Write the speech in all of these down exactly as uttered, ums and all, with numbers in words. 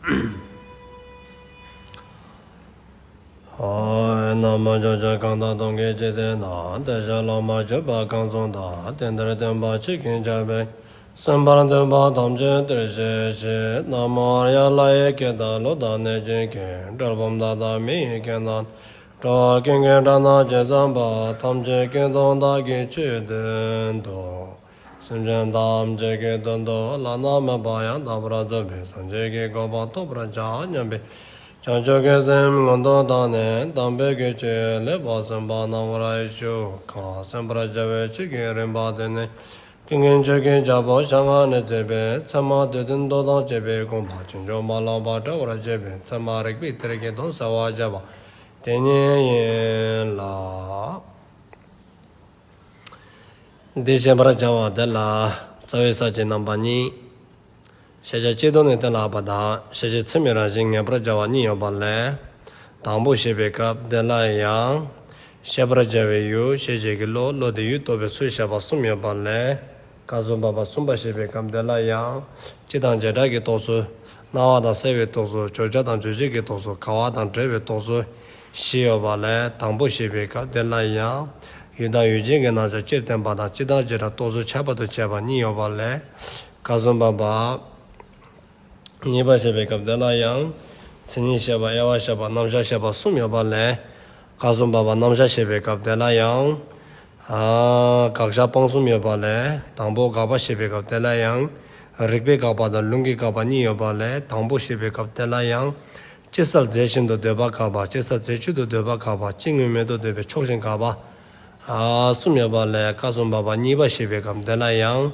ཨོ། ན་མོ། ཕྱོགས་བཅུ་གང་དག་སྟོང་གི་འཇིག་རྟེན་ན། བདེ་གཤེགས་སློབ་མར་གྱུར་པ་གང་གསུངས་དང་། དེང་འདིར་སྟོན་པ་ཆོས་ཀྱི་ཆར་འབེབས། གསན་པར་འདོད་པ་ཐམས་ཅད་འདིར་གཤེགས་ཤིག། ན་མོ་ཨཱརྱ། ལྷ་ཡི་སྐད་དང་ཀླུ་དང་གནོད་སྦྱིན་སྐད། གྲུལ་བུམ་དག་དང་མི་ཡི་སྐད་རྣམས། འགྲོ་བ་ཀུན་གྱི་སྒྲ་རྣམས་ཇི་ཙམ་པ། ཐམས་ཅད་སྐད་དུ་བདག་གིས་ཆོས་བསྟན་ཏོ། སེམས་ཅན་ཐམས་ཅད་ཀྱི་དོན་དུ་བླ་ན་མེད་པ་ཡང་དག་པར་རྫོགས་པའི་སངས་རྒྱས་ཀྱི་གོ་འཕང་ཐོབ་པར་བྱ་སྙམ་པའི་བྱང་ཆུབ་ཀྱི་སེམས་མངོན་དུ་བཏང་ནས། དམ་པའི་གི་ཆོས་ལེགས་པར་གསན་པ་གནང་བར་ཞུ། གང་གསན་པར་བྱ་བའི་ཆོས་ཀྱི་རིམ་པ་དེ་ནི། ཀུན་མཁྱེན་ཆོས་ཀྱི་རྒྱལ་པོ་ཞལ་སྔ་ནས་མཛད་པའི་ཚད་མ་སྡེ་བདུན་མདོ་དང་བཅས་པའི་དགོངས་པ་ཕྱིན་ཅི་མ་ལོག་པར་འགྲེལ་བར་བྱེད་པའི་ཚད་མ་རིགས་པའི་གཏེར་གྱི་མདོ་གསལ་བར་བྱེད་པ་དེ་ཉིད་ཡིན་ལ། འདི་བཤད་པར་བྱ་བ་དེ་ལ་རྩ་བའི་ས་བཅད་རྣམ་པ་གཉིས། ཤེས་བྱ་སྤྱི་ལྡོག་ནས་གཏན་ལ་དབབ་པ་དང་། ཤེས་བྱེད་ཚད་མའི་རང་བཞིན་ངེས་པར་བྱ་བ་གཉིས་ཡོད་པ་ལས། དང་པོ་བཤད་པའི་སྐབས་དེ་ལ་ཡང་། ཤེས་པར་བྱ་བའི་ཡུལ། ཤེས་བྱེད་ཀྱི་བློ། བློ་དེས་ཡུལ་རྟོགས་པའི་ཚུལ་བཤད་པ་གསུམ་ཡོད་པ་ལས། སྐབས་སུ་བབ་པ་གསུམ་པ་བཤད་པའི་སྐབས་དེ་ལ་ཡང་། སྤྱི་དང་བྱེ་བྲག་གི་རྟོགས་ཚུལ། སྣང་བ་དང་སེལ་བའི་རྟོགས་ཚུལ། བརྗོད་བྱ་དང་རྗོད་བྱེད་ཀྱི་རྟོགས་ཚུལ། འགལ་བ་དང་འབྲེལ་བའི་རྟོགས་ཚུལ་བཞི་ཡོད་པ་ལས། དང་པོ་བཤད་པའི་སྐབས་དེ་ལ་ཡང་། ཡུལ་དང་ཡུལ་ཅན་གྱི་རྣམ་གཞག་སྤྱིར་བསྟན་པ་དང་། སྤྱི་དང་བྱེ་བྲག་རྟོགས་ཚུལ་ཁྱད་པར་དུ་བྱས་པ་གཉིས་ཡོད་པ་ལས། སྐབས་སུ་བབ་པ། གཉིས་པ་བཤད་པའི་སྐབས་དེ་ལ་ཡང་། མཚན་ཉིད་བཤད་པ། དབྱེ་བ་བཤད་པ། རྣམ་གཞག་བཤད་པ་གསུམ་ཡོད་པ་ལས། སྐབས་སུ་བབ་པ་རྣམ་གཞག་བཤད་པའི་སྐབས་དེ་ལ་ཡང་། ཨ། དགག་བཞག་སྤང་གསུམ་ཡོད་པ་ལས། དང་པོ་དགག་པ་བཤད་པའི་སྐབས་དེ་ལ་ཡང་། རིགས་པས་དགག་པ་དང་ལུང་གིས་དགག་པ་གཉིས་ཡོད་པ་ལས། དང་པོ་བཤད་པའི་སྐབས་དེ་ལ་ཡང་། སྤྱི་གསལ་རྫས་གཞན་དུ་འདོད་པ་དགག་པ། སྤྱི་གསལ་རྫས་གཅིག་ཏུ་འདོད་པ་དགག་པ། སྤྱི་དངོས་མེད་དུ་འདོད་པའི་ཕྱོགས་གཞན་དགག་པ། ཨ། གསུམ་ཡོད་པ་ལས། སྐབས་སུ་བབ་པ་གཉིས་པ་བཤད་པའི་སྐབས་དེ་ལ་ཡང་།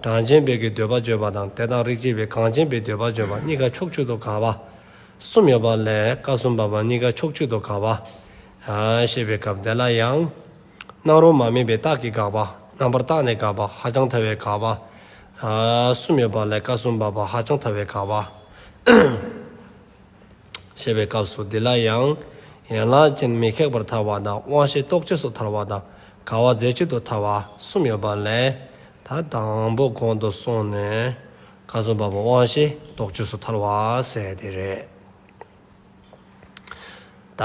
གྲངས་ཅན་པའི་གི་འདོད་པ་བརྗོད་པ་དང་། དེ་དང་རིགས་གཅིག་པའི་གང་ཅན་པའི་འདོད་པ་བརྗོད་པ་གཉིས་ཀ་ཕྱོགས་གཅིག་ཏུ་དགག་པ། གསུམ་ཡོད་པ་ལས། སྐབས་སུ་བབ་པ་གཉིས་ཀ་ཕྱོགས་གཅིག་ཏུ་དགག་པ། ཨ། བཤད་པའི་སྐབས་དེ་ལ་ཡང་། སྣང་རུང་མ་དམིགས་པའི་རྟགས་ཀྱིས་དགག་པ། རྣམ་པར་བརྟགས་ནས་དགག་པ། ཧ་ཅང་ཐལ་བའི་དགག་པ། ཨ། གསུམ་ཡོད་པ་ལས། སྐབས་སུ་བབ་པ་ཧ་ཅང་ཐལ་བའི་དགག་པ། བཤད་པའི་སྐབས་སུ་འདི་ལ་ཡང་། ཡན་ལག་ཅན་མི་ཁེགས་པར་ཐལ་བ་དང་། དབང་ཤེས་རྟོག་བཅས་སུ་ཐལ་བ་དང་། འགལ་བ་རྫས་གཅིག་ཏུ་ཐལ་བ་གསུམ་ཡོད་པ་ལས། ད་དང་པོ་གོང་དུ་སོང་ནས། སྐབས་སུ་བབ་པ་དབང་ཤེས་རྟོག་བཅས་སུ་ཐལ་བ་ཟེར་དེ་རེད། ད།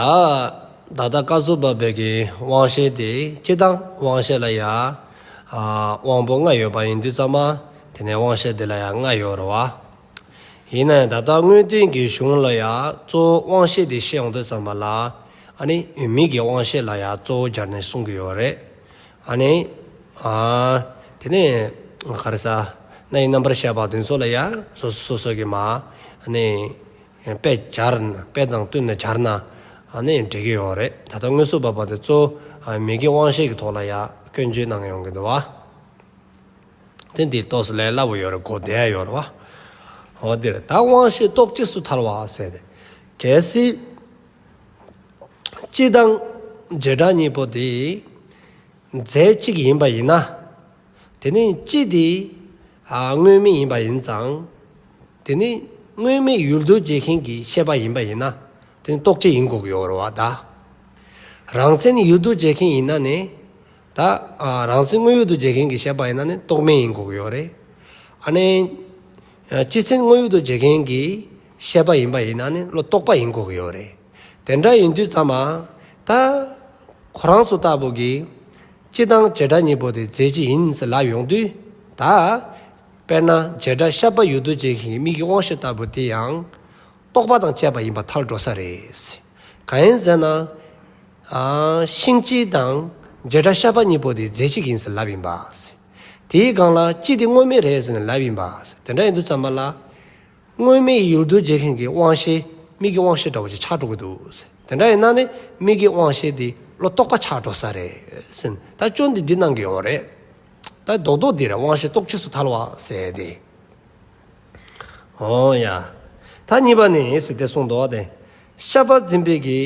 ད་ལྟ་སྐབས་སུ་བབ་པའི་གི་དབང་ཤེས་དེ། སྤྱིར་བཏང་དབང་ཤེས་ལ་ཡང་། ཨ། དབང་པོ་ལྔ་ཡོད་པ་ཡིན་དུས་ཙམ་པ། དེ་ནས་དབང་ཤེས་དེ་ལ་ཡང་ལྔ་ཡོད་རེད་བ། ཡིན་ན་ཡང་ད་ལྟ་དངོས་བསྟན་གྱི་གཞུང་ལ་ཡང་གཙོ་བོ་དབང་ཤེས་དེ་བཤད་ཡོང་དུས་ཙམ་པ་ལ། ཨ་ནི་མིག་གི་དབང་ཤེས་ལ་ཡང་གཙོ་བོ་སྦྱར་ནས་གསུང་གི་ཡོད་རེད། ཨ་ནི། ཨ། དེ་ནས་ག་རེ་ཟ། རྣ་ཡི་རྣམ་པར་ཤེས་པ་དེ་ཚོ་ལ་ཡང་སོ་སོ་སོ་སོ་གི་མ། ཨ་ནི། དཔེ་སྦྱར་ན། དཔེ་དང་བསྟུན་ནས་སྦྱར་ན། ཨ་ནི་འགྲིག་གི་ཡོད་རེད། ད་ལྟ་དངོས་སུ་བབ་པ་དེ་གཙོ་བོ། ཨ། མིག་གི་དབང་ཤེས་ཀྱི་ཐོག་ལ་ཡང་སྐྱོན་བརྗོད་གནང་ཡོང་གི་འདུག་བ། དེ་འདི་ཏོག་ཙམ་ལས་སླ་པོ་ཡོད་རེད། གོ་བདེ་ཡ་ཡོད་རེད་བ། འོ་དེ་རེད། ད་དབང་ཤེས་རྟོག་བཅས་སུ་ཐལ་བ་ཟེར་ཏེ། གལ་སྲིད། སྤྱི་དང་བྱེ་བྲག་གཉིས་པོ་དེ་རྫས་གཅིག་ཡིན་པ་ཡིན་ན། དེ་ནི་སྤྱི་དེ། ཨ། དངོས་མེད་ཡིན་པ་ཡིན་ཙང་། དེ་ནི་དངོས་མེད་ཡུལ་དུ་བྱེད་མཁན་གྱི་ཤེས་པ་ཡིན་པ་ཡིན་ན། དེ་ནི་རྟོག་བཅས་ཡིན་དགོས་ཀྱི་ཡོད་རེད་བ་ད། རང་མཚན་ཡུལ་དུ་བྱེད་མཁན་ཡིན་ན་ནི། ད། ཨ། རང་མཚན་དངོས་ཡུལ་དུ་བྱེད་མཁན་གྱི་ཤེས་པ་ཡིན་ན་ནི་རྟོག་མེད་ཡིན་དགོས་ཀྱི་ཡོད་རེད། ཨ་ནི། ཨ། སྤྱི་མཚན་དངོས་ཡུལ་དུ་བྱེད་མཁན་གྱི་ཤེས་པ་ཡིན་པ་ཡིན་ན་ནི་བློ་རྟོག་པ་ཡིན་དགོས་ཀྱི་ཡོད་རེད། དེ་འདྲ་ཡིན་དུས་ཙམ་པ། ད། ཁོ་རང་ཚོ་ལྟ་བུ་གི། སྤྱི་དང་བྱེ་བྲག་གཉིས་པོ་དེ་རྫས་གཅིག་ཡིན་ཟེར་ལབ་ཡོང་དུས། ད། དཔེར་ན་བྱེ་བྲག་ཤེས་པ་ཡུལ་དུ་བྱེད་མཁན་གྱི་མིག་གི་དབང་ཤེས་ལྟ་བུ་དེ་ཡང་། རྟོག་པ་དང་བཅས་པ་ཡིན་པ་ཐལ་འགྲོ་ས་རེད། གང་ཡིན་ཟེར་ན། ཨ། ཤིང་སྤྱི་དང་བྱེ་བྲག་ཤེས་པ་གཉིས་པོ་དེ་རྫས་གཅིག་ཡིན་ཟེར་ལབ་ཡིན་པ། དེའི་སྒང་ལ་སྤྱི་དེ་དངོས་མེད་རེད་ཟེར་ནས་ལབ་ཡིན་པ། དེ་འདྲ་ཡིན་དུས་ཙམ་པ་ལ། དངོས་མེད་ཡུལ་དུ་བྱེད་མཁན་གྱི་དབང་ཤེས་མིག་གི་དབང་ཤེས་འདྲ་བོ་ཅིག་ཆགས་འགྲོ་གི་འདུག། དེ་འདྲ་ཡིན་ན་ནི་མིག་གི་དབང་ཤེས་དེ་བློ་རྟོག་པ་ཆགས་འགྲོ་ས་རེད་ཟེར། ད་སྐྱོན་དེ་འདི་གནང་གི་ཡོད་རེད། ད་རྡོག་རྡོག་འདི་རེད། དབང་ཤེས་རྟོག་བཅས་སུ་ཐལ་བ་ཟེར་ཏེ། འོ་ཡ། ད་གཉིས་པ་ནི་ཟེར་ཏེ་གསུངས་འདུག་བ་དེ། ཤེས་པ་འཛིན་པའི་གི་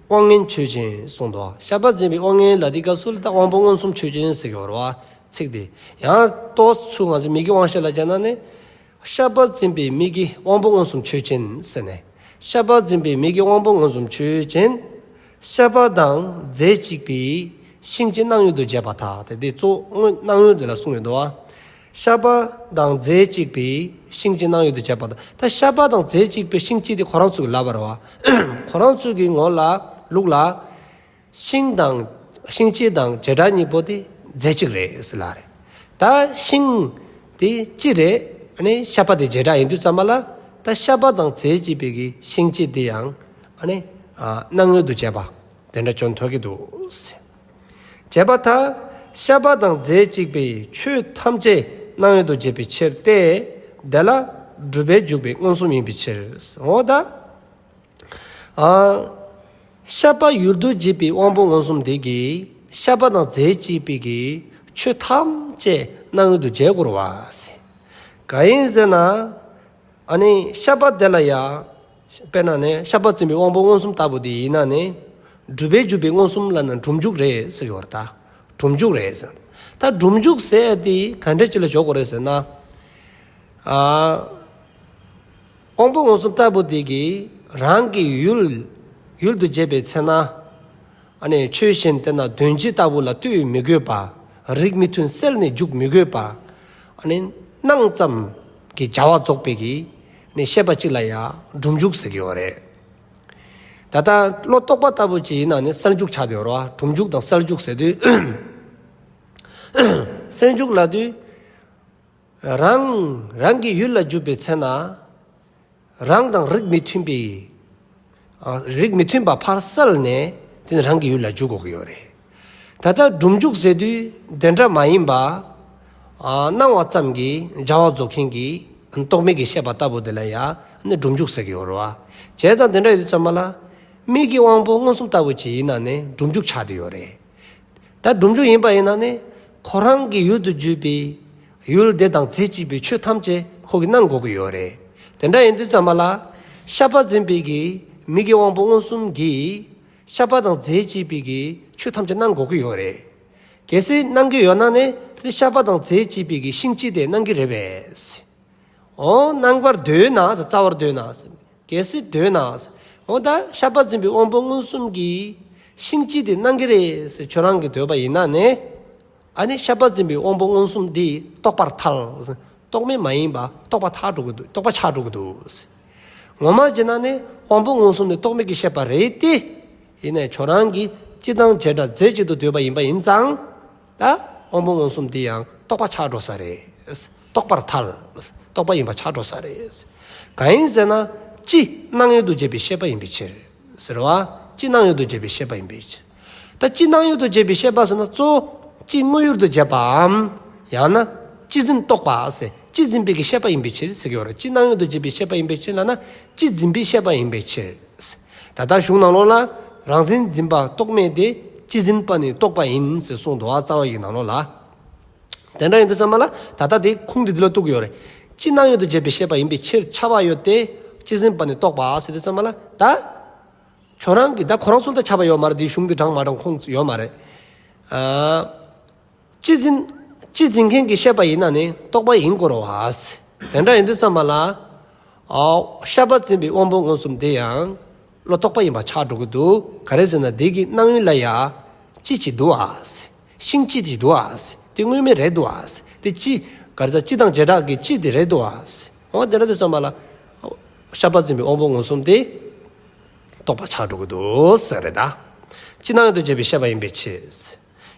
དབང་མངོན་ཆོས་ཅན་གསུངས་འདུག། ཤེས་པ་འཛིན་པའི་དབང་མངོན་ལ་དེ་སྐབས་སུ་ལ་ད་དབང་པོ་མངོན་སུམ་ཆོས་ཅན་ཟེར་གྱི་ཡོད་རེད་བ། ཚིག་དེ་ཡང་ཏོག་ཙམ་ང་ཚོ་མིག་གི་དབང་ཤེས་ལ་སྦྱར་ན་ནི། ཤེས་པ་འཛིན་པའི་མིག་གི་དབང་པོ་མངོན་སུམ་ཆོས་ཅན་ཟེར་ནས། ཤེས་པ་འཛིན་པའི་མིག་གི་དབང་པོ་མངོན་སུམ་ཆོས་ཅན། ཤེས་པ་དང་རྫས་གཅིག་པའི་ཤིང་གཅིག་སྣང་ཡུལ་དུ་བྱས་པར་ཐལ། དེ་དེ་གཙོ་བོ་སྣང་ཡུལ་དེ་ལ་གསུངས་ཡོད་དོ། ཤ་པ་དང་རྫས་གཅིག་པའི་ཤིང་གཅིག་སྣང་ཡུལ་དུ་བྱེད་པ་དང་། ད་ཤ་པ་དང་རྫས་གཅིག་པའི་ཤིང་གཅིག་དེ་ཁོ་རང་ཚོ་གི་ལབ་པ་རེད་བ། ཁོ་རང་ཚོ་གི་ངོ་ལ་ལུགས་ལ། ཤིང་དང་། ཤིང་གཅིག་དང་བྱེ་བྲག་གཉིས་པོ་དེ་རྫས་གཅིག་རེད་ཟེར་ལབ་རེད། ད་ཤིང་དེ་གཅིག་རེད། ཨ་ནི་ཤ་པ་དེ་བྱེ་བྲག་ཡིན་དུས་ཙམ་པ་ལ། ད་ཤ་པ་དང་རྫས་གཅིག་པའི་གི་ཤིང་གཅིག་དེ་ཡང་ཨ་ནི་ཨ་སྣང་ཡུལ་དུ་བྱེད་པ་དེ་འདྲ་བྱུང་ཐུབ་ཀྱི་འདུག་ཟེར། བྱས་པ་ད། ཤ་པ་དང་རྫས་གཅིག་པའི་ཆོས་ཐམས་ཅད་སྣང་ཡུལ་དུ་བྱེད་པའི་ཕྱིར་ཏེ། དེ་ལ་སྒྲུབ་པས་འཇུག་པའི་མངོན་སུམ་ཡིན་པའི་ཕྱིར། འོ་ད། ཨ། ཤ་པ་ཡུལ་དུ་བྱེད་པའི་དབང་པོ་མངོན་སུམ་དེ་གིས་ཤ་པ་དང་རྫས་གཅིག་པའི་གི་ཆོས་ཐམས་ཅད་སྣང་ཡུལ་དུ་བྱེད་དགོས་རེད་བ། གང་ཡིན་ཟེར་ན། ཨ་ནི་ཤ་པ་དེ་ལ་ཡ། དཔེར་ན་ནི་ཤ་པ་འཛིན་པའི་དབང་པོ་མངོན་སུམ་ལྟ་བུ་དེ་ཡིན་ན་ནི། སྒྲུབ་པས་འཇུག་པའི་མངོན་སུམ་ལབ་ན་སྒྲུབ་འཇུག་རེད་ཟེར་གྱི་ཡོད་རེད་ད། སྒྲུབ་འཇུག་རེད་ཟེར། ད་སྒྲུབ་འཇུག་ཟེར་ཡ་དེ་ག་འདྲ་ཅིག་ལ་འཇོག་དགོས་རེད་ཟེར་ན། ཨ། དབང་པོ་མངོན་སུམ་ལྟ་བུ་དེ་གིས་རང་གི་ཡུལ། ཡུལ་དུ་བྱེད་པའི་ཚེ་ན། ཨ་ནི་ཆོས་གཞན་དེ་ན་དོན་སྤྱི་ལྟ་བུ་ལ་ལྟོས་མི་དགོས་པ། རིགས་མི་མཐུན་བསལ་ནས་འཇུག་མི་དགོས་པ། ཨ་ནི་སྣང་ཙམ་གྱི་བྱ་བ་རྫོགས་པའི་གི་ཨ་ནི་ཤེས་པ་གཅིག་ལ་ཡང་སྒྲུབ་འཇུག་ཟེར་གྱི་ཡོད་རེད། ད་ལྟ་བློ་རྟོག་པ་ལྟ་བུ་ཅིག་ཡིན་ན་ནི་བསལ་འཇུག་ཆགས་བསྡད་ཡོད་རེད་བ། སྒྲུབ་འཇུག་དང་བསལ་འཇུག་ཟེར་དུས། བསལ་འཇུག་ལབ་དུས། རང་རང་གི་ཡུལ་ལ་འཇུག་པའི་ཚེ་ན། རང་དང་རིགས་མི་མཐུན་པའི། ཨ། རིགས་མི་མཐུན་པ་ཕར་བསལ་ནས་དེ་ནི་རང་གི་ཡུལ་ལ་འཇུག་དགོས་ཀྱི་ཡོད་རེད། ད་ལྟ་སྒྲུབ་འཇུག་ཟེར་དུས་དེ་འདྲ་མ་ཡིན་པ། ཨ། སྣང་བ་ཙམ་གྱི་བྱ་བ་རྫོགས་མཁན་གྱི་རྟོག་མེད་ཀྱི་ཤེས་པ་ལྟ་བུ་དེ་ལ་ཡང་ནི་སྒྲུབ་འཇུག་ཟེར་གྱི་ཡོད་རེད་བ། བྱས་ཙང་དེ་འདྲ་ཡོད་དུས་ཙམ་པ་ལ། མིག་གི་དབང་པོ་མངོན་སུམ་ལྟ་བུ་ཅིག་ཡིན་ན་ནི་སྒྲུབ་འཇུག་ཆགས་བསྡད་ཡོད་རེད། ད་སྒྲུབ་འཇུག་ཡིན་པ་ཡིན་ན་ནི། ཁོ་རང་གི་ཡུལ་དུ་གྱུར་པའི། ཡུལ་དེ་དང་རྫས་གཅིག་པའི་ཆོས་ཐམས་ཅད་ཁོ་གིས་སྣང་དགོས་ཀྱི་ཡོད་རེད། དེ་འདྲ་ཡིན་དུས་ཙམ་པ་ལ། ཤ་པ་འཛིན་པའི་གི་མིག་གི་དབང་པོ་མངོན་སུམ་གྱིས། ཤ་པ་དང་རྫས་གཅིག་པའི་གི་ཆོས་ཐམས་ཅད་སྣང་དགོས་ཀྱི་ཡོད་རེད། གལ་སྲིད་སྣང་གི་ཡོད་ན་ནི་དེ་ཤ་པ་དང་རྫས་གཅིག་པའི་གི་ཤིང་གཅིག་དེ་སྣང་གི་རེད་པས། འོ། སྣང་བར་འདོད་ན་ཟེར། རྩ་བར་འདོད་ན་ཟེར། གལ་སྲིད་འདོད་ན་ཟེར། འོ་ད་ཤ་པ་འཛིན་པའི་དབང་པོ་མངོན་སུམ་གྱིས་ཤིང་གཅིག་དེ་སྣང་གི་རེད་ཟེར་ཁྱོད་རང་གིས་འདོད་པ་ཡིན་ན་ནི། ཨ་ནི་ཤ་པ་འཛིན་པའི་དབང་པོ་མངོན་སུམ་དེ་རྟོག་པར་ཐལ་ཟེར། རྟོག་མེད་མ་ཡིན་པ་རྟོག་པ་ཐལ་འགྲོ་གི་འདུག་རྟོག་པ་ཆགས་འགྲོ་གི་འདུག་ཟེར། ངོ་མ་བྱས་ན་ནི་དབང་པོ་མངོན་སུམ་ནི་རྟོག་མེད་ཀྱི་ཤེས་པ་རེད་དེ། ཡིན་ནའི་ཁྱོད་རང་གིས་སྤྱི་དང་བྱེ་བྲག་རྫས་གཅིག་ཏུ་འདོད་པ་ཡིན་པ་ཡིན་ཙང་། ད་དབང་པོ་མངོན་སུམ་དེ་ཡང་རྟོག་པ་ཆགས་འགྲོ་ས་རེད། རྟོག་པར་ཐལ། རྟོག་པ་ཡིན་པ་ཆགས་འགྲོ་ས་རེད། གང་ཡིན་ཟེར་ན། སྤྱི་སྣང་ཡུལ་དུ་བྱེད་པའི་ཤེས་པ་ཡིན་པའི་ཕྱིར། ཟེར་བ། སྤྱི་སྣང་ཡུལ་དུ་བྱེད་པའི་ཤེས་པ་ཡིན་པའི་ཕྱིར། ད་སྤྱི་སྣང་ཡུལ་དུ་བྱེད་པའི་ཤེས་པ་ཟེར་ན་གཙོ་བོ་སྤྱི་དངོས་ཡུལ་དུ་བྱེད་པའམ། ཡང་ན་སྤྱི་འཛིན་རྟོག་པ་ཟེར། སྤྱི་འཛིན་པའི་གི་ཤེས་པ་ཡིན་པའི་ཕྱིར་ཟེར་གྱི་ཡོད་རེད། སྤྱི་སྣང་ཡུལ་དུ་བྱེད་པའི་ཤེས་པ་ཡིན་པའི་ཕྱིར་ལབ་ན་སྤྱི་འཛིན་པའི་ཤེས་པ་ཡིན་པའི་ཕྱིར། ད་ལྟ་གཞུང་ནང་ལོགས་ལ་རང་འཛིན་འཛིན་པ་རྟོག་མེད་དེ་སྤྱི་འཛིན་པ་ནི་རྟོག་པ་ཡིན་ཟེར་གསུངས་འདུག་བ། རྩ་བ་ཡི་ནང་ལོགས་ལ། དེ་འདྲ་ཡིན་དུས་ཙམ་པ་ལ་ད་ལྟ་དེ་ཁུངས་དེ་འདི་ལ་གཏུགས་ཡོད་རེད། སྤྱི་སྣང་ཡུལ་དུ་བྱེད་པའི་ཤེས་པ་ཡིན་པའི་ཕྱིར་ཁྱབ་པ་ཡོད་དེ། སྤྱི་འཛིན་པ་ནི་རྟོག་པ་ཟེར་དུས་ཙམ་པ་ལ་ད། ཁྱོད་རང་གིས་ད་ཁོ་རང་ཚོ་ལ་ད་ཁྱབ་པ་ཡོད་མ་རེད། འདི་གཞུང་འདི་དྲང་མ་དྲང་ཁུངས་ཡོད་མ་རེད། ཨ། སྤྱི་འཛིན། སྤྱི་འཛིན་མཁན་གྱི་ཤེས་པ་ཡིན་ན་ནི་རྟོག་པ་ཡིན་དགོས་རེད་བ། དེ་འདྲ་ཡིན་དུས་ཙམ་པ་ལ། ཨོ། ཤ་པ་འཛིན་པའི་དབང་པོ་མངོན་སུམ་དེ་ཡང་བློ་རྟོག་པ་ཡིན་པ་ཆགས་འགྲོ་གི་འདུག་ག་རེ་ཟེར་ན་དེ་གི་སྣང་ཡུལ་ལ་ཡ། སྤྱི་གཅིག་འདུག་བ། ཤིང་གཅིག་དེ་འདུག་བ། དེ་དངོས་མེད་རེད་འདུག་བ། དེ་སྤྱི། ག་རེ་ཟེར། སྤྱི་དང་བྱེ་བྲག་གི་སྤྱི་དེ་རེད་འདུག་བ། འོ་དེ་འདྲ་དུས་ཙམ་པ་ལ། ཤ་པ་འཛིན་པའི་དབང་པོ་མངོན་སུམ་དེ། རྟོག་པ་ཆགས་འགྲོ་གི་འདུག་ཟེར་རེད་ད། སྤྱི་སྣང་ཡུལ་དུ་བྱེད་པའི་ཤེས་པ་ཡིན་པའི་ཕྱིར།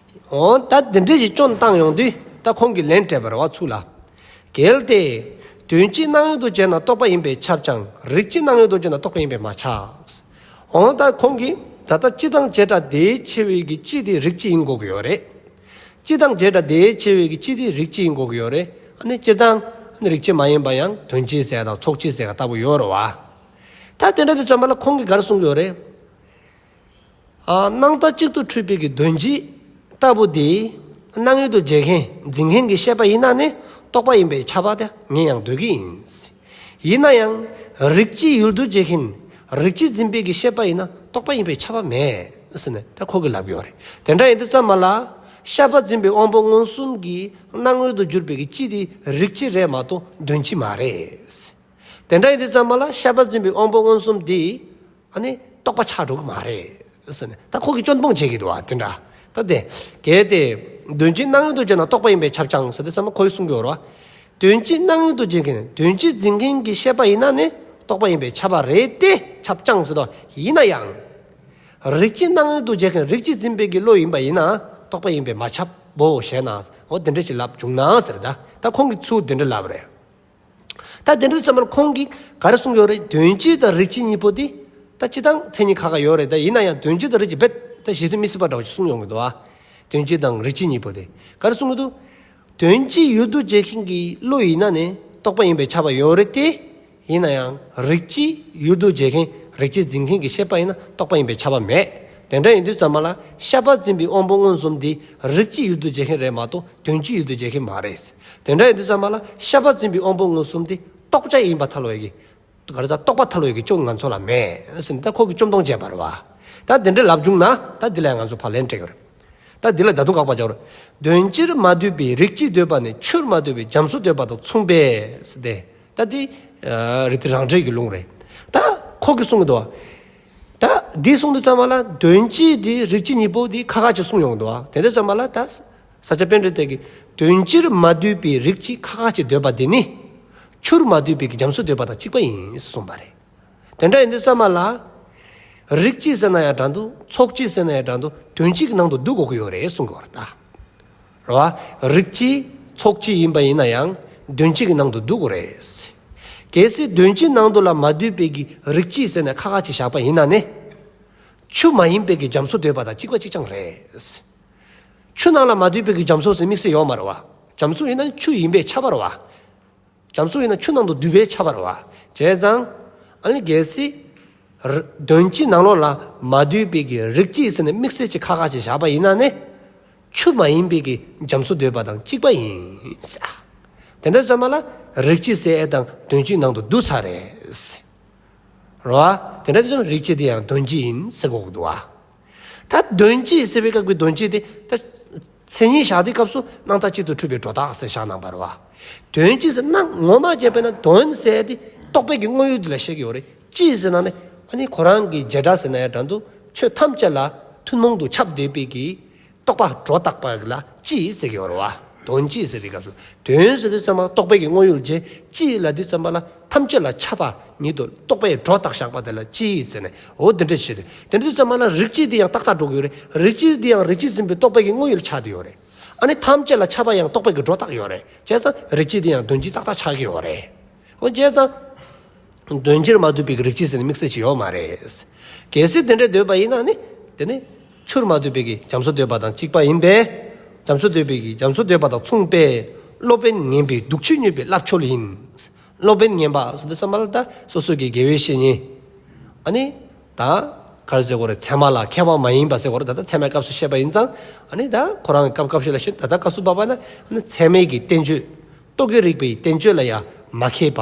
འོ་ད་འདི་འདྲ་ཞིག་སྐྱོན་བཏང་ཡོང་དུས་ད་ཁོང་གིས་ལན་སྤྲད་པ་རེད་བ་ཚུར་ལ། གལ་ཏེ། དོན་སྤྱི་སྣང་ཡུལ་དུ་བྱས་ན་རྟོག་པ་ཡིན་པས་ཁྱབ་ཀྱང་རིགས་སྤྱི་སྣང་ཡུལ་དུ་བྱས་ན་རྟོག་པ་ཡིན་པས་མ་ཁྱབ། འོ་ད་ཁོང་གིས་ད་ལྟ་སྤྱི་དང་བྱེ་བྲག་དེའི་ཕྱེ་བའི་གི་སྤྱི་དེ་རིགས་སྤྱི་ཡིན་དགོས་ཀྱི་ཡོད་རེད། སྤྱི་དང་བྱེ་བྲག་དེའི་ཕྱེ་བའི་གི་སྤྱི་དེ་རིགས་སྤྱི་ཡིན་དགོས་ཀྱི་ཡོད་རེད། ཨ་ནི་སྤྱིར་བཏང་ཨ་ནི་རིགས་སྤྱི་མ་ཡིན་པ་ཡང་དོན་སྤྱི་ཟེར་དང་ཚོགས་སྤྱི་ཟེར་ག་ལྟ་བུ་ཡོད་རེད་བ། ད་དེ་འདྲ་དུས་ཙམ་པ་ལ་ཁོང་གིས་ག་རེ་གསུངས་ཀྱི་ཡོད་རེད། ཨ། སྣང་བཏགས་གཅིག་ཏུ་འཁྲུལ་པའི་གི་དོན་སྤྱི་ལྟ་བུ་དེ། སྣང་ཡུལ་དུ་བྱེད་མཁན་འཛིན་མཁན་གྱི་ཤེས་པ་ཡིན་ན་ནི་རྟོག་པ་ཡིན་པས་ཁྱབ་པ་དེ་ངས་ཡང་འདོད་ཀྱི་ཡིན། ཡིན་ན་ཡང་རིགས་སྤྱི་ཡུལ་དུ་བྱེད་མཁན་རིགས་སྤྱི་འཛིན་པའི་གི་ཤེས་པ་ཡིན་ན་རྟོག་པ་ཡིན་པས་ཁྱབ་པ་མེད་ཟེར་ནས་ད་ཁོ་གིས་ལབ་ཀྱི་ཡོད་རེད། དེ་འདྲ་ཡིན་དུས་ཙམ་པ་ལ་ཤ་པ་འཛིན་པའི་དབང་པོ་མངོན་སུམ་གྱི་སྣང་ཡུལ་དུ་གྱུར་པའི་གི་སྤྱི་དེ་རིགས་སྤྱི་རེད་མ་གཏོགས་དོན་སྤྱི་མ་རེད། དེ་འདྲ་ཡིན་དུས་ཙམ་པ་ལ་ཤ་པ་འཛིན་པའི་དབང་པོ་མངོན་སུམ་དེ། ཨ་ནི་རྟོག་པ་ཆགས་འགྲོ་གི་མ་རེད་ཟེར་ནས་ད་ཁོ་གིས་སྐྱོན་སྤོང་བྱེད་ཀྱི་འདུག་བ་དེ་འདྲ། ད་དེ། གལ་ཏེ། དོན་སྤྱི་སྣང་ཡུལ་དུ་བྱས་ན་རྟོག་པ་ཡིན་པས་ཁྱབ་ཀྱང་ཟེར་ཏེ་ཚང་མ་ཁོ་གིས་གསུང་གི་ཡོད་རེད་བ། དོན་སྤྱི་སྣང་ཡུལ་དུ་བྱེད་མཁན་དོན་སྤྱི་འཛིན་མཁན་གྱི་ཤེས་པ་ཡིན་ན་ནི་རྟོག་པ་ཡིན་པས་ཁྱབ་པ་རེད་དེ་ཁྱབ་ཀྱང་ཟེར་དོ། ཡིན་ན་ཡང་། རིགས་སྤྱི་སྣང་ཡུལ་དུ་བྱེད་མཁན་རིགས་སྤྱི་འཛིན་པའི་གི་བློ་ཡིན་པ་ཡིན་ན་རྟོག་པ་ཡིན་པས་མ་ཁྱབ་བོ་ཞེ་ན། འོ་དེ་འདྲ་ཅིག་ལབ་བྱུང་ན་ཟེར་ད། ད་ཁོང་གིས་ཚུར་དེ་འདྲ་ལབ་རེད། ད་དེ་འདྲ་ཙམ་པར་ཁོང་གིས་ག་རེ་གསུངས་ཡོད་རེད། དོན་སྤྱི་དང་རིགས་སྤྱི་གཉིས་པོ་དེ་ད་སྤྱི་དང་མཚན་ཉིད་ཁ་ཁ་ཡོད་རེད། ད་ཡིན་ན་ཡང་དོན་སྤྱི་དང་རིགས་སྤྱི་རྦད་ད་གཞི་རྩ་མི་སྲིད་པ་འདྲ་བ་ཞིག་གསུངས་ཡོང་གི་འདུག་ཨ། དོན་སྤྱི་དང་རིགས་སྤྱི་གཉིས་པོ་དེ་ག་རེ་གསུངས་ཀྱི་འདུག་དོན་སྤྱི་ཡུལ་དུ་བྱེད་མཁན་གྱི་བློ་ཡིན་ན་ནི་རྟོག་པ་ཡིན་པས་ཁྱབ་པ་ཡོད་རེད་དེ། ཡིན་ན་ཡང་རིགས་སྤྱི་ཡུལ་དུ་བྱེད་མཁན་རིགས་སྤྱི་འཛིན་མཁན་གྱི་ཤེས་པ་ཡིན་ན་རྟོག་པ་ཡིན་པས་ཁྱབ་པ་མེད། དེ་འདྲ་ཡིན་དུས་ཙམ་པ་ལ་ཤེས་པ་འཛིན་པའི་དབང་པོ་མངོན་སུམ་དེ་རིགས་སྤྱི་ཡུལ་དུ་བྱེད་མཁན་རེད་མ་གཏོགས་དོན་སྤྱི་ཡུལ་དུ་བྱེད་མཁན་མ་རེད། དེ་འདྲ་ཡིན་དུས་ཙམ་པ་ལ་ཤེས་པ་འཛིན་པའི་དབང་པོ་མངོན་སུམ་དེ་རྟོགས་བྱ་ཡིན་པ་ཐལ་བའི་གི་ག་རེ་ཟ་རྟོགས་པ་ཐལ་བའི་གི་སྐྱོན་ང་ཚོ་ལ་མེད་ཟེར་ནས་ད་ཁོ་གི་སྐྱོན་སྟོང་བྱས་པ་རེད་བ། ད་དེ་འདྲའི་ལབ་བྱུང་ན་ད་འདི་ལ་ང་ཚོ་ཕར་ལན་སྤྲད་ཀྱི་རེད། ད་འདི་ལ་ད་དུང་དགག་པ་རྒྱག་རེད། དོན་སྤྱིར་མ་འདུས་པའི་རིགས་སྤྱི་འདོད་པ་ནི་ཆུར་མ་འདུས་པའི་རྒྱ་མཚོ་འདོད་པ་དང་མཚུངས་པས་ཟེར་ཏེ། ད་འདི་རིགས་གཏེར་རང་འགྲེལ་གྱི་ལུང་རེད། ད་ཁོ་གིས་གསུང་གི་འདུག་བ། ད་འདི་གསུང་དུས་ཙམ་པ་ལ་དོན་སྤྱི་འདི་རིགས་སྤྱི་གཉིས་པོ་འདི་ཁ་ཁ་ཅིག་གསུང་ཡོང་གི་འདུག་བ། དེ་འདྲ་ཙམ་པ་ལ་ད། ས་སྐྱ་པཎྜི་ཏས་ཀྱིས་དོན་སྤྱིར་མ་འདུས་པའི་རིགས་སྤྱི་ཁ་ཁ་ཅིག་འདོད་པ་འདི་ནི། ཆུར་མ་འདུས་པའི་རྒྱ་མཚོ་འདོད་པ་དང་གཅིག་པ་ཡིན་གསུངས་པ་རེད། དེ་འདྲ་ཡིན་དུས་ཙམ་པ་ལ། རིགས་སྤྱི་ཟེར་ན་ཡང་འདྲ་འདུག་ཚོགས་སྤྱི་ཟེར་ན་ཡང་འདྲ་འདུག་དོན་སྤྱི་གི་ནང་དུ་འདུ་དགོས་ཀྱི་ཡོད་རེད་གསུང་གི་ཡོད་རེད་ད། རེད་བ། རིགས་སྤྱི་ཚོགས་སྤྱི་ཡིན་པ་ཡིན་ན་ཡང་དོན་སྤྱི་གི་ནང་དུ་འདུ་དགོས་རེད། གལ་སྲིད་དོན་སྤྱི་ནང་དུ་ལ་མ་འདུས་པའི་གི་རིགས་སྤྱི་ཟེར་ནས་ཁ་ཁ་ཅིག་བཞག་པ་ཡིན་ན་ནི། ཆུ་མ་ཡིན་པའི་གི་རྒྱ་མཚོ་འདོད་པ་དང་གཅིག་པ་གཅིག་རྐྱང་རེད། ཆུ་ནང་ལ་མ་འདུས་པའི་གི་རྒྱ་མཚོ་ཟེར་དམིགས་བསལ་ཡོད་མ་རེད་བ། རྒྱ་མཚོ་ཡིན་ན་ཆུ་ཡིན་པས་ཁྱབ་པ་རེད་བ། རྒྱ་མཚོ་ཡིན་ན་ཆུ་ནང་དུ་འདུས་པས་ཁྱབ་པ་རེད་བ། བྱས་ཙང་། ཨ་ནི་གལ་སྲིད། ར་དོན་སྤྱི་ནང་ལོགས་ལ་མ་འདུས་པའི་གི་རིགས་སྤྱི་ཟེར་ནས་དམིགས་བསལ་གྱི་ཁ་ཁ་ཅིག་བཞག་པ་ཡིན་ན་ནི། ཆུ་མ་ཡིན་པའི་གི་རྒྱ་མཚོ་འདོད་པ་དང་གཅིག་པ་ཡིན་ཟེར། དེ་འདྲ་ཙམ་པ་ལ་རིགས་སྤྱི་ཟེར་ཨེ་དང་དོན་སྤྱི་ནང་དུ་འདུས་ཚར་རེད། རེད་བ། དེ་འདྲ་ཙམ་རིགས་སྤྱི་དེ་ཡང་དོན་སྤྱི་ཡིན་ཟེར་དགོས་ཀྱི་འདུག་བ། ད་དོན་སྤྱི་ཟེར་བའི་སྐབས་ཀྱི་དོན་སྤྱི་དེ་ད། མཚན་ཉིད་བཞག་དུས་སྐབས་སུ་སྣང་བཏགས་གཅིག་ཏུ་འཁྲུལ་པའི་སྒྲོ་བཏགས་ཟེར་བཞག་གནང་བ་རེད་བ། དོན་སྤྱི་ཟེར་ན་ངོ་མ་བྱས་པས་ན་དོན་ཟེར་དེ་རྟོག་པའི་གི་དངོས་ཡུལ་དེ་ལ་བཤད་ཀྱི་ཡོད་རེད། སྤྱི་ཟེར་ན་ནི་ཨ་ནི་ཁོ་རང་གི་བྱེ་བྲག་ཟེར་ན་ཡང་འདྲ་འདུག་ཆོས་ཐམས་ཅད་ལ་ཐུན་མོང་དུ་ཁྱབ་བསྡད་པའི་གི་རྟོག་པ་སྒྲོ་བཏགས་པ་ལ་སྤྱི་ཟེར་གྱི་ཡོད་རེད་བ། དོན་སྤྱི་ཟེར་དུས་སྐབས་སུ་དོན་ཟེར་དུས་ཙམ་པ་ལ་རྟོག་པའི་གི་དངོས་ཡུལ་བྱས། སྤྱི་ལབ་དུས་ཙམ་པ་ལ་ཐམས་ཅད་ལ་ཁྱབ་པ་ཉིད་དུ་རྟོག་པས་སྒྲོ་བཏགས་བཞག་པ་དེ་ལ་སྤྱི་ཟེར་ནས་འོ་དེ་འདྲ་བྱེད་དུས་དེ་འདྲ་དུས་ཙམ་པ་ལ་རིགས་སྤྱི་དེ་ཡང་ཏག་ཏག་འགྲོ་གི་ཡོད་རེད། རིགས་སྤྱི་དེ་ཡང་རིགས་སྤྱི་འཛིན་པའི་རྟོག་པའི་གི་དངོས་ཡུལ་ཆགས་བསྡད་ཡོད་རེད། ཨ་ནི་ཐམས་ཅད་ལ་ཁྱབ་པ་ཡང་རྟོག་པའི་གི་སྒྲོ་བཏགས་ཡོད་རེད། བྱས་ཙང་རིགས་སྤྱི་དེ་ཡང་དོན་སྤྱི་ཏག་ཏག་ཆགས་ཀྱི་ཡོད་རེད། འོ་བྱས་ཙང་། དོན་སྤྱིར་མ་འདུས་པའི་རིགས་སྤྱི་ཟེར་ནས་དམིགས་བསལ་ཅིག་ཡོད་མ་རེད། གལ་སྲིད་དེ་འདྲ་འདོད་པ་ཡིན་ན་ནི། དེ་ནི། ཆུར་མ་འདུས་པའི་གི་རྒྱ་མཚོ་འདོད་པ་དང་གཅིག་པ་ཡིན་པས། རྒྱ་མཚོ་འདོད་པའི་གི་རྒྱ་མཚོ་འདོད་པ་དང་མཚུངས་པས། སློབ་དཔོན་ངན་པས་དུག་ཆུས་མྱོས་པའི་རླབས་འཁྱོལ་ཡིན། སློབ་དཔོན་ངན་པ་ཟེར་དུས་ཙམ་པ་ལ་ད་སོ་སོ་གི་དགེ་བའི་བཤེས་གཉེན། ཨ་ནི། ད། ག་རེ་ཟེར་དགོས་རེད། ཚད་མ་ལ་མཁས་པ་མ་ཡིན་པ་ཟེར་དགོས་རེད། ད་ལྟ་ཚད་མའི་སྐབས་སུ་བཤད་པ་ཡིན་ཙང་། ཨ་ནི་ད་ཁོ་རང་གི་སྐབས་སྐབས་ཤིག་ལ་བཤད། ད་ལྟ་སྐབས་སུ་བབས་པ་ན་ཨ་ནི་ཚད་མའི་གི་བསྟན་བཅོས། རྟོག་གེ་རིག་པའི་བསྟན་བཅོས་ལ་ཡང་མ་མཁས་པ།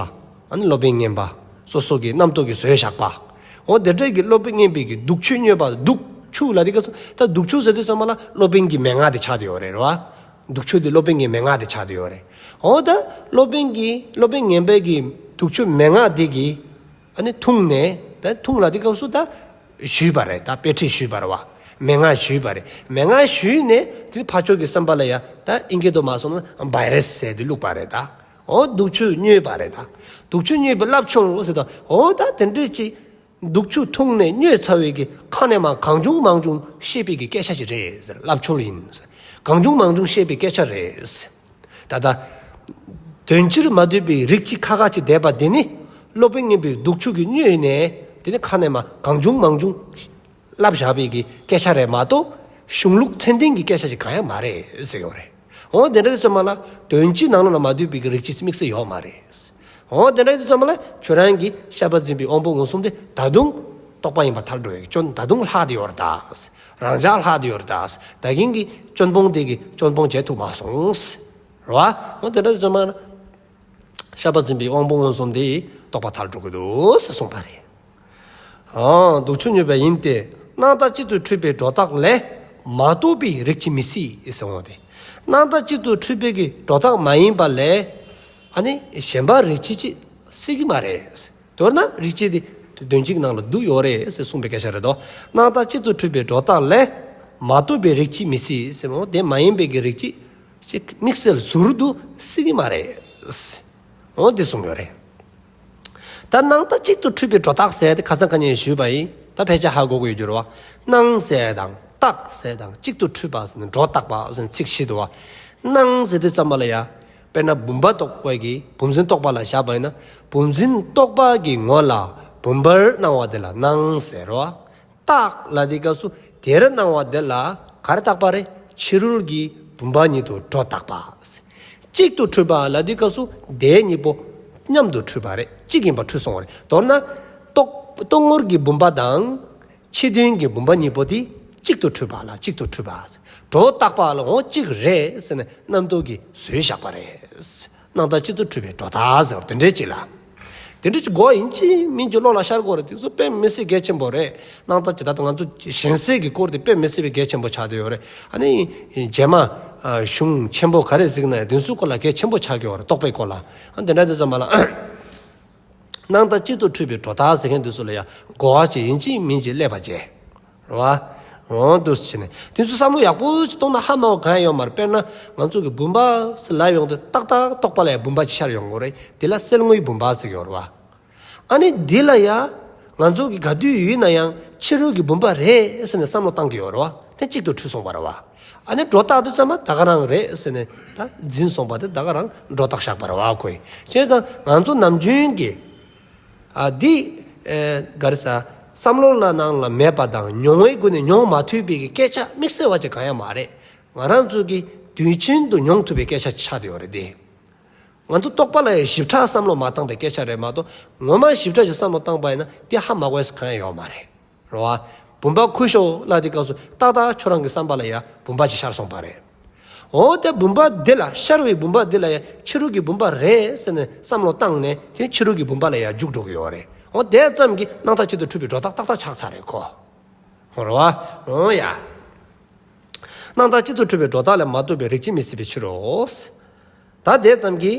ཨ་ནི་སློབ་དཔོན་ངན་པ། སོ་སོ་གི་རྣམ་རྟོག་གིས་བཟོས་བཞག་པ། འོ་དེ་འདྲ་གི་སློབ་དཔོན་ངན་པའི་གི་དུག་ཆུས་མྱོས་པ། དུག་ཆུ་ལབ་དུས་སྐབས་སུ་ད་དུག་ཆུ་ཟེར་དུས་ཙམ་པ་ལ་སློབ་དཔོན་གྱི་མན་ངག་དེ་ཆགས་བསྡད་ཡོད་རེད། རེད་བ། དུག་ཆུ་དེ་སློབ་དཔོན་གྱི་མན་ངག་དེ་ཆགས་བསྡད་ཡོད་རེད། འོ་ད་སློབ་དཔོན་གྱི་སློབ་དཔོན་ངན་པའི་གི་དུག་ཆུ་མན་ངག་དེ་གི་ཨ་ནི་འཐུངས་ནས། ད་འཐུངས་ལབ་དུས་སྐབས་སུ་ད་ཞུས་པ་རེད། ད་དཔེ་ཁྲིད་ཞུས་པ་རེད་བ། མན་ངག་ཞུས་པ་རེད། མན་ངག་ཞུས་ནས་དེ་ཕར་ཕྱོགས་ཀྱི་བསམ་པ་ལ་ཡ་ད་ཨིན་སྐད་དུ་མ་སོང་ན་བྷའི་རེ་སི་ཟེར་དེ་བླུགས་པ་རེད་ད། འོ་དུག་ཆུ་མྱོས་པ་རེད་ད། དུག་ཆུ་མྱོས་པའི་རླབས་འཁྱོལ་ཟེར་ད། འོ་ད་དེ་འདྲས་ཅིག་དུག་ཆུ་འཐུངས་ནས་མྱོས་ཚར་བའི་གི་ཁ་ནས་མར་གང་བྱུང་མང་བྱུང་བཤད་པའི་གི་སྐད་ཆ་ཞིག་རེད་ཟེར། རླབས་འཁྱོལ་ཡིན་ཟེར། གང་བྱུང་མང་བྱུང་བཤད་པའི་སྐད་ཆ་རེད་ཟེར། ད་ལྟ། དོན་སྤྱིར་མ་འདུས་པའི་རིགས་སྤྱི་ཁ་ཁ་ཅིག་བསྡད་པ་དེ་ནི། སློབ་དཔོན་ངན་པས་དུག་ཆུ་གིས་མྱོས་ནས། དེ་ནི་ཁ་ནས་མར་གང་བྱུང་མང་བྱུང་། བསླབས་བཞག་པའི་གི་སྐད་ཆ་རེད་མ་གཏོགས། གཞུང་ལུགས་ཚད་ལྡན་གྱི་སྐད་ཆ་ཞིག་གང་ཡང་མ་རེད་ཟེར་ཡོད་རེད། འོ་དེ་འདྲ་དུས་ཙམ་པ་ལ་དོན་སྤྱི་ནང་ལོགས་ལ་མ་འདུས་པའི་གི་རིགས་སྤྱི་དམིགས་བསལ་ཡོད་མ་རེད། འོ་དེ་འདྲ་དུས་ཙམ་པ་ལ་ཁྱོད་རང་གི་ཤེས་པ་འཛིན་པའི་དབང་པོ་མངོན་སུམ་དེ་ད་དུང་རྟོག་པ་ཡིན་པ་ཐལ་འགྲོ་བའི་སྐྱོན་ད་དུང་ལྷག་བསྡད་ཡོད་རེད་ད། རང་འཇགས་ལྷག་བསྡད་ཡོད་རེད་ད། ད་གིན་གྱི་སྐྱོན་སྤོང་དེ་གི་སྐྱོན་སྤོང་བྱེད་ཐུབ་མ་སོང་། རེད་བ། འོ་དེ་འདྲ་དུས་ཙམ་པ་ལ། ཤེས་པ་འཛིན་པའི་དབང་པོ་མངོན་སུམ་དེ་རྟོག་པ་ཐལ་འགྲོ་གི་འདུག་ཟེར་གསུངས་པ་རེད། ཨང་། དུག་ཆུས་མྱོས་པ་ཡིན་ཏེ། སྣང་བཏགས་གཅིག་ཏུ་འཁྲུལ་པའི་སྒྲོ་བཏགས་ལས་མ་གཏོགས་པའི་རིགས་སྤྱི་མི་སྲིད་ཟེར་འོང་སྟེ། སྣང་བཏགས་གཅིག་ཏུ་འཁྲུལ་པའི་གི་སྒྲོ་བཏགས་མ་ཡིན་པ་ལས། ཨ་ནི་གཞན་པ་རིགས་སྤྱི་ཅིག་སྲིད་ཀྱི་མ་རེད། མདོར་ན་རིགས་སྤྱི་དེ་དོན་སྤྱི་གི་ནང་ལ་འདུས་ཡོད་རེད་ཟེར་གསུངས་པའི་སྐད་ཆ་རེད་དོ། སྣང་བཏགས་གཅིག་ཏུ་འཁྲུལ་པའི་སྒྲོ་བཏགས་ལས། མ་རྟོགས་པའི་རིགས་ཀྱིས་མི་སྲིད་ཟེར་མོ། དེ་མ་ཡིན་པའི་གི་རིགས་ཀྱིས་ཅིག་དམིགས་བསལ་ཟུར་དུ་སྲིད་ཀྱི་མ་རེད། འོ་དེ་གསུངས་ཡོད་རེད། ད་སྣང་བཏགས་གཅིག་ཏུ་འཁྲུལ་པའི་སྒྲོ་བཏགས་ཟེར་དེ་ཁ་སང་ཁ་ཉིན་ཞུས་པ་ཡིན། ད་ཕལ་ཆེར་ཧ་གོ་གི་ཡོད་རྒྱུ་རེད་བ། སྣང་ཟེར་དང་བཏགས་ཟེར་དང་གཅིག་ཏུ་འཁྲུལ་པ་ཟེར་ནས་སྒྲོ་བཏགས་པ་ཟེར་ནས་ཚིག་བཞི་འདུག་བ། སྣང་ཟེར་དུས་ཙམ་པ་ལ་ཡ། དཔེར་ན་བུམ་པ་རྟོགས་པའི་གི་བུམ་འཛིན་རྟོག་པ་ལ་བཞག་པ་ཡིན་ན། བུམ་འཛིན་རྟོག་པ་གི་ངོ་ལ་བུམ་པར་སྣང་བ་དེ་ལ་སྣང་ཟེར་རོ། བཏགས་ལ་དེའི་སྐབས་སུ་དེར་སྣང་བ་དེ་ལ་ག་རེ་བཏགས་པ་རེད། ཕྱི་རོལ་གྱི་བུམ་པ་ཉིད་དུ་སྒྲོ་བཏགས་པ། གཅིག་ཏུ་འཁྲུལ་པ་ལ་དེའི་སྐབས་སུ་དེ་གཉིས་པོ་མཉམ་དུ་འཁྲུལ་པ་རེད། གཅིག་ཡིན་པ་འཁྲུལ་སོང་བ་རེད། མདོར་ན་རྟོག་རྟོག་ངོར་གྱི་བུམ་པ་དང་། ཕྱི་དོན་གྱི་བུམ་པ་གཉིས་པོ་དེ་གཅིག་ཏུ་འཁྲུལ་པ་ལ་གཅིག་ཏུ་འཁྲུལ་པ། སྒྲོ་བཏགས་པ་ལ་འོ་གཅིག་རེད་ཟེར་ནས་རྣམ་རྟོག་གིས་བཟོས་བཞག་པ་རེད། སྣང་བཏགས་གཅིག་ཏུ་འཁྲུལ་པའི་སྒྲོ་བཏགས་ཟེར་བ་དེ་འདྲའི་ཅིག་ལ། དེ་འདྲའི་ཅིག་གོ་ཡིན་གཅིག་མིན་གཅིག་བློ་ལ་ཤར་དགོས་རེད། དེ་ཚོ་དཔེ་མི་སྲིད་གལ་ཆེན་པོ་རེད། སྣང་བཏགས་ཇི་ལྟར་ང་ཚོ་གཞན་སེལ་གྱི་སྐོར་དེ་དཔེ་མི་སྲིད་པའི་གལ་ཆེན་པོ་ཆགས་བསྡད་ཡོད་རེད། ཨ་ནི་རྗེས་མ་གཞུང་ཆེན་པོ་ག་རེ་གཟིགས་ན་ཡང་དེ་ཚོའི་སྐོར་ལ་གལ་ཆེན་པོ་ཆགས་ཀྱི་ཡོད་རེད། རྟོག་པའི་སྐོར་ལ། ཨ་འདི་འདྲ་དེ་ཚོ་མ་ལ། སྣང་བཏགས་གཅིག་ཏུ་འཁྲུལ་པའི་སྒྲོ་བཏགས་ཟེར་མཁན་དེ་ཚོ་ལ་ཡང་གོ་བ་ཅིག་ཡིན་གཅིག་མིན་གཅིག་སླེབས་པ་བྱས། རེད་བ། འོ་འདུག་སེ་བྱས་ནས་དེ་ཚོ་བསམ་བློ་ཡག་པོ་ཞིག་གཏོང་ན་ཧ་མ་གོ་གང་ཡང་ཡོད་མ་རེད། དཔེར་ན་ང་ཚོ་གི་བུམ་པ་ཟེར་ལབ་ཡོང་དུས་ཏག་ཏག་རྟོག་པ་ལ་ཡང་བུམ་པ་ཅིག་ཤར་ཡོང་གི་རེད། དེ་ལ་སེལ་ངོའི་བུམ་པ་ཟེར་གྱི་ཡོད་རེད་བ། ཨ་ནི་འདི་ལ་ཡང་ང་ཚོ་གི་ག་དུས་ཡིན་ན་ཡང་ཕྱི་རོལ་གྱི་བུམ་པ་རེད་ཟེར་ནས་བསམ་བློ་བཏང་གི་ཡོད་རེད་བ། དེ་གཅིག་ཏུ་འཁྲུལ་སོང་བ་རེད་བ། ཨ་ནི་སྒྲོ་བཏགས་དུས་ཙམ་པ་ད་ག་རང་རེད་ཟེར་ནས་ད་འཛིན་སོང་བ་དེ་ད་ག་རང་སྒྲོ་བཏགས་བཞག་པ་རེད་བ་ཁོས། བྱས་ཙང་ང་ཚོ་ནམ་རྒྱུན་གྱི་ཨ་འདི་ཨེ་ག་རེ་ཟ། བསམ་བློ་ལ་ནང་ལ་མེད་པ་དང་མྱོང་བའི་སྒོ་ནས་མྱོང་མ་ཐུབ་པའི་གི་སྐད་ཆ་དམིགས་བསལ་བ་ཅིག་གང་ཡང་མ་རེད། ང་རང་ཚོ་གི་དུས་རྒྱུན་དུ་མྱོང་ཐུབ་པའི་སྐད་ཆ་ཆགས་བསྡད་ཡོད་རེད་དེ། ང་ཚོ་རྟོག་པ་ལ་ཡང་ཞིབ་ཕྲ་བསམ་བློ་མ་བཏང་པའི་སྐད་ཆ་རེད་མ་གཏོགས་ངོ་མ་ཞིབ་ཕྲ་ཞིག་བསམ་བློ་བཏང་པ་ཡིན་ན་དེ་ཧ་མ་གོ་ཡ་གང་ཡང་ཡོད་མ་རེད། རེད་བ། བུམ་པ་ཁུར་ཤོག་ལབ་དུས་སྐབས་སུ་ཏག་ཏག་ཁྱོད་རང་གི་བསམ་པ་ལ་ཡང་བུམ་པ་ཅིག་ཤར་སོང་པ་རེད། འོ་དེ་བུམ་པ་འདི་ལ་ཤར་བའི་བུམ་པ་འདི་ལ་ཡང་ཕྱི་རོལ་གྱི་བུམ་པ་རེད་ཟེར་ནས་བསམ་བློ་བཏང་ནས་དེ་ཕྱི་རོལ་གྱི་བུམ་པ་ལ་ཡང་འཇུག་འགྲོ་གི་ཡོད་རེད། འོ་དེ་ཙམ་གྱིས་སྣང་བཏགས་གཅིག་ཏུ་འཁྲུལ་པའི་སྒྲོ་བཏགས་ཏག་ཏག་ཆགས་ཚར་རེད་ཁོ། འོ་རེད་བ། འོ་ཡ། སྣང་བཏགས་གཅིག་ཏུ་འཁྲུལ་པའི་སྒྲོ་བཏགས་ལས་མ་གཏོགས་པའི་རིགས་ཀྱིས་མི་སྲིད་པའི་ཕྱིར་རོ། ད་དེ་ཙམ་གྱིས་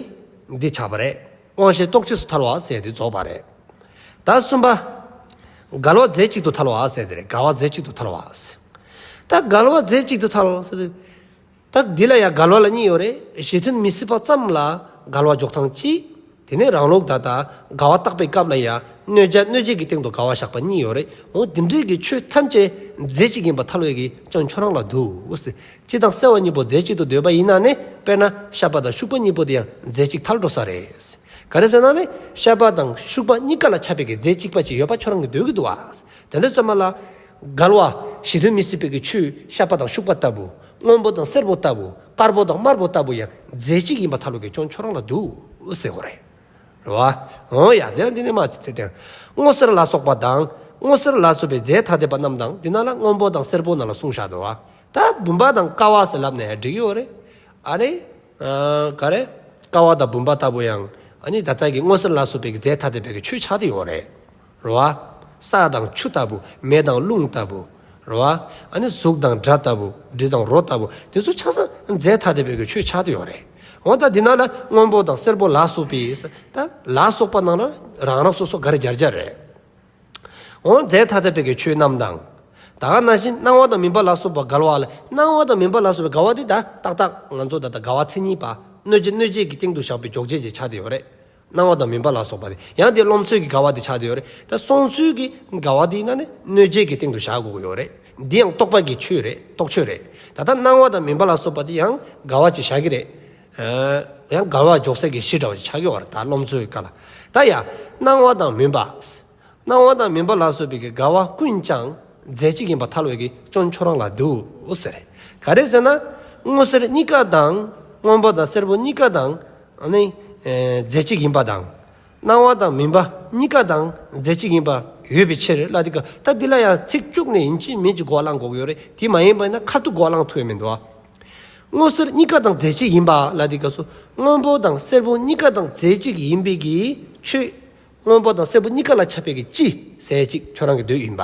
འདི་ཆགས་པ་རེད། དབང་ཤེས་རྟོག་བཅས་སུ་ཐལ་བ་ཟེར་དེ་རྫོགས་པ་རེད། ད་གསུམ་པ། འགལ་བ་རྫས་གཅིག་ཏུ་ཐལ་བ་ཟེར་དེ་རེད། འགལ་བ་རྫས་གཅིག་ཏུ་ཐལ་བ་ཟེར། ད་འགལ་བ་རྫས་གཅིག་ཏུ་ཐལ་བ་ཟེར་དེ། ད་འདི་ལ་ཡང་འགལ་བ་ལ་གཉིས་ཡོད་རེད། གཞི་མཐུན་མི་སྲིད་པ་ཙམ་ལ་འགལ་བ་འཇོག་སྟངས་གཅིག་དེ་ནས་རང་ལུགས་ད་ལྟ་འགལ་བ་བརྟག་པའི་སྐབས་ལ་ཡང་གནོད་བྱ་གནོད་བྱེད་ཀྱི་སྟེང་དུ་འགལ་བ་བཞག་པ་གཉིས་ཡོད་རེད། འོ་དེ་འདྲའི་གི་ཆོས་ཐམས་ཅད་རྫས་གཅིག་ཡིན་པ་ཐལ་བའི་གི་སྐྱོན་ཁྱོད་རང་ལ་འདུག་ཟེར། སྤྱི་དང་སེལ་བ་གཉིས་པོ་རྫས་གཅིག་ཏུ་འདོད་པ་ཡིན་ན་ནི་དཔེར་ན་ཤ་པ་དང་ཤུག་པ་གཉིས་པོ་དེ་ཡང་རྫས་གཅིག་ཐལ་འགྲོ་ས་རེད། ག་རེ་ཟེར་ན་ནི་ཤ་པ་དང་ཤུག་པ་གཉིས་ཀ་ལ་ཁྱབ་པའི་གི་རྫས་གཅིག་པ་ཅིག་ཡོད་པ་ཁྱོད་རང་གི་འདོད་ཀྱི་འདུག་བ། དེ་འདྲ་ཙམ་མ་ལ་འགལ་བ་གཞི་མཐུན་མི་སྲིད་པའི་གི་ཆོས་ཤ་པ་དང་ཤུག་པ་ལྟ་བུ། སྔོན་པོ་དང་སེར་པོ་ལྟ་བུ། དཀར་པོ་དང་དམར་པོ་ལྟ་བུ་ཡང་རྫས་གཅིག་ཡིན་པ་ཐལ་བའི་གི་སྐྱོན་ཁྱོད་རང་ལ་འདུག་ཟེར་དགོས་རེད། རེད་བ། འོ་ཡ་དེ་འདི་ནི་མ་ཚིག་དེ་སྔོ་སེར་ལ་སོགས་པ་དང་སྔོ་སེར་ལ་སོགས་པའི་རྫས་ཐ་དད་པ་རྣམས་དང་འདི་ན་ལ་སྔོན་པོ་དང་སེར་པོ་ནང་ལ་གསུངས་བཞག་འདུག་བ། ད་བུམ་པ་དང་ཀ་བ་ཟེར་ལབ་ནས་འགྲིག་ཡོད་རེད། ཨ་རེ། ཨ་ག་རེ། ཀ་བ་དང་བུམ་པ་ལྟ་བུ་ཡང་ཨ་ནི་ད་ལྟ་གི་སྔོ་སེར་ལ་སོགས་པའི་རྫས་ཐ་དད་པའི་གི་ཆོས་ཆགས་ཏེ་ཡོད་རེད། རེད་བ། ས་དང་ཆུ་ལྟ་བུ། མེ་དང་རླུང་ལྟ་བུ། རེད་བ། ཨ་ནི་གཟུགས་དང་སྒྲ་ལྟ་བུ། དྲི་དང་རོ་ལྟ་བུ། དེ་ཚོ་ཆ་ཚང་རྫས་ཐ་དད་པའི་གི་ཆོས་ཆགས་ཏེ་ཡོད་རེད། འོ་ད་འདི་ན་ལ་སྔོན་པོ་དང་སེར་པོ་ལ་སོགས་པའི་ད་ལ་སོགས་པ་ནང་ལ་རང་རང་སོ་སོ་ག་རེ་སྦྱར་སྦྱར་རེད། འོ་རྫས་ཐ་དད་པའི་གི་ཆོས་རྣམས་དང་། ད་ག་ནང་བཞིན་སྣང་བ་དང་མུན་པ་ལ་སོགས་པ་འགལ་བ་ལ་སྣང་བ་དང་མུན་པ་ལ་སོགས་པའི་འགལ་བ་འདི་ད་ཏག་ཏག་ང་ཚོ་ད་ལྟ་འགལ་བ་མཚན་ཉིད་པ་གནོད་བྱེད་གནོད་བྱེད་ཀྱི་སྟེང་དུ་བཞག་པའི་འཇོག་བྱེད་ཅིག་ཆགས་བསྡད་ཡོད་རེད། སྣང་བ་དང་མུན་པ་ལ་སོགས་པ་དེ་ཡང་དེ་རློམ་ཚུལ་གྱི་འགལ་བ་དེ་ཆགས་བསྡད་ཡོད་རེད། ད་སོང་ཚུལ་གྱི་འགལ་བ་དེ་ཡིན་ན་ནི་གནོད་བྱེད་ཀྱི་སྟེང་དུ་བཞག་དགོས་ཀྱི་ཡོད་རེད། འདི་ཡང་རྟོག་པ་གི་ཆོས་རེད། རྟོག་ཆོས་རེད། ད་ལྟ་སྣང་བ་དང་མུན་པ་ལ་སོགས་པ་དེ་ཡང་འགལ་བ་ཅིག་བཞག་གི་རེད། ཡང་འགལ་བ་འཇོག་སའི་གི་གཞི་འདྲ་བ་ཅིག་ཆགས་ཀྱི་ཡོད་རེད། ད་རློམ་ཚུལ་གྱི་སྐབས་ལ་ད་ཡང་སྣང་བ་དང་མུན་པ། སྣང་བ་དང་མུན་པ་ལ་སོགས་པའི་གི་འགལ་བ་ཀུན་ཀྱང་རྫས་གཅིག་ཡིན་པ་ཐལ་བའི་གི་སྐྱོན་ཁྱོད་རང་ལ་འདུག་ཟེར། ག་རེ་ཟེར་ན། སྔོ་སེར་གཉིས་ཀ་དང་སྔོན་པོ་དང་སེར་པོ་གཉིས་ཀ་དང་ཨ་ནི་རྫས་གཅིག་ཡིན་པ་དང་། སྣང་བ་དང་མུན་པ་གཉིས་ཀ་དང་རྫས་གཅིག་ཡིན་པ་ཡོད་པའི་ཕྱིར་ལ་དེ་ག་ད་འདི་ལ་ཡང་ཚིག་བཅུག་ནས་ཡིན་གཅིག་མིན་གཅིག་གོ་བ་བླང་དགོས་ཀྱི་ཡོད་རེད། དེ་མ་ཡིན་པ་ཡིན་ན་ཁ་ཐུག་གོ་བ་བླང་ཐུབ་ཡ་མི་འདུག་ཨ། སྔོ་སེར་གཉིས་ཀ་དང་རྫས་གཅིག་ཡིན་པ་ལ་དེ་ག་སོ་སྔོན་པོ་དང་སེར་པོ་གཉིས་ཀ་དང་རྫས་གཅིག་ཡིན་པའི་གི་ཆོས། སྔོན་པོ་དང་སེར་པོ་གཉིས་ཀ་ལ་ཁྱབ་པའི་གི་སྤྱི་ཟེར་ཅིག་ཁྱོད་རང་གི་འདོད་ཡིན་པ།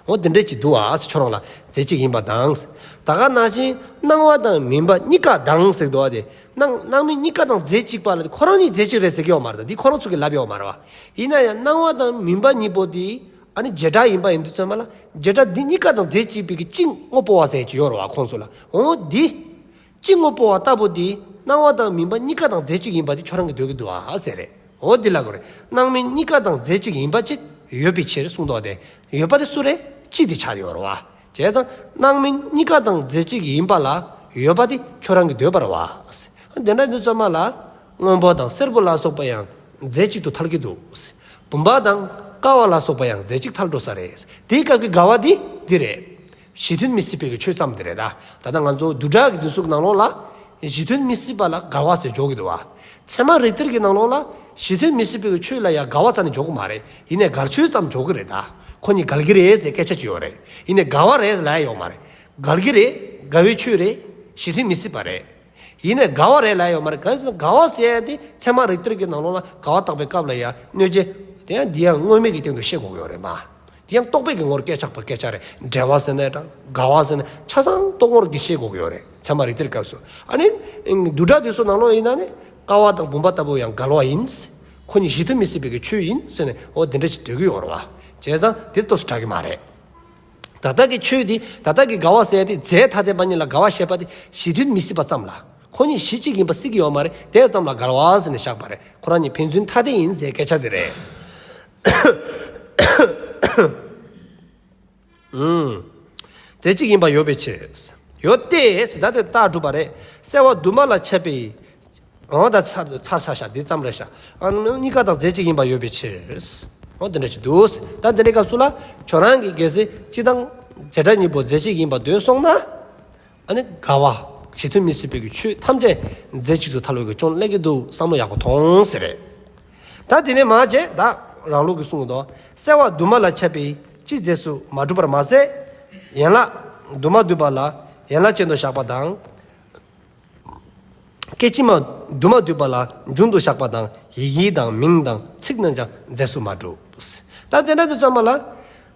འོ་དེ་འདྲས་ཅིག་འདུག་ཨ་ཟེར་ཁྱོད་རང་ལ་རྫས་གཅིག་ཡིན་པ་དང་། ད་ག་ནང་བཞིན་སྣང་བ་དང་མུན་པ་གཉིས་ཀ་དང་ཟེར་འདུག་ཨ་དེ། སྣང་སྣང་མུན་གཉིས་ཀ་དང་རྫས་གཅིག་པ་ལ་དེ་ཁོ་རང་གཉིས་རྫས་གཅིག་རེད་ཟེར་གི་ཡོད་མ་རེད། ད་འདི་ཁོ་རང་ཚོ་གི་ལབ་ཡོད་མ་རེད་བ། ཡིན་ན་ཡང་སྣང་བ་དང་མུན་པ་གཉིས་པོ་དེ་ ཨ་ནི་བྱེ་བྲག་ཡིན་པ་ཡིན་དུས་ཙམ་པ་ལ། བྱེ་བྲག་འདི་གཉིས་ཀ་དང་རྫས་གཅིག་པའི་གི་སྤྱི་དངོས་པོ་བ་ཟེར་གྱི་ཡོད་རེད་བ། ཁོངས་སུ་ལ། འོ་འདི། སྤྱི་དངོས་པོ་བ་ལྟ་བུ་འདི་སྣང་བ་དང་མིན་པ་གཉིས་ཀ་དང་རྫས་གཅིག་ཡིན་པ་དེ་ཁྱོད་རང་གིས་འདོད་ཀྱི་འདུག་ཨ་ཟེར་རེད། འོ་འདི་ལ་གོ་རེད། སྣང་མིན་གཉིས་ཀ་དང་རྫས་གཅིག་ཡིན་པ་ཅིག་ཡོད་པའི་ཕྱིར་གསུངས་འདུག་སྟེ། ཡོད་པ་དེ་སུ་རེད། སྤྱི་དེ་ཆགས་ཡོད་རེད་བ། བྱས་ཙང་སྣང་མིན་གཉིས་ཀ་དང་རྫས་གཅིག་ཡིན་པ་ལ་ཡོད་པ་དེ་ཁྱོད་རང་གིས་འདོད་པ་རེད་བ། དེ་འདྲ་དུས་ཙམ་པ་ལ། སྔོན་པོ་དང་སེར་པོ་ལ་སོགས་པ་ཡང་རྫས་གཅིག་ཏུ་ཐལ་གྱི་འདུག། བུམ་པ་དང་ཀ་བ་ལ་སོགས་པ་ཡང་རྫས་གཅིག་ཐལ་འགྲོ་ས་རེད། དེའི་སྐབས་ཀྱི་འགལ་བ་འདི་འདི་རེད། གཞི་མཐུན་མི་སྲིད་པའི་གི་ཆོས་ཙམ་དེ་རེད་ད། ད་ལྟ་ང་ཚོ་བསྡུས་གྲྭ་གི་འདི་ཚོ་གི་ནང་ལོགས་ལ་གཞི་མཐུན་མི་སྲིད་པ་ལ་འགལ་བ་ཟེར་འཇོག་གི་འདུག་བ། ཚད་མ་རིགས་གཏེར་གྱི་ནང་ལོགས་ལ་གཞི་མཐུན་མི་སྲིད་པའི་གི་ཆོས་ལ་ཡང་འགལ་བ་རྩ་ནས་འཇོག་གི་མ་རེད། ཡིན་ནའི་འགལ་ཆོས་ཙམ་འཇོག་གི་རེད་ད། ཁོ་གཉིས་འགལ་གྱི་རེད་ཟེར་སྐད་ཆ་ཅིག་ཡོད་རེད། ཡིན་ནའི་འགལ་བ་རེད་ལབ་ཡ་ཡོད་མ་རེད། འགལ་གྱི་རེད། འགལ་བའི་ཆོས་རེད། གཞི་མཐུན་མི་སྲིད་པ་རེད། ཡིན་ནའི་འགལ་བ་རེད་ལབ་ཡོད་མ་རེད། གང་ཟེར་ན་འགལ་བ་ཟེར་ཡ་དེ་ཚད་མ་རིགས་གཏེར་གྱི་ནང་ལོགས་ལ་འགལ་བ་བརྟག་པའི་སྐབས་ལ་ཡང་གནོད་བྱེད་དེ་ཡང་འདི་ཡང་དངོས་མེད་ཀྱི་སྟེང་དུ་བཤད་དགོས་ཀྱི་ཡོད་རེད་མ། དེ་ཡང་རྟོག་པའི་གི་ངོར་སྐད་ཆགས་པ་སྐད་ཆ་རེད། འབྲེལ་བ་ཟེར་ནའི་འདྲ། འགལ་བ་ཟེར་ན་ཆ་ཚང་རྟོག་ངོར་གྱི་བཤད་དགོས་ཀྱི་ཡོད་རེད། ཚད་མ་རིགས་གཏེར་སྐབས་སུ། ཨ་ནི་བསྡུས་གྲྭ་དེ་ཚོ་ནང་ལོགས་ཡིན་ན་ནི་ཀ་བ་དང་བུམ་པ་ལྟ་བུ་ཡང་འགལ་བ་ཡིན། ཁོ་གཉིས་གཞི་མཐུན་མི་སྲིད་པའི་གི་ཆོས་ཡིན་ཟེར་ནས་འོ་དེ་འདྲ་ཅིག་འདོད་ཀྱི་ཡོད་རེད་བ། བྱས་ཙང་དེ་ཏོག་ཙམ་དྲག་གི་མ་རེད། ད་ལྟ་གི་ཆོས་འདི་ད་ལྟ་གི་འགལ་བ་ཟེར་ཡ་དེ་རྫས་ཐ་དད་པ་གཉིས་ལ་འགལ་བ་བཤད་པ་དེ་གཞི་མཐུན་མི་སྲིད་པ་ཙམ་ལ། ཁོ་གཉིས་གཞི་གཅིག་ཡིན་པ་སྲིད་ཀྱི་ཡོད་མ་རེད། དེ་ཙམ་ལ་འགལ་བ་ཟེར་ནས་བཞག་པ་རེད། ཁོ་རང་གཉིས་ཕན་ཚུན་ཐ་དད་ཡིན་ཟེར་སྐད་ཆ་དེ་རེད། ཨུམ། རྫས་གཅིག་ཡིན་པ་ཡོད་པའི་ཕྱིར། ཡོད་དེ་ཟེར་ད་དེ་རྟགས་སྒྲུབ་པ་རེད། སེལ་བ་དུ་མ་ལ་ཁྱབ་པའི། འོ་ད་ཚར་ཚར་ས་ཤ་འདི་ཙམ་རེད་ཤ། ཨ་ནི་གཉིས་ཀ་དང་རྫས་གཅིག་ཡིན་པ་ཡོད་པའི་ཕྱིར། འོ་དེ་འདྲ་ཞིག་འདུག། ད་འདི་འདྲའི་སྐབས་སུ་ལ་ཁྱོད་རང་གིས་གལ་སྲིད་སྤྱི་དང་བྱེ་བྲག་གཉིས་པོ་རྫས་གཅིག་ཡིན་པ་འདོད་སོང་ན། ཨ་ནི་འགལ་བ། གཞི་མཐུན་མི་སྲིད་པའི་གི་ཆོས་ཐམས་ཅད་རྫས་གཅིག་ཏུ་ཐལ་བའི་གི་སྐྱོན་སླེབས་ཀྱི་འདུག། བསམ་བློ་ཡག་པོ་ཐོངས་ཟེར་རེད། ད་དེ་ནས་མ་བྱས་ད་རང་ལུགས་ཀྱི་གསུང་གི་འདུག། སེལ་བ་དུ་མ་ལ་ཁྱབ་པའི་སྤྱི་རྫས་སུ་མ་གྲུབ་པར་མ་ཟད། ཡན་ལག་དུ་མ་འདུས་པ་ལ་ཡན་ལག་ཅན་དུ་བཞག་པ་དང་། སྐད་ཅིག་མ་དུ་མ་འདུས་པ་ལ་རྒྱུན་དུ་བཞག་པ་དང་ཡི་གེ་དང་མིང་དང་ཚིག་རྣམས་ཀྱང་རྫས་སུ་མ་གྲུབ། ད་དེ་འདྲ་དུ་ཙམ་པ་ལ།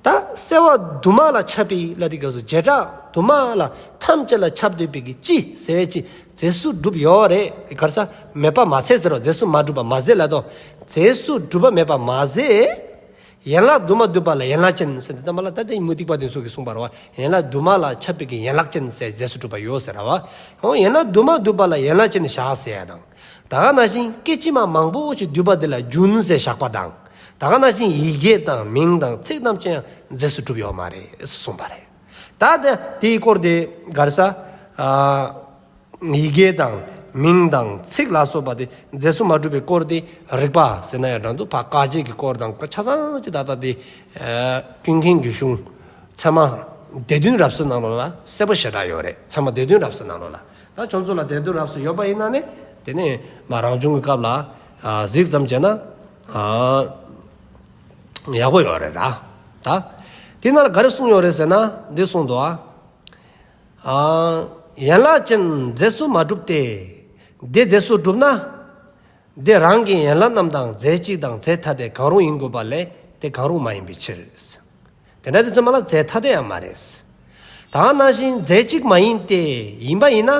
ད་སེལ་བ་དུ་མ་ལ་ཁྱབ་པའི་ལ་དེ་སྐབས་སུ་བྱེ་བྲག་དུ་མ་ལ་ཐམས་ཅད་ལ་ཁྱབ་འདོད་པའི་གི་སྤྱི་ཟེར་ཅི་རྫས་སུ་གྲུབ་ཡོད་རེད། ག་རེ་ཟ་མེད་པ་མ་ཚད་ཟེར་རོ། རྫས་སུ་མ་གྲུབ་པ་མ་ཟད་ལ་དོ། རྫས་སུ་གྲུབ་པ་མེད་པ་མ་ཟད། ཡན་ལག་དུ་མ་འདུས་པ་ལ་ཡན་ལག་ཅན་ཟེར་ཏེ་ཙམ་པ་ལ་ད་ལྟའི་མུ་སྟེགས་པ་དེ་ཚོ་གིས་གསུངས་པ་རེད་བ། ཡན་ལག་དུ་མ་ལ་ཁྱབ་པའི་གི་ཡན་ལག་ཅན་ཟེར་རྫས་སུ་གྲུབ་པ་ཡོད་ཟེར་ར་བ། ཧོ་ཡན་ལག་དུ་མ་འདུས་པ་ལ་ཡན་ལག་ཅན་བཞག་ཟེར་ཡ་དང་། ད་ག་ནང་བཞིན་སྐད་ཅིག་མ་མང་པོ་ཞིག་འདུས་པ་དེ་ལ་རྒྱུན་ཟེར་བཞག་པ་དང་། ད་ག་ནང་བཞིན་ཡི་གེ་དང་མིང་དང་ཚིག་རྣམས་ཀྱང་རྫས་སུ་གྲུབ་ཡོད་མ་རེད་གསུངས་པ་རེད། ད་དེ་དེའི་སྐོར་དེ་ག་རེ་ཟ། ཨ། ཡི་གེ་དང་མིང་དང་ཚིག་ལ་སོགས་པ་དེ་རྫས་སུ་མ་གྲུབ་པའི་སྐོར་དེ་རིགས་པ་ཟེར་ན་ཡང་འགྲིག་འདུག། ཕ་བཀའ་བརྒྱད་ཀྱི་སྐོར་དང་ཆ་ཚང་གཅིག་ད་ལྟ་དེ་ཀུན་མཁྱེན་རྒྱུད་གཞུང་ཚད་མ་སྡེ་བདུན་རབ་གསལ་ནང་ལོགས་ལ་གསལ་པོ་ཞེ་དྲག་ཡོད་རེད། ཚད་མ་སྡེ་བདུན་རབ་གསལ་ནང་ལོགས་ལ། ད་ཁྱོད་ཚོ་ལ་སྡེ་བདུན་རབ་གསལ་ཡོད་པ་ཡིན་ན་ནི་དེ་ནས་མ་རང་བྱུང་གི་སྐབས་ལ་གཟིགས་ཙམ་བྱས་ན་ཡག་པོ་ཡོད་རེད་ར། ད་དེ་ནང་ལ་ག་རེ་གསུངས་ཡོད་རེད་ཟེར་ན་འདི་གསུངས་འདུག་ཨ། ཡན་ལག་ཅན་རྫས་སུ་མ་གྲུབ་སྟེ། དེ་རྫས་སུ་གྲུབ་ན། དེ་རང་གི་ཡན་ལག་རྣམས་དང་རྫས་གཅིག་དང་རྫས་ཐ་དད་གང་རུང་ཡིན་དགོས་པ་ལས་དེ་གང་རུང་མ་ཡིན་པའི་ཕྱིར། དེ་འདྲ་དེ་ཚོ་མ་ལ་རྫས་ཐ་དད་ཡང་མ་རེད། ད་ནང་བཞིན་རྫས་གཅིག་མ་ཡིན་ཏེ། ཡིན་པ་ཡིན་ན།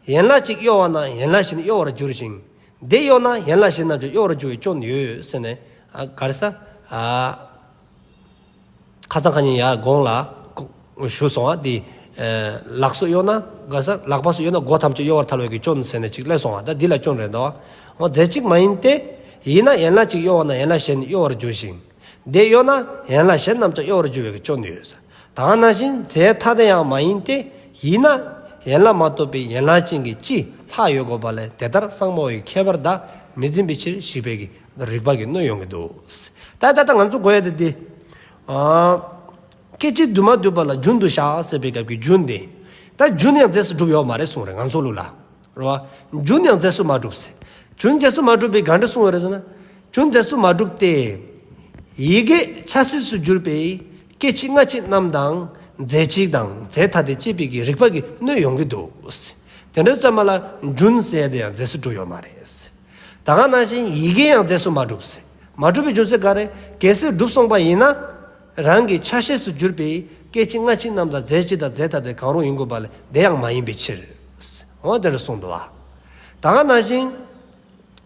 ཡན་ལག་གཅིག་གཡོ་བ་ན་ཡན་ལག་གཞན་གཡོ་བར་འགྱུར་ཞིང་། དེ་གཡོ་ན་ཡན་ལག་གཞན་རྣམས་ཀྱང་གཡོ་བར་འགྱུར་བའི་སྐྱོན་ཡོད་ཟེར་ནས། ཨ་ག་རེ་ཟ། ཨ། ཁ་སང་ཁ་ཉིན་ཡར་གོང་ལ་ཞུས་སོང་བ་དེ། ལག་སོགས་གཡོ་ན་ག་ས། ལག་པ་སོགས་གཡོ་ན་སྒོ་ཐམས་ཅད་གཡོ་བར་ཐལ་བའི་གི་སྐྱོན་ཟེར་ནས་ཅིག་སླེབས་སོང་བ། ད་འདི་ལ་སྐྱོན་རེད་དོ། འོ་རྫས་གཅིག་མ་ཡིན་ཏེ། ཡིན་ན་ཡན་ལག་གཅིག་གཡོ་བ་ན་ཡན་ལག་གཞན་གཡོ་བར་འགྱུར་ཞིང་། དེ་གཡོ་ན་ཡན་ལག་གཞན་རྣམས་ཀྱང་གཡོ་བར་འགྱུར་བའི་གི་སྐྱོན་ཡོད། ད་ག་ནང་བཞིན་རྫས་ཐ་དད་ཡང་མ་ཡིན་ཏེ། ཡིན་ན་ཡན་ལག་མ་གཏོགས་པའི་ཡན་ལག་ཅན་གྱི་སྤྱི་ལྷག་ཡོད་དགོས་པ་ལས་དེ་ལྟར་གསང་སྨྲ་བའི་ཁྱད་པར་དག་མི་འཛིན་པའི་ཕྱིར་ཞེས་པའི་གི་རིགས་པ་གི་གནོད་ཡོང་གི་འདུག། ད་ད་ལྟ་ང་ཚོ་གོ་ཡ་དེ་འདི། ཨ། སྐད་ཅིག་དུ་མ་འདུས་པ་ལ་རྒྱུན་དུ་བཞག་ཟེར་བའི་སྐབས་ཀྱི་རྒྱུན་དེ། ད་རྒྱུན་ཡང་རྫས་སུ་གྲུབ་ཡོད་མ་རེད་གསུངས་རེད་ང་ཚོ་ལུགས་ལ། རེད་བ། རྒྱུན་ཡང་རྫས་སུ་མ་གྲུབ་ཟེར། རྒྱུན་རྫས་སུ་མ་གྲུབ་པའི་ག་འདྲ་གསུངས་ཡོད་རེད་ཟེར་ན། རྒྱུན་རྫས་སུ་མ་གྲུབ་སྟེ། ཡི་གེ་ཆ་ཤས་སུ་གྱུར་པའི་སྐད་ཅིག་སྔ་ཕྱི་རྣམས་དང་རྫས་གཅིག་དང་རྫས་ཐ་དད་ཅེས་པའི་གི་རིགས་པ་གི་གནོད་ཡོང་གི་འདུག། དེ་འདྲ་ཙམ་མ་ལ་རྒྱུན་ཟེར་དེ་ཡང་རྫས་སུ་གྲུབ་ཡོད་མ་རེད། ད་ག་ནང་བཞིན་ཡི་གེ་ཡང་རྫས་སུ་མ་གྲུབ་ཟེར། མ་གྲུབ་པའི་རྒྱུ་མཚན་ག་རེ། གལ་སྲིད་གྲུབ་སོང་པ་ཡིན་ན། རང་གི་ཆ་ཤས་སུ་གྱུར་པའི་སྐད་ཅིག་སྔ་ཕྱི་རྣམས་དང་རྫས་གཅིག་དང་རྫས་ཐ་དད་གང་རུང་ཡིན་དགོས་པ་ལས་དེ་ཡང་མ་ཡིན་པའི་ཕྱིར། འོ་དེ་འདྲ་གསུངས་འདུག་བ། ད་ག་ནང་བཞིན།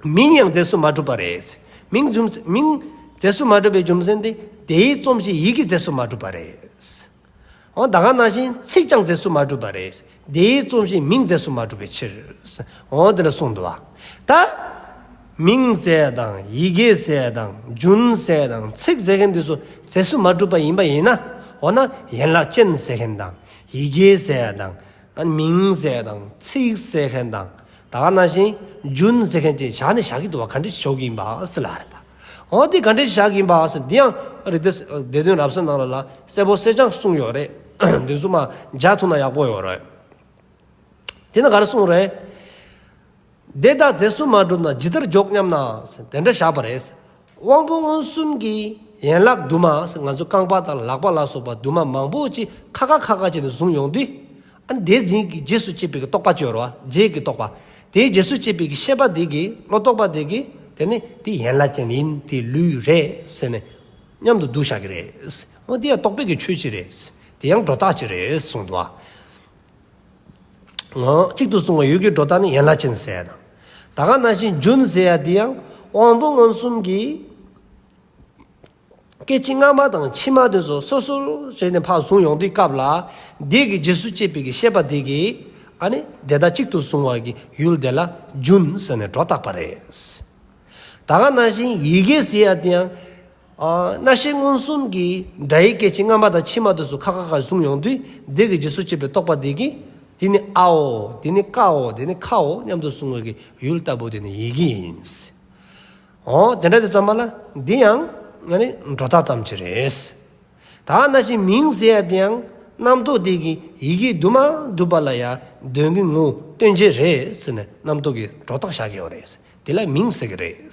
མིང་ཡང་རྫས་སུ་མ་གྲུབ་པ་རེད། མིང་རྫུན་མིང་རྫས་ རྫས་སུ་མ་གྲུབ་པའི་རྒྱུ་མཚན་དེ་དེའི་རྩོམ་གཞི་ཡི་གེ་རྫས་སུ་མ་གྲུབ་པ་རེད། འོ་ད་ག་ནང་བཞིན་ཚིག་ཀྱང་རྫས་སུ་མ་གྲུབ་པ་རེད། དེའི་རྩོམ་གཞི་མིང་རྫས་སུ་མ་གྲུབ་པའི་ཕྱིར། འོ་དེ་ལ་གསུངས་འདུག་བ། ད་མིང་ཟེར་དང་ཡི་གེ་ཟེར་དང་རྒྱུན་ཟེར་དང་ཚིག་ཟེར་མཁན་དེ་ཚོ་རྫས་སུ་མ་གྲུབ་པ་ཡིན་པ་ཡིན་ན། འོ་ན་ཡན་ལག་ཅན་ཟེར་མཁན་དང་ཡི་གེ་ཟེར་དང་། ཨ་མིང་ཟེར་དང་ཚིག་ཟེར་མཁན་དང་། ད་ག་ནང་བཞིན་རྒྱུན་ཟེར་མཁན་དེ་བཞག་ནས་བཞག་གི་འདུག་བ། ག་འདྲ་ཞིག་བཞག་གི་ཡིན་པ་ཟེར་ལ་རེད་ད། འོ་དེ་ག་འདྲ་ཞིག་བཞག་གི་ཡིན་པ་ཟེར་འདི་ཡང་རིགས་གཏེར་སྡེ་བདུན་རབ་གསལ་ནང་ལ་ལ་གསལ་པོ་གསལ་རྐྱང་གསུངས་ཡོད་རེད། འདི་ཚོ་མ་མཇལ་ཐུབ་ན་ཡག་པོ་ཡོད་རེད། དེ་ན་ག་རེ་གསུངས་རེད། དེ་དག་རྫས་སུ་མ་གྲུབ་ན་ཇི་ལྟར་འཇོག་སྙམ་ན་ཟེར་དེ་འདྲ་བཞག་པ་རེད། དབང་པོ་མངོན་སུམ་གྱི་ཡན་ལག་དུ་མ་ཟེར་ང་ཚོ་རྐང་པ་དང་ལག་པ་ལ་སོགས་པ་དུ་མ་མང་པོ་ཅིག་ཁ་ཁ་ཁ་ཁ་བྱས་ནས་བཟུང་ཡོང་དུས། ཨ་ནི་དེ་འཛིན་གྱི་རྗེས་སུ་སྐྱེས་པའི་གི་རྟོག་པ་ཅིག་ཡོད་རེད་བ། རྗེས་ཀྱི་རྟོག་པ། དེའི་རྗེས་སུ་སྐྱེས་པའི་གི་ཤེས་པ་དེ་གི་བློ་རྟོག་པ་དེ་གི་དེ་ནི་དེ་ཡན་ལག་ཅན་ཡིན། དེ་ལུས་རེད་ཟེར་ནས་མཉམ་དུ་བསྡུ་བཞག་གི་རེད། འོ་དེ་ཡང་རྟོག་པའི་གི་ཆོས་ཅིག་རེད། དེ་ཡང་སྒྲོ་བཏགས་ཅིག་རེད་གསུངས་འདུག་བ། འོ་གཅིག་ཏུ་བཟུང་བ་ཡུལ་གྱི་སྒྲོ་བཏགས་ནི་ཡན་ལག་ཅན་ཟེར་དང་། ད་ག་ནང་བཞིན་རྒྱུན་ཟེར་ཡ་དེ་ཡང་དབང་པོ་མངོན་སུམ་གྱི་སྐད་ཅིག་སྔ་མ་དང་ཕྱི་མ་དེ་ཚོ་སོ་སོར་བྱས་ནས་ཕར་བཟུང་ཡོང་དུས་སྐབས་ལ། དེ་གི་རྗེས་སུ་སྐྱེས་པའི་གི་ཤེས་པ་དེ་གིས་ཨ་ནི་དེ་དག་གཅིག་ཏུ་བཟུང་བ་གི་ཡུལ་དེ་ལ་རྒྱུན་ཟེར་ནས་སྒྲོ་བཏགས་པ་རེད། ད་ག་ནང་བཞིན་ཡི་གེ་ཟེར་ཡ་དེ་ཡང་། ཨ་རྣ་ཤེས་མངོན་སུམ་གྱིས་སྒྲ་ཡི་སྐད་ཅིག་སྔ་མ་དང་ཕྱི་མ་དེ་ཚོ་ཁ་ཁ་ཁ་བཟུང་ཡོང་དུས། དེ་གི་རྗེས་སུ་སྐྱེས་པའི་རྟོག་པ་དེ་གིས། དེ་ནི་ཨའོ། དེ་ནི་ཀའོ། དེ་ནི་ཁའོ་སྙམ་དུ་བཟུང་བའི་གི་ཡུལ་ལྟ་བུ་དེ་ནི་ཡི་གེ་ཡིན། འོ་དེ་འདྲ་དེ་ཙམ་པ་ལ་འདི་ཡང་ང་ནི་སྒྲོ་བཏགས་ཙམ་ཅིག་རེད། ད་ནང་བཞིན་མིང་ཟེར་ཡ་དེ་ཡང་རྣམ་རྟོག་དེ་གི་ཡི་གེ་དུ་མ་འདུས་པ་ལ་ཡང་དོན་གྱི་ངོ་བསྟན་བྱེད་རེད་ཟེར་ནས་རྣམ་རྟོག་གི་སྒྲོ་བཏགས་བཞག་གི་ཡོད་རེད། དེ་ལ་མིང་ཟེར་གི་རེད།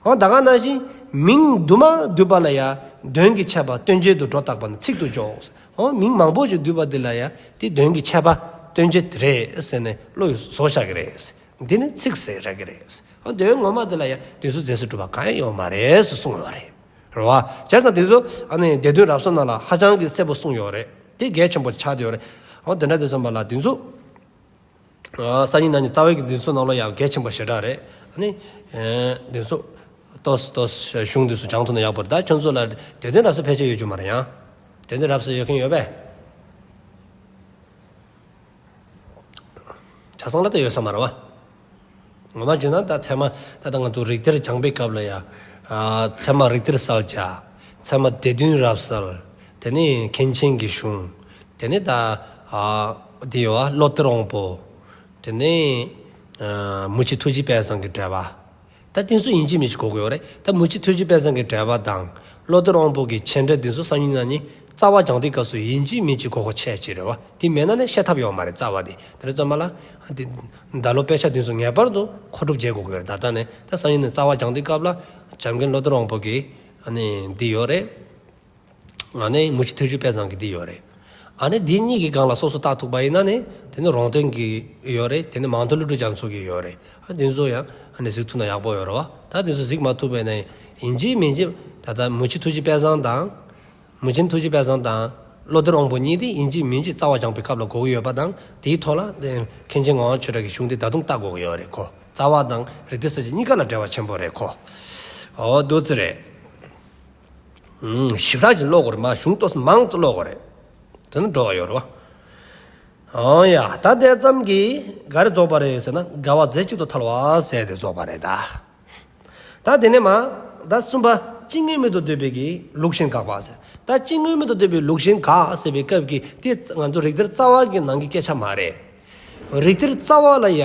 འོ་ད་ག་ནང་བཞིན་མིང་དུ་མ་འདུས་པ་ལ་ཡང་དོན་གྱི་ཁྱད་པར་སྟོན་བྱེད་དུ་སྒྲོ་བཏགས་པ་ནི་ཚིག་ཏུ་འཇོག་འོ་མིང་མང་པོ་ཞིག་འདུས་པ་དེ་ལ་ཡང་དེ་དོན་གྱི་ཁྱད་པར་སྟོན་བྱེད་རེད་ཟེར་ནས་བློ་ཡི་བཟོ་བཞག་གི་རེད། འདི་ནི་ཚིག་ཟེར་རག་གི་རེད། འོ་དོན་ངོ་མ་དེ་ལ་ཡང་དུས་སུ་རྫས་སུ་གྲུབ་པ་གང་ཡང་ཡོད་མ་རེད་ཟེར་གསུངས་ཡོད་རེད། རེད་བ། བྱས་ཙང་དེ་ཚོ་ཨ་ནི་སྡེ་བདུན་རབ་གསལ་ནང་ལ་ཧ་ཅང་གི་གསལ་པོ་གསུངས་ཡོད་རེད། དེ་གལ་ཆེན་པོ་ཆགས་བསྡད་ཡོད་རེད། འོ་དེ་འདྲ་དེ་ཚོ་མ་ལ་དེ་ཚོ། ཨ་སང་ཉིན་གནངས་ཉིན་རྩ་བའི་གི་འདི་ཚོ་ནང་ལ་ཡང་གལ་ཆེན་པོ་ཞེ་དྲག་རེད། ཨ་ནི། ཨེ་འདི་ཚོ། ཏོག་ཙམ་ཏོག་ཙམ་གཞུང་འདི་ཚོ་སྦྱང་ཐུབ་ན་ཡག་པོ་རེད། ད་ཁྱོད་ཚོ་ལ་སྡེ་བདུན་རབ་གསལ་ཕལ་ཆེར་ཡོད་རྒྱུ་མ་རེད་ཡང་། སྡེ་བདུན་རབ་གསལ་ཡོད་མཁན་ཡོད་པས། ཆ་ཚང་ལ་ད་ཡོད་ས་མ་རེད་བ། ངོ་མ་བྱས་ན་ད་ཚད་མ་ད་ལྟ་ང་ཚོ་རིགས་གཏེར་སྦྱང་པའི་སྐབས་ལ་ཡ། ཨ་ཚད་མ་རིགས་གཏེར་གསལ་བྱ། ཚད་མ་སྡེ་བདུན་རབ་གསལ། དེ་ནས་མཁན་ཆེན་གྱི་གཞུང་། དེ་ནས་ད་ཨ་འདི་ཡོད་བ་བློ་གཏེར་དབང་པོ། དེ་ནས་ཨ་མུ་ཁྱུད་ཐུགས་རྗེ་དཔལ་བཟང་གི་འགྲེལ་པ། ད་དེ་ཚོ་ཡིན་གཅིག་མིན་གཅིག་གོ་དགོས་ཡོད་རེད། ད་མུ་ཁྱུད་ཐུགས་རྗེ་དཔལ་བཟང་གི་འགྲེལ་པ་དང་། བློ་གཏེར་དབང་པོ་གི་མཆན་འགྲེལ་དེ་ཚོ་སང་ཉིན་གནངས་ཉིན་རྩ་བ་སྦྱང་དུས་སྐབས་སུ་ཡིན་གཅིག་མིན་གཅིག་གོ་གོ་ཆེ་ཆེ་རེད་བ། དེ་མེད་ན་ནི་བཤད་ཐབས་ཡོད་མ་རེད་རྩ་བ་དེ། དེ་རེད་ཙམ་པ་ལ། དེ་ད་ལོ་དཔེ་ཆ་དེ་ཚོ་ངེས་པར་དུ་མཁོ་སྒྲུབ་བྱེད་དགོས་ཀྱི་ཡོད་རེད། ད་ལྟ་ནས་ད་སང་ཉིན་ནས་རྩ་བ་སྦྱང་དུས་སྐབས་ལ་བྱམས་མགོན་བློ་གཏེར་དབང་པོ་གི་ཨ་ནི་འདི་ཡོད་རེད། ཨ་ནི་མུ་ཁྱུད་ཐུགས་རྗེ་དཔལ་བཟང་གི་འདི་ཡོད་རེད། ཨ་ནི་འདི་གཉིས་ཀྱི་སྒང་ལ་སོ་སོ་བལྟ་ཐུབ་པ་ཡིན་ན་ནི་དེ་ནི་རོང་སྟོན་གྱི་ཡོད་རེད། དེ་ནི་མང་ཐོས་ཀླུ་སྒྲུབ་རྒྱ་མཚོ་གི་ཡོད་རེད། ཨ་དེ་ཚོ་ཡང་ཨ་ནི་གཟིགས་ཐུབ་ན་ཡག་པོ་ཡོད་རེད་བ། ད་དེ་ཚོ་གཟིགས་མ་ཐུབ་པས་ན་ཡིན་གཅིག་མིན་གཅིག་ད་ལྟ་མུ་ཁྱུད་ཐུགས་རྗེ་དཔལ་བཟང་དང་། མུ་ཁྱུད་ཐུགས་རྗེ་དཔལ་བཟང་དང་བློ་གཏེར་དབང་པོ་གཉིས་དེ་ཡིན་གཅིག་མིན་གཅིག་རྩ་བ་སྦྱང་པའི་སྐབས་ལ་གོ་གི་ཡོད་པ་དང་། དེའི་ཐོག་ལ་དེ་མཁན་ཆེན་ངག་དབང་ཆོས་གྲགས་ཀྱི་གཞུང་དེ་ད་དུང་བལྟ་དགོས་ཀྱི་ཡོད་རེད་ཁོ། རྩ་བ་དང་རིགས་གཏེར་གསལ་བྱེད་གཉིས་ཀ་ལ་འབྲེལ་བ་ཆེན་པོ་རེད་ཁོ། འོ་འདུག་ཙི་རེད། ཨུམ། ཞིབ་ཕྲ་ཅིག་ཀློག་དགོས་རེད། མ་གཞུང་ཏོག་ཙམ་མང་ཙམ་ཀློག་དགོས་རེད། དེ་ནི་འགྲོ་བ་ཡོད་རེད་བ། འོ་ཡ། ད་དེ་ཙམ་གྱིས་ག་རེ་རྫོགས་པ་རེད་ཟེར་ན། དགའ་བ་རྫས་གཅིག་ཏུ་ཐལ་བ་ཟེར་དེ་རྫོགས་པ་རེད་ད། ད་དེ་ནས་མ། ད་གསུམ་པ། ཅི་དངོས་མེད་དུ་འདོད་པའི་གི་ལུགས་གཞན་དགག་པ་ཟེར། ད་ཅི་དངོས་མེད་དུ་འདོད་པའི་ལུགས་གཞན་དགག་ཟེར་བའི་སྐབས་ཀྱི་དེ་ང་ཚོ་རིགས་གཏེར་རྩ་བ་གི་ནང་གི་སྐད་ཆ་མ་རེད། རིགས་གཏེར་རྩ་བ་ལ་ཡ་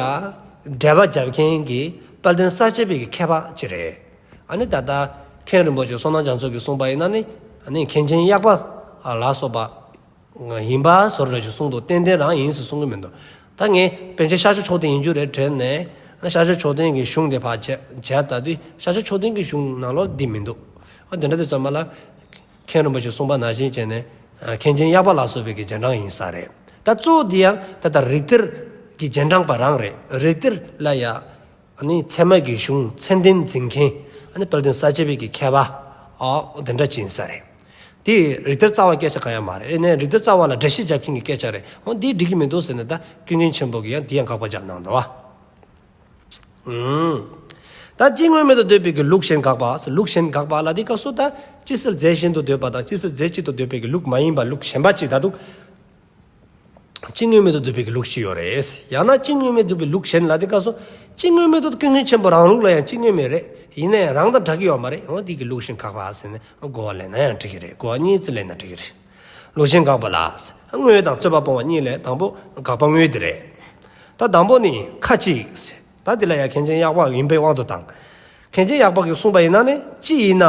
འགྲེལ་པ་རྒྱབ་མཁན་གྱི་དཔལ་ལྡན་ས་སྐྱ་པའི་གི་མཁས་པ་ཅིག་རེད། ཨ་ནི་ད་ལྟ་མཁན་རིན་པོ་ཆེ་བསོད་ནམས་རྒྱ་མཚོ་གིས་གསུངས་པ་ཡིན་ན་ནི། ཨ་ནི་མཁན་ཆེན་གཡག་པ་ལ་སོགས་པ་ཡིན་པ་བཟོ་འདྲ་ཞིག་གསུངས་འདུག་ཏན་ཏན་རང་ཡིན་ཟེར་གསུང་གི་མི་འདུག་ད་ངས་པཎ་ཆེན་ཤཱཀྱ་མཆོག་ལྡན་ཡིན་རྒྱུ་རེད་དྲན་ནས། ཤཱཀྱ་མཆོག་ལྡན་གྱི་གཞུང་དེ་ཕར་མཇལ་མཇལ་ལྟ་དུས་ཤཱཀྱ་མཆོག་ལྡན་གྱི་གཞུང་ནང་ལོགས་འདི་མི་འདུག་ཨ་དེ་འདྲ་དེ་ཙམ་མ་ལ། མཁན་རིན་པོ་ཆེས་གསུངས་པ་ནང་བཞིན་བྱས་ནས། མཁན་ཆེན་གཡག་པ་ལ་སོགས་པའི་གི་རྗེས་འབྲང་ཡིན་ས་རེད། ད་གཙོ་བོ་འདི་ཡང་ད་ལྟ་རིགས་གཏེར་གྱི་རྗེས་འབྲང་པ་རང་རེད། རིགས་གཏེར་ལ་ཡ། ཨ་ནི་ཚད་མ་གི་གཞུང་མཚན་ལྡན་འཛིན་མཁན། ཨ་ནི་དཔལ་ལྡན་ས་སྐྱ་པའི་གི་མཁས་པ། ཨོ་དེ་འདྲ་ཅིག་ཡིན་ས་རེད། དེ་རིགས་གཏེར་རྩ་བ་སྐད་ཆ་གང་ཡང་མ་རེད། ཨ་ནི་རིགས་གཏེར་རྩ་བ་ལ་འགྲེལ་བཤད་རྒྱབ་མཁན་གྱི་སྐད་ཆ་རེད། ཨོ་འདི་འགྲིག་གི་མི་འདུག་ཟེར་ནས་ད་ཀུན་མཁྱེན་ཆེན་པོ་གིས་ཡང་འདི་ཡང་དགག་པ་བརྒྱབ་གནང་འདུག་བ། ཨུམ། ད་ ད་སྤྱི་དངོས་མེད་དུ་འདོད་པའི་གི་ལུགས་གཞན་དགག་པ། ལུགས་གཞན་དགག་པ་ལ་དེ་སྐབས་སུ་ད་སྤྱི་གསལ་རྫས་གཞན་དུ་འདོད་པ་དང་སྤྱི་གསལ་རྫས་གཅིག་ཏུ་འདོད་པའི་གི་ལུགས་མ་ཡིན་པ་ལུགས་གཞན་པ་གཅིག་ད་དུང་སྤྱི་དངོས་མེད་དུ་འདོད་པའི་གི་ལུགས་ཤིག་ཡོད་རེད། ཡང་ན་སྤྱི་དངོས་མེད་དུ་འདོད་པའི་ལུགས་གཞན་ལ་དེ་སྐབས་སུ་སྤྱི་དངོས་མེད་དུ་ཀུན་མཁྱེན་ཆེན་པོ་རང་ལུགས་ལ་ཡང་སྤྱི་དངོས་མེད་རེད། ཡིན་ན་ཡང་རང་དང་འདྲ་གི་ཡོད་མ་རེད། འོ་དེ་གི་ལུགས་གཞན་དགག་པ་ཟེར་ནས་གོ་བ་ལེན་ན་ཡང་འགྲིག་གི་རེད། གོ་བ་གཉིས་ཙམ་ལེན་ན་འགྲིག་གི་རེད། ལུགས་གཞན་དགག་པ་ལ། དངོས་དང་རྩོད་པ་སྤོང་བ་གཉིས་ལས་དང་པོ་དགག་པ་དངོས་དེ་རེད། ད་དང་པོ་ནི་ཁ་ཅིག་ད་དེ་ལ་ཡང་མཁན་ཆེན་གཡག་པ་ཡིན་པའི་དབང་དུ་བཏང་། མཁན་ཆེན་གཡག་པ་གིས་གསུངས་པ་ཡིན་ན་ནི་སྤྱི་ཡིན་ན་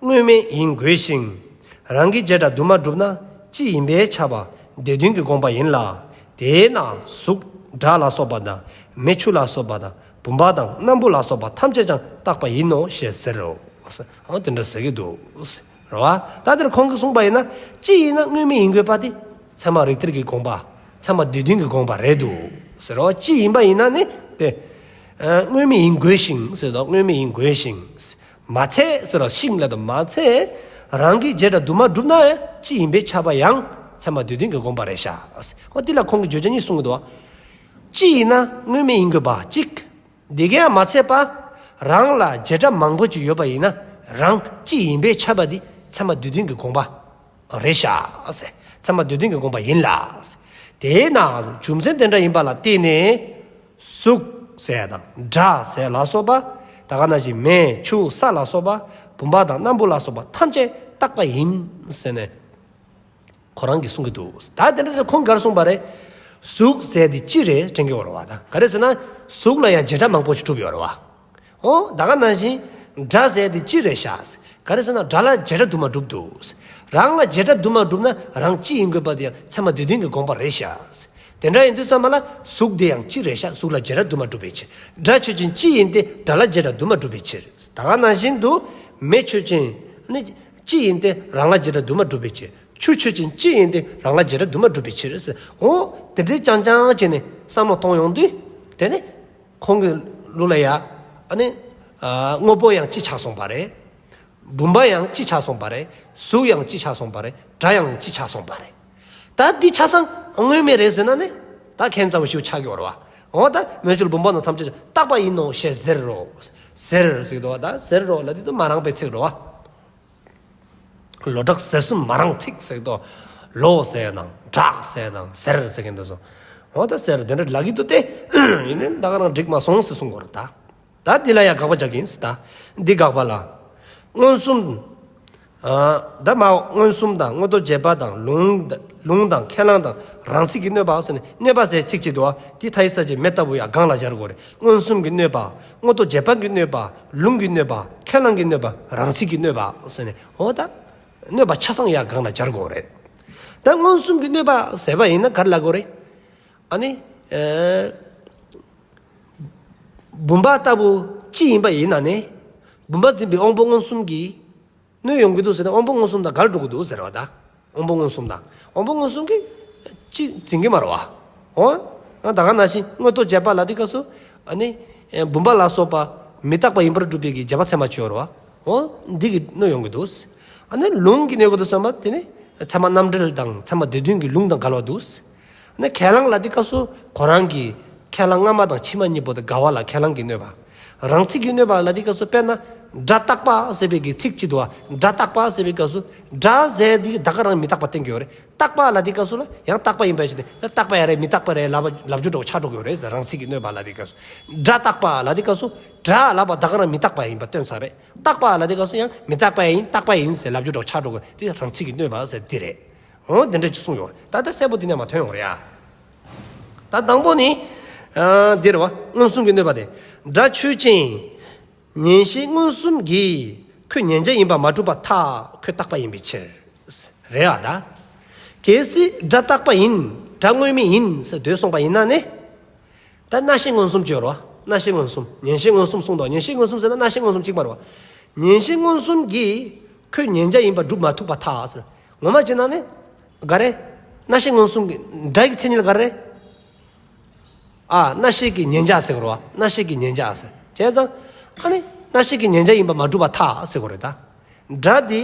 དངོས་མེད་ཡིན་དགོས་ཤིང་། རང་གི་བྱེ་བྲག་ཏུ་མ་གྲུབ་ན་སྤྱི་ཡིན་པས་ཁྱབ་པ་སྡེ་བདུན་གྱི་དགོངས་པ་ཡིན་ལ། དེས་ན་གཟུགས་སྒྲ་ལ་སོགས་པ་དང་མེ་ཆུ་ལ་སོགས་པ་དང་བུམ་པ་དང་སྣམ་བུ་ལ་སོགས་པ་ཐམས་ཅད་ཀྱང་རྟག་པ་ཡིན་ནོ་ཞེས་ཟེར་རོ། འོ་དེ་འདྲ་ཟེར་གྱི་འདུག་རེད་བ། ད་དེར་ཁོང་གིས་གསུངས་པ་ཡིན་ན་སྤྱི་ཡིན་ན་དངོས་མེད་ཡིན་དགོས་པ་དེ་ཚད་མ་རིགས་གཏེར་གྱི་དགོངས་པ། ཚད་མ་སྡེ་བདུན་གྱི་དགོངས་པ་རེད་འདུག་ཟེར་རོ། སྤྱི་ཡིན་པ་ཡིན་ན་ནི་དེ་དངོས་མེད་ཡིན་དགོས་ཤིང་ཟེར་དོ། དངོས་མེད་ཡིན་དགོས་ཤིང་། མ་ཚད་ཟེར་རོ། ཤིང་ལ་དང་མ་ཚད་རང་གི་བྱེ་བྲག་ཏུ་མ་གྲུབ་ན་ཡང་སྤྱི་ཡིན་པས་ཁྱབ་པ་ཡང་ཚད་མ་སྡེ་བདུན་གྱི་དགོངས་པ་རེད་ཤག་འོ་དེ་ལ་ཁོང་གིས་བརྗོད་བྱ་གཉིས་གསུངས་འདུག་སྤྱི་ཡིན་ན་དངོས་མེད་ཡིན་དགོས་པ་གཅིག་འདི་གས་མ་ཚད་པ། རང་ལ་བྱེ་བྲག་མང་པོ་ཅིག་ཡོད་པ་ཡིན་ན་རང་སྤྱི་ཡིན་པས་ཁྱབ་པ་འདི་ཚད་མ་སྡེ་བདུན་གྱི་དགོངས་པ་རེད་ཤག་ཟེར། ཚད་མ་སྡེ་བདུན་གྱི་དགོངས་པ་ཡིན་ལ། དེས་ན་རྒྱུ་མཚན་དེ་འདྲ་ཡིན་པ་ལ་བརྟེན་ནས་གཟུགས་ཟེར་དང་སྒྲ་ཟེར་ལ་སོགས་པ། ད་ག་ནང་བཞིན་མེ་ཆུ་ས་ལ་སོགས་པ། བུམ་པ་དང་སྣམ་བུ་ལ་སོགས་པ་ཐམས་ཅད་རྟག་པ་ཡིན་ཟེར་ནས། ཁོ་རང་གིས་གསུང་གི་འདུག་ད་དེ་འདྲ་ཟེར་ཁོང་གིས་གསུངས་པ་རེད། གཟུགས་ཟེར་དེ་སྤྱི་རེད་དྲན་གྱི་ཡོད་རེད་བ། ད་ག་རེ་ཟེར་ན་གཟུགས་ལ་ཡང་བྱེ་བྲག་མང་པོ་ཞིག་གྲུབ་ཡོད་རེད་བ། འོ་ད་ག་ནང་བཞིན་སྒྲ་ཟེར་དེ་སྤྱི་རེད་ཤག་ག་རེ་ཟེར་ན་སྒྲ་ལ་བྱེ་བྲག་དུ་མ་གྲུབ་འདུག་རང་ལ་བྱེ་བྲག་དུ་མ་གྲུབ་ན་རང་སྤྱི་ཡིན་དགོས་པ་དེ་ཡང་ཚད་མ་སྡེ་བདུན་གྱི་དགོངས་པ་རེད་ཤག་དེ་འདྲ་ཡིན་དུས་ཙམ་པ་ལ་གཟུགས་དེ་ཡང་སྤྱི་རེད་ཤག་གཟུགས་ལ་བྱེ་བྲག་དུ་མ་གྲུབ་པའི་ཕྱིར། སྒྲ་ཆོས་ཅན་སྤྱི་ཡིན་ཏེ་སྒྲ་ལ་བྱེ་བྲག་དུ་མ་གྲུབ་པའི་ཕྱིར། ད་ག་ནང་བཞིན་དུ་མེ་ཆོས་ཅན་ནི་སྤྱི་ཡིན་ཏེ་རང་ལ་བྱེ་བྲག་དུ་མ་གྲུབ་པའི་ཕྱིར། ཆུ་ཆོས་ཅན་སྤྱི་ཡིན་ཏེ་རང་ལ་བྱེ་བྲག་དུ་མ་གྲུབ་པའི་ཕྱིར། འོ་དེ་འདྲའི་རྐྱང་རྐྱང་བྱས་ནས་བསམ་བློ་གཏོང་ཡོང་དུས་དེ་ནི་ཁོང་གི་ལུགས་ལ་ཡ་ཨ་ནི་དངོས་པོ་ཡང་སྤྱི་ཆགས་སོང་པ་རེད། བུམ་པ་ཡང་སྤྱི་ཆགས་སོང་པ་རེད། གཟུགས་ཡང་སྤྱི་ཆགས་སོང་པ་རེད། སྒྲ་ཡང་སྤྱི་ཆགས་སོང་པ་རེད། ད་འདི་ཆ་ཚང་དངོས་མེད་རེད་ཟེར་ན་ནི་ད་ཁྱད་མཚར་པོ་ཞིག་ཆགས་ཀྱི་ཡོད་རེད་བ། འོ་ད་མེ་ཆུ་ལ་བུམ་པ་རྣམས་ཐམས་ཅད་རྟག་པ་ཡིན་ནོ་ཞེས་ཟེར་རོ། ཟེར་ཟེར་གི་འདུག་བ། ད་ཟེར་རོ་ལ་དེ་ཚོ་མ་རང་པའི་ཚིག་རེད་བ། ལོ་དྲག་ཟེར་གསུམ་མ་རང་ཚིག་ཟེར་གི་འདུག་ལོ་ཟེར་ནང་དྲག་ཟེར་ནང་ཟེར་ཟེར་གི་འདུག་སོ། འོ་ད་ཟེར་དེ་འདྲ་ལབ་ཀྱི་འདུག་སྟེ། ཡིན་ནའི་ད་ག་རང་འགྲིག་མ་སོང་ཟེར་གསུང་གི་ཡོད་རེད་ད། ད་འདི་ལ་ཡང་དགག་པ་རྒྱག་གི་ཡིན་ཟེར་ད། འདི་དགག་པ་ལ། མངོན་སུམ། ཨ། ད་མ་མངོན་སུམ་དང་མངོན་རྟོགས་རྗེས་དཔག་དང་ལུང་། ལུང་དང་ཁས་བླངས་དང་རང་ཚིག་གི་གནོད་པ་ཟེར་ནས་གནོད་པ་ཟེར་ཚིག་གཅིག་འདུག་བ། འདི་མཐའ་ཡི་ས་བཅད་མེ་ལྟ་བུ་ཡང་གང་ལ་སྦྱར་དགོས་རེད། མངོན་སུམ་གྱི་གནོད་པ། མངོན་རྟོགས་རྗེས་དཔག་གི་གནོད་པ། ལུང་གི་གནོད་པ། ཁས་བླངས་ཀྱི་གནོད་པ། རང་ཚིག་གི་གནོད་པ་ཟེར་ནས། འོ་ད། གནོད་པ་ཆ་ཚང་ཡང་གང་ལ་སྦྱར་དགོས་རེད། ད་མངོན་སུམ་གྱི་གནོད་པ་ཟེར་བ་ཡིན་ན་ག་རེ་ལབ་དགོས་རེད། ཨ་ནི། ཨེ། བུམ་པ་ལྟ་བུ་སྤྱི་ཡིན་པ་ཡིན་ན་ནི། བུམ་པ་འཛིན་པའི་དབང་པོ་མངོན་སུམ་གྱིས་གནོད་ཡོང་གི་འདུག་ཟེར་ན་དབང་པོ་མངོན་སུམ་དང་འགལ་འགྲོ་གི་འདུག་ཟེར་བ་ད། དབང་པོ་མངོན་སུམ་དང་། དབང་པོ་མངོན་སུམ་གྱིས་སྤྱི་འཛིན་གྱི་མ་རེད་བ། འོ། ད་ག་ནང་བཞིན་མངོན་རྟོགས་རྗེས་དཔག་ལ་དེ་སྐབས་སུ། ཨ་ནི། བུམ་པ་ལ་སོགས་པ་མི་རྟག་པ་ཡིན་པར་སྒྲུབ་པའི་གི་རྗེས་དཔག་ཚད་མ་ཅིག་ཡོད་རེད་བ། འོ། འདི་གིས་གནོད་ཡོང་གི་འདུག་ཨ་ནི་ལུང་གིས་གནོད་ཀྱི་འདུག་བསམ་པ་དེ་ནི་ཚད་མ་རྣམ་འགྲེལ་དང་ཚད་མ་སྡེ་བདུན་གྱི་ལུང་དང་འགལ་བ་འདུག་ཨ་ནི་ཁས་བླངས་ལ་དེ་སྐབས་སུ་ཁོ་རང་གི་ཁས་བླངས་སྔ་མ་དང་ཕྱི་མ་གཉིས་པོ་དེ་འགལ་བ་ལ་ཁས་བླངས་ཀྱི་གནོད་པ། རང་ཚིག་གི་གནོད་པ་ལ་དེ་སྐབས་སུ་དཔེར་ན་སྒྲ་རྟག་པ་ཟེར་བའི་གི་ཚིག་གཅིག་འདུག་བ། སྒྲ་རྟག་པ་ཟེར་བའི་སྐབས་སུ་སྒྲ་ཟེར་དེ་ད་ག་རང་མི་རྟག་པ་བསྟན་གྱི་ཡོད་རེད། རྟག་པ་ལ་དེ་སྐབས་སུ་ལ་ཡང་རྟག་པ་ཡིན་པའི་ཕྱིར་ཏེ་རྟག་པ་ཡང་རེད་མི་རྟག་པ་རེད་ལབ་ལབ་རྒྱུ་འདྲ་བོ་ཆགས་འགྲོ་གི་ཡོད་རེད་ཟེར། རང་ཚིག་གི་གནོད་པ་ལ་དེ་སྐབས་སུ། སྒྲ་རྟག་པ་ལ་དེ་སྐབས་སུ་སྒྲ་ལབ་པ་ད་ག་རང་མི་རྟག་པ་ཡིན་པ་སྟོན་ཚར་རེད། རྟག་པ་ལ་དེ་སྐབས་སུ་ཡང་མི་རྟག་པ་ཡིན་རྟག་པ་ཡིན་ཟེར་ལབ་རྒྱུ་འདྲ་བོ་ཆགས་འགྲོ་གི་དེ་རང་ཚིག་གི་གནོད་པ་ཟེར་འདི་རེད། འོ་དེ་འདྲ་ཅིག་གསུངས་ཡོད་རེད། ད་ལྟ་གསལ་པོ་དེ་ནས་མ་ཐོན་ཡོང་རེད་ཡ། ད་དང་པོ་ནི། ཨ། འདི་རེད་བ། མངོན་སུམ་གྱི་གནོད་པ་དེ། སྒྲ་ཆོས་ཅན། ཉན་ཤེས་མངོན་སུམ་གྱིས་ཁོས་ཉན་བྱ་ཡིན་པ་མ་གྲུབ་པར་ཐལ། ཁོས་རྟག་པ་ཡིན་པའི་ཕྱིར། རེད་བ་ད། གལ་སྲིད་སྒྲ་རྟག་པ་ཡིན། སྒྲ་དངོས་མེད་ཡིན་ཟེར་འདོད་སོང་པ་ཡིན་ན་ནི། ད་རྣ་ཤེས་མངོན་སུམ་ཅིག་ཡོད་རེད་བ། རྣ་ཤེས་མངོན་སུམ། ཉན་ཤེས་མངོན་སུམ་གསུངས་འདུག་ཉན་ཤེས་མངོན་སུམ་ཟེར་ན་རྣ་ཤེས་མངོན་སུམ་གཅིག་པ་རེད་བ། ཉན་ཤེས་མངོན་སུམ་གྱིས་ཁོས་ཉན་བྱ་ཡིན་པ་སྒྲུབ་མ་ཐུབ་པར་ཐལ་ཟེར། ངོ་མ་བྱས་ན་ནི། ག་རེ། རྣ་ཤེས་མངོན་སུམ་གྱི་སྒྲ་ཡི་མཚན་ཉིད་ལ་ག་རེ། ཨ། རྣ་ཤེས་ཀྱིས་ཉན་བྱ་ཟེར་གི་རེད་བ། རྣ་ཤེས་ཀྱིས་ཉན་བྱ་ཟེར། བྱས་ཙང་། ཨ་ནི། རྣ་ཤེས་ཀྱིས་ཉན་བྱ་ཡིན་པ་མ་གྲུབ་པར་ཐལ་ཟེར་གི་རེད་ད། སྒྲ་དེ།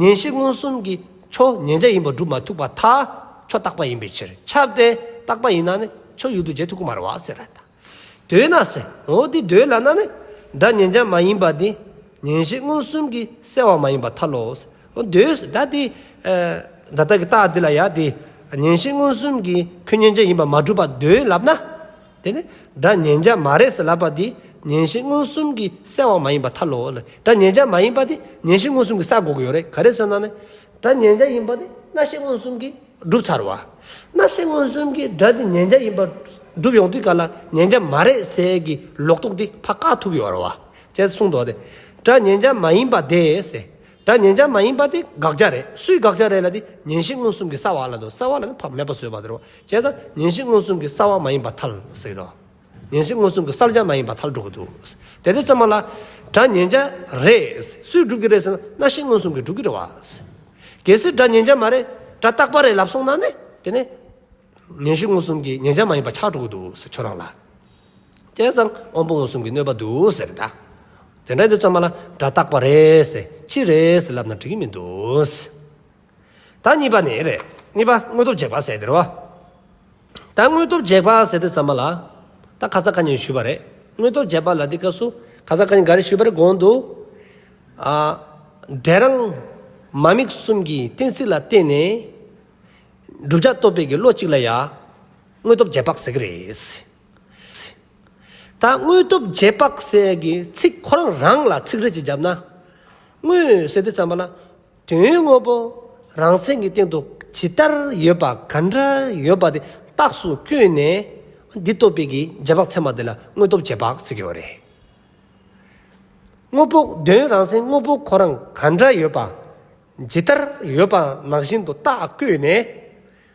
ཉན་ཤེས་མངོན་སུམ་གྱིས་ཁྱོད་ཉན་བྱ་ཡིན་པ་སྒྲུབ་མ་ཐུབ་པར་ཐལ། ཁྱོད་རྟག་པ་ཡིན་པའི་ཕྱིར། ཁྱབ་སྟེ་རྟག་པ་ཡིན་ན་ནི་ཁྱོད་ཡུལ་དུ་བྱེད་ཐུབ་ཀྱི་མ་རེད་བ་ཟེར་རེད་ད། འདོད་ན་ཟེར། འོ་དེ་འདོད་ལབ་ན་ནི། སྒྲ་མཉན་བྱ་མ་ཡིན་པ་དེ་མཉན་བྱེད་མངོན་སུམ་གྱིས་གསལ་བ་མ་ཡིན་པར་ཐལ་ལོ། འོ་འདོད་ཟེར་ད་དེ། ཨ་ད་ལྟ་གི་རྟགས་འདི་ལ་ཡ་དེ་མཉན་བྱེད་མངོན་སུམ་གྱིས་ཁོས་མཉན་བྱ་ཡིན་པ་མ་གྲུབ་པར་འདོད་ལབ་ན། དེ་ནི་སྒྲ་མཉན་བྱ་མ་རེད་ཟེར་ལབ་པ་དེ་མཉན་བྱེད་མངོན་སུམ་གྱིས་གསལ་བ་མ་ཡིན་པར་ཐལ་ལོ། སྒྲ་མཉན་བྱ་མ་ཡིན་པ་དེ་མཉན་བྱེད་མངོན་སུམ་གྱིས་གསལ་དགོས་ཀྱི་ཡོད་རེད། ག་རེ་ཟེར་ན་ནི། སྒྲ་མཉན་བྱ་ཡིན་པ་དེ་རྣ་ཤེས་མངོན་སུམ་གྱིས་གྲུབ་ཚར་བ། རྣ་ཤེས་མངོན་སུམ་གྱིས་སྒྲ་དེ་མཉན་བྱ་ཡིན་པར་གྲུབ་ཡོང་དུས་ག་ལ་མཉན་བྱ་མ་རེད་ཟེར་གྱི་ལོག་རྟོག་དེ་ཕར་བཀག་ཐུབ་ཀྱི་ཡོད་རེད་བ། ཅེས་གསུངས་འདུག་སྟེ། སྒྲ་མཉན་བྱ་མ་ཡིན་པ་དེ་ཟེར། སྒྲ་མཉན་བྱ་མ་ཡིན་པ་དེ་དགག་བྱ་རེད། སུའི་དགག་བྱ་རེད་ལབ་དེ་མཉན་བྱེད་མངོན་སུམ་གྱིས་གསལ་བ་ལབ་འདུག་གསལ་བ་ལབ་ནི་ཕར་མེད་པ་བཟོས་པ་དེ་རེད་བ། བྱས་ཙང་མཉན་བྱེད་མངོན་སུམ་གྱིས་གསལ་བ་མ་ཡིན་པར་ཐལ་ཟེར་གྱི་འདུག་མཉན་བྱེད་མངོན་སུམ་གྱིས་གསལ་བྱ་མ་ཡིན་པར་ཐལ་འགྲོ་གི་འདུག་དེ་དུས་ཙམ་པ་ལ་སྒྲ་མཉན་བྱ་རེད། སུས་སྒྲུབ་ཀྱི་རེད་ཟེར་ན་རྣ་ཤེས་མངོན་སུམ་གྱིས་སྒྲུབ་ཀྱི་རེད་བ། གལ་སྲིད་སྒྲ་མཉན་བྱ་མ་རེད། སྒྲ་རྟག་པ་རེད་ལབ་སོང་ན་ནི་དེ་ནི་མཉན་བྱེད་མངོན་སུམ་གྱིས་མཉན་བྱ་མ་ཡིན་པ་ཆགས་འགྲོ་གི་འདུག་ཟེར་ཁྱོད་རང་ལ། བྱས་ཙང་དབང་པོ་མངོན་སུམ་གྱི་གནོད་པ་འདུག་ཟེར་ད། དེ་འདྲ་དུས་ཙམ་པ་ལ་སྒྲ་རྟག་པ་རེད་ཟེར་ཕྱིས་རེད་ཟེར་ལབ་ན་འགྲིག་གི་མི་འདུག་ད་གཉིས་པ་ནི་རེད། གཉིས་པ་དངོས་སྟོབས་རྗེས་དཔག་ཟེར་དེ་རེད་བ། ད་དངོས་སྟོབས་རྗེས་དཔག་ཟེར་དུས་ཙམ་པ་ལ། ད་ཁ་སང་ཁ་ཉིན་ཞུས་པ་རེད། དངོས་སྟོབས་རྗེས་དཔག་ལ་དེ་སྐབས་སུ་ཁ་སང་ཁ་ཉིན་ག་རེ་ཞུས་པ་རེད་གོང་དུ། ཨ། འབྲས་རང་མ་དམིགས་གསུམ་གྱི་གཏན་ཚིགས་ལ་བརྟེན་ནས། བསྒྲུབ་བྱ་རྟོགས་པའི་གི་བློ་གཅིག་ལ་ཡང་དངོས་སྟོབས་རྗེས་དཔག་ཟེར་གི་རེད། ད་དངོས་སྟོབས་རྗེས་དཔག་ཟེར་གི་ཚིག་ཁོ་རང་རང་ལ་ཚིག་འགྲེལ་ཅིག་བརྒྱབ་ན། དངོས་ཟེར་དུས་ཙམ་པ་ལ། དོན་དངོས་པོ་རང་མཚན་གྱི་སྟེང་དུ་ཇི་ལྟར་ཡོད་པ་ག་འདྲ་ཡོད་པ་དེ་རྟགས་སུ་བཀོད་ནས་འདི་རྟོགས་པའི་གི་རྗེས་དཔག་ཚད་མ་དེ་ལ་དངོས་སྟོབས་རྗེས་དཔག་ཟེར་གྱི་ཡོད་རེད། དངོས་པོ་དོན་རང་མཚན་དངོས་པོ་ཁོ་རང་ག་འདྲ་ཡོད་པ། ཇི་ལྟར་ཡོད་པ་ནང་བཞིན་དུ་རྟགས་བཀོད་ནས།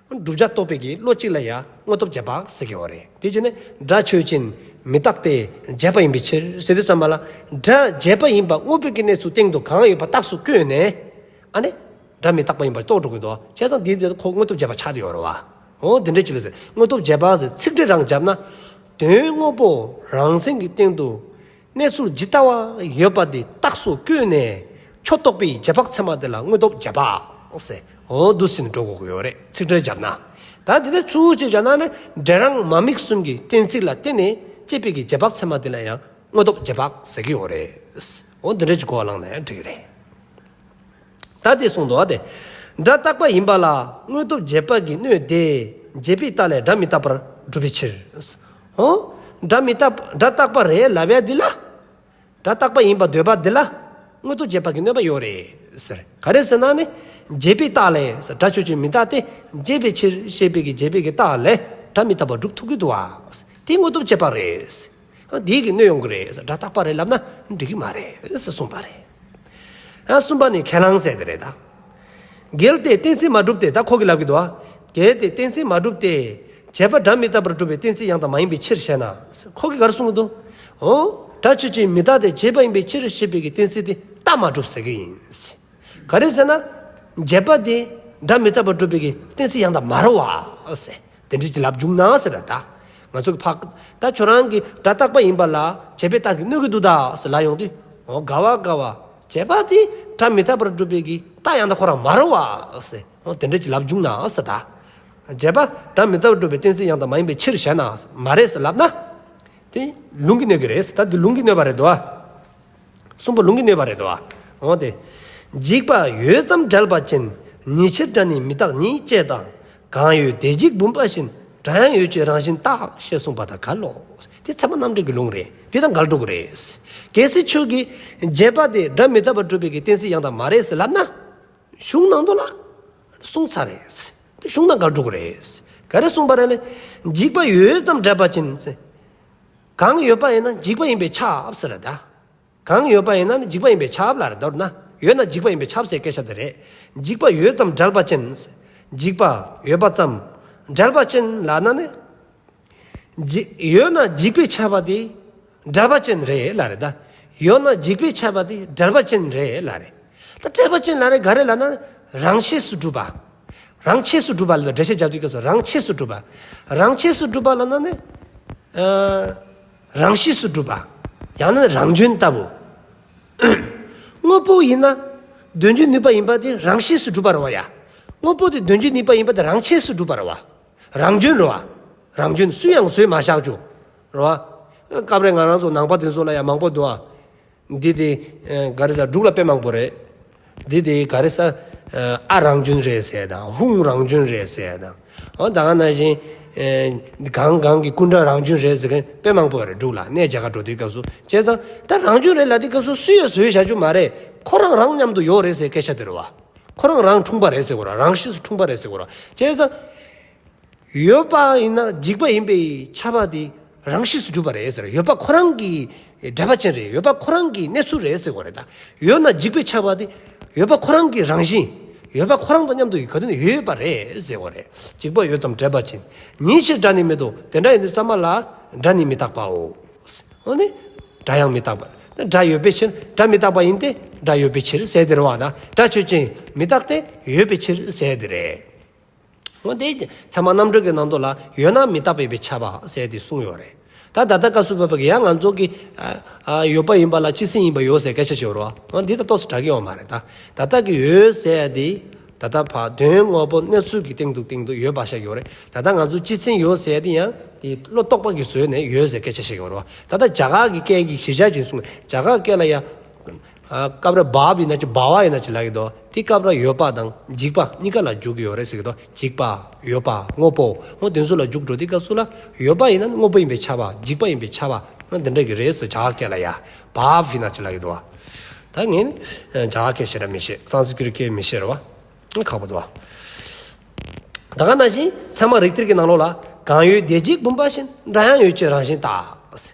བསྒྲུབ་བྱ་རྟོགས་པའི་གི་བློ་གཅིག་ལ་ཡང་དངོས་སྟོབས་རྗེས་དཔག་ཟེར་གྱི་ཡོད་རེད། དེ་བྱས་ནས་སྒྲ་ཆོས་ཅན། མི་རྟག་སྟེ། བྱས་པ་ཡིན་པའི་ཕྱིར་ཟེར་དུས་ཙམ་པ་ལ། སྒྲ་བྱས་པ་ཡིན་པ་དངོས་པོའི་གི་གནས་ཚུལ་སྟེང་དུ་གང་ཡོད་པ་རྟགས་སུ་བཀོད་ནས། ཨ་ནི། སྒྲ་མི་རྟག་པ་ཡིན་པ་རྟོགས་འགྲོ་གི་འདུག་བྱས་ཙང་དེ་དེ་ཁོ་དངོས་སྟོབས་རྗེས་དཔག་ཆགས་བསྡད་ཡོད་རེད་བ། འོ་དེ་འདྲ་ཅིག་ལ་ཟེར། དངོས་སྟོབས་རྗེས་དཔག་ཟེར་ཚིག་འགྲེལ་རང་བརྒྱབ་ན། དོན་དངོས་པོ་རང་མཚན་གྱི་སྟེང་དུ། གནས་ཚུལ་ཇི་ལྟ་བ་ཡོད་པ་དེ་རྟགས་སུ་བཀོད་ནས་ཆོས་རྟོགས་པའི་རྗེས་དཔག་ཚད་མ་དེ་ལ་དངོས་སྟོབས་རྗེས་དཔག་ཟེར། འོ་འདུག་ཟེར་ནས་འགྲོ་དགོས་ཀྱི་ཡོད་རེད། ཚིག་འགྲེལ་བརྒྱབ་ན། ད་དེ་ནས་ཚུར་ཅིག་བཞག་ན་ནི་འབྲས་རང་མ་དམིགས་གསུམ་གྱི་གཏན་ཚིགས་ལ་བརྟེན་ནས་སྐྱེས་པའི་གི་རྗེས་དཔག་ཚད་མ་དེ་ལ་ཡང་དངོས་སྟོབས་རྗེས་དཔག་ཟེར་གྱི་ཡོད་རེད། འོ་འདི་འདྲ་ཅིག་གོ་བ་བླངས་ན་ཡང་འགྲིག་གི་རེད། ད་དེ་གསུངས་འདུག་བ་དེ། སྒྲ་རྟག་པ་ཡིན་པ་ལ་དངོས་སྟོབས་རྗེས་དཔག་གི་སྣོད་དེ་བྱས་པའི་རྟགས་ལས་སྒྲ་མི་རྟག་པར་སྒྲུབ་པའི་ཕྱིར། འོ། སྒྲ་མི་རྟག་སྒྲ་རྟག་པ་རེད་ལབ་ཡ་འདི་ལ། སྒྲ་རྟག་པ་ཡིན་པར་འདོད་པ་འདི་ལ་དངོས་སྟོབས་རྗེས་དཔག་གི་གནོད་པ་ཡོད་རེད་ཟེར། ག་རེ་ཟེར་ན་ནི། བྱས་པའི་རྟགས་ལས་ཟེར། སྒྲ་ཆོས་ཅན། མི་རྟག་སྟེ། བྱས་པའི་ཕྱིར་ཞེས་པའི་གི་བྱས་པའི་གི་རྟགས་ལས་སྒྲ་མི་རྟག་པར་སྒྲུབ་ཐུབ་ཀྱི་འདུག་བ། དེ་དངོས་སྟོབས་རྗེས་དཔག་རེད། འདིའི་གི་གནོད་ཡོང་གི་རེད་ཟེར། སྒྲ་རྟག་པ་རེད་ལབ་ན་འགྲིག་གི་མ་རེད་ཟེར་གསུངས་པ་རེད། ཨ་གསུམ་པ་ནི་ཁས་བླངས་ཟེར་དེ་རེད་ད། གལ་ཏེ་གཏན་ཚིགས་མ་གྲུབ་སྟེ། ད་ཁོ་གིས་ལབ་ཀྱི་འདུག་ཨ། གལ་ཏེ་གཏན་ཚིགས་མ་གྲུབ་སྟེ། བྱས་པ་སྒྲ་མི་རྟག་པར་སྒྲུབ་པའི་གཏན་ཚིགས་ཡང་དག་མ་ཡིན་པའི་ཕྱིར་ཞེ་ན། ཁོ་གིས་ག་རེ་གསུང་གི་འདུག་འོ། སྒྲ་ཆོས་ཅན། མི་རྟག་སྟེ། བྱས་པ་ཡིན་པའི་ཕྱིར་ཞེས་པའི་གི་གཏན་ཚིགས་དེ་རྟགས་མ་གྲུབ་ཟེར་གི་ཡིན། ག་རེ་ཟེར་ན། བྱས་པ་དེ་སྒྲ་མི་རྟག་པར་སྒྲུབ་པའི་གི་གཏན་ཚིགས་ཡང་དག་མ་རེད་བ་ཟེར། དེ་འདྲ་ཅིག་ལབ་བྱུང་ན་ཟེར་ར་ད། ང་ཚོ་གི་ཕ། ད་ཁྱོད་རང་གིས་སྒྲ་རྟག་པ་ཡིན་པ་ལ་བྱས་པའི་རྟགས་ཀྱིས་གནོད་ཀྱི་འདུག་ད་ཟེར་ལབ་ཡོང་དུས། འོ་ག་བ་ག་བ། བྱས་པ་དེ་སྒྲ་མི་རྟག་པར་སྒྲུབ་པའི་གི་རྟགས་ཡང་དག་ཁོ་རང་མ་རེད་བ་ཟེར། འོ་དེ་འདྲ་ཅིག་ལབ་བྱུང་ན་ཟེར་ད། བྱས་པ་སྒྲ་མི་རྟག་པར་སྒྲུབ་པའི་གཏན་ཚིགས་ཡང་དག་མ་ཡིན་པའི་ཕྱིར་ཞེ་ན་མ་རེད་ཟེར་ལབ་ན། དེ་ལུང་གིས་གནོད་ཀྱི་རེད་ཟེར། ད་འདི་ལུང་གིས་གནོད་པ་རེད་དོ། གསུམ་པ་ལུང་གིས་གནོད་པ་རེད་དོ། འོ་དེ། འཇིག་པ་ཡོད་ཙམ་བྲལ་བ་ཅན། ཉིད་ཕྱིར་སྒྲ་ནི་མི་རྟག་ཉིད་ཅེས་དང་། གང་ཡོད་དེ་འཇིག་བུམ་པ་བཞིན། སྒྲ་ཡང་ཡོད་ཅེས་རང་བཞིན་བརྟགས། ཞེས་གསུངས་པ་དང་འགལ་ལོ། དེ་ཚད་མ་རྣམ་འགྲེལ་གྱི་ལུང་རེད། དེ་དང་འགལ་འགྲོ་གི་རེད། གལ་སྲིད་ཁྱོད་ཀྱིས་བྱས་པ་དེ་སྒྲ་མི་རྟག་པར་སྒྲུབ་པའི་གི་གཏན་ཚིགས་ཡང་དག་མ་རེད་ཟེར་ལབ་ན། གཞུང་ནང་དུ་ལ་གསུངས་ཚར་རེད། དེ་གཞུང་དང་འགལ་འགྲོ་གི་རེད། ག་རེ་གསུངས་པ་རེད་ལེ། འཇིག་པ་ཡོད་ཙམ་བྲལ་བ་ཅན། གང་ཡོད་པ་ཡིན་ན་འཇིག་པ་ཡིན་པས་ཁྱབ་ཟེར་ར་ད། གང་ཡོད་པ་ཡིན་ན་ནི་འཇིག་པ་ཡིན་པས་ཁྱབ་ལ་རེད། མདོར་ན་ཡོད་ན་འཇིག་པ་ཡིན་པས་ཁྱབ་ཟེར་སྐད་ཆ་དེ་རེད། འཇིག་པ་ཡོད་ཙམ་བྲལ་བ་ཅན། འཇིག་པ་ཡོད་པ་ཙམ་བྲལ་བ་ཅན་ལབ་ན་ནི། འཇིག་ཡོད་ན་འཇིག་པས་ཁྱབ་པ་དེ་བྲལ་བ་ཅན་རེད་ལབ་རེད་ད། ཡོད་ན་འཇིག་པས་ཁྱབ་པ་དེ་བྲལ་བ་ཅན་རེད་ལབ་རེད། ད་བྲལ་བ་ཅན་ལབ་རེད་ག་རེ་ལབ་ན། རང་ཆས་སུ་གྲུབ་པ། རང་ཆས་སུ་གྲུབ་པ་ལ་འགྲེལ་བཤད་རྒྱབ་དུས་སྐབས་སུ་རང་ཆས་སུ་གྲུབ་པ། རང་ཆས་སུ་གྲུབ་པ་ལབ་ན་ནི། ཨ། རང་གཤིས་སུ་གྲུབ་པ། ཡང་ན་རང་བྱོན་ལྟ་བུ། དངོས་པོ་ཡིན་ན། དོན་བྱེད་ནུས་པ་ཡིན་པ་དེ་རང་གཤིས་སུ་གྲུབ་པ་རེད་བ་ཡ། དངོས་པོ་དེ་དོན་བྱེད་ནུས་པ་ཡིན་པ་དེ་རང་ཆས་སུ་གྲུབ་པ་རེད་བ། རང་བྱོན་རེད་བ། རང་བྱོན་སུས་ཡང་བཟོས་མ་བཞག་རྒྱུ། རེད་བ། སྐབས་རེ་ང་རང་ཚོ་ནང་པ་དེ་ཚོ་ལ་ཡང་མང་པོ་འདུག་ཨ། འདི་དེ་ག་རེ་ཟེར། འབྲུག་ལ་དཔེ་མང་པོ་རེད། འདི་དེ་ག་རེ་ཟེར། ཨ་རང་རྒྱུན་རེད་ཟེར་དང་ཧུང་རང་རྒྱུན་རེད་ཟེར་དང་། འོ་ད་ག་ནང་བཞིན་གང་གང་གི་སྐུ་འདྲ་རང་རྒྱུན་རེད་ཟེར་མཁན་དཔེ་མང་པོ་རེད། འབྲུག་ལ་གནས་རྒྱ་གར་འགྲོ་དུས་སྐབས་སུ། བྱས་ཙང་ད་རང་རྒྱུན་རེད་ལབ་དུས་སྐབས་སུ་སུས་ཡང་བཟོས་བཞག་རྒྱུ་མ་རེད། ཁོ་རང་རང་མཉམ་དུ་ཡོད་རེད་ཟེར་སྐད་ཆ་དེ་རེད་བ། ཁོ་རང་རང་འཁྲུངས་པ་རེད་ཟེར་དགོས་ར། རང་གཤིས་སུ་འཁྲུངས་པ་རེད་ཟེར་དགོས་ར། བྱས་ཙང་ཡོད་པ་ཡིན་ན་འཇིག་པ་ཡིན་པའི་ཁྱབ་པ་དེ་རང་གཤིས་སུ་གྲུབ་པ་རེད་ཟེར། ཡོད་པ་ཁོ་རང་གི་འབྲེལ་པ་ཅན་རེད། ཡོད་པ་ཁོ་རང་གི་གནས་ཚུལ་རེད་ཟེར་དགོས་རེད་ད། ཡོད་ན་འཇིག་པའི་ཁྱབ་པ་དེ་ཡོད་པ་ཁོ་རང་གི་རང་བཞིན། ཡོད་པ་ཁོ་རང་དང་མཉམ་དུ་ག་དུས་ནས་ཡོད་པ་རེད་ཟེར་དགོས་རེད། འཇིག་པ་ཡོད་ཙམ་འབྲེལ་པ་ཅན། ཉིད་ཕྱིར་སྒྲ་ནི་མི་རྟག་དེ་འདྲ་ཡིན་དུས་ཙམ་པ་ལ་སྒྲ་ནི་མི་རྟག་པའོ། འོ་ནི། སྒྲ་ཡང་མི་རྟག་པ། སྒྲ་ཡོད་པའི་ཕྱིར། སྒྲ་མི་རྟག་པ་ཡིན་ཏེ། སྒྲ་ཡོད་པའི་ཕྱིར་ཟེར་དེ་རེད་བ་ད། སྒྲ་ཆོས་ཅན། མི་རྟག་སྟེ། ཡོད་པའི་ཕྱིར་ཟེར་དེ་རེད། འོ་དེ་ཚད་མ་རྣམ་འགྲེལ་གྱི་ནང་དུ་ལ་ཡོད་ན་མི་རྟག་པའི་ཁྱབ་པ་ཟེར་དེ་གསུངས་ཡོད་རེད། ད་ད་ལྟ་སྐབས་སུ་བབ་པ་གི་ཡང་ང་ཚོ་གི་ཨ་ཨ་ཡོད་པ་ཡིན་པ་ལ་སྤྱི་སེམས་ཡིན་པ་ཡོད་ཟེར་སྐད་ཆ་ཞིག་ཡོད་རེད་བ། འོ་འདི་ད་ཏོག་ཙམ་འདྲ་གི་ཡོད་མ་རེད་ད། ད་ལྟ་གི་ཡོད་ཟེར་དེ། ད་ལྟ་ཕ་དོན་དངོས་པོ་གནས་ཚུལ་གྱི་སྟེང་དུ་སྟེང་དུ་ཡོད་པ་ཤག་ཡོད་རེད། ད་ལྟ་ང་ཚོ་སྤྱི་སེམས་ཡོད་ཟེར་དེ་ཡང་དེ་བློ་རྟོག་པ་གིས་བཟོས་ནས་ཡོད་ཟེར་སྐད་ཆ་བཤད་ཀྱི་ཡོད་རེད་བ། ད་ལྟ་རྒྱ་གར་གྱི་སྐད་ཀྱི་གཞི་བཞག་ཅིག་གསུངས། རྒྱ་གར་སྐད་ལ་ཡང་ཨ་སྐབས་རེ་བྷ་བྷ་ཡིན་ན་ཅི་བྷ་བ་ཡིན་ན་ཅི་ལབ་ཀྱི་འདུག་དེ་སྐབས་རེ་ཡོད་པ་དང་འཇིག་པ་གཉིས་ཀ་ལ་འཇུག་གི་ཡོད་རེད་ཟེར་གྱི་འདུག་འཇིག་པ་ཡོད་པ་དངོས་པོ་འོ་དེ་ཚོ་ལ་འཇུག་འགྲོ་དུས་སྐབས་སུ་ལ་ཡོད་པ་ཡིན་ན་དངོས་པོ་ཡིན་པའི་ཁྱབ་པ། འཇིག་པ་ཡིན་པའི་ཁྱབ་པ་འོ་དེ་འདྲ་གི་རེད་ཟེར། རྒྱ་གར་སྐད་ལ་ཡང་བྷ་བྷ་ཡིན་ན་ཅི་ལབ་ཀྱི་འདུག་ད་ངས་ནི་རྒྱ་གར་སྐད་ཞེ་དྲག་མི་ཤེས། སཾ་སྐྲྀཏ་སྐད་མི་ཤེས་རེད་བ། ཁག་པོ་འདུག་བ། ད་ག་ནང་བཞིན་ཚད་མ་རིགས་གཏེར་གྱི་ནང་ལོགས་ལ། གང་ཡོད་དེ་གཅིག་བུམ་པ་བཞིན། སྒྲ་ཡང་ཡོད་ཅེས་རང་བཞིན་རྟག་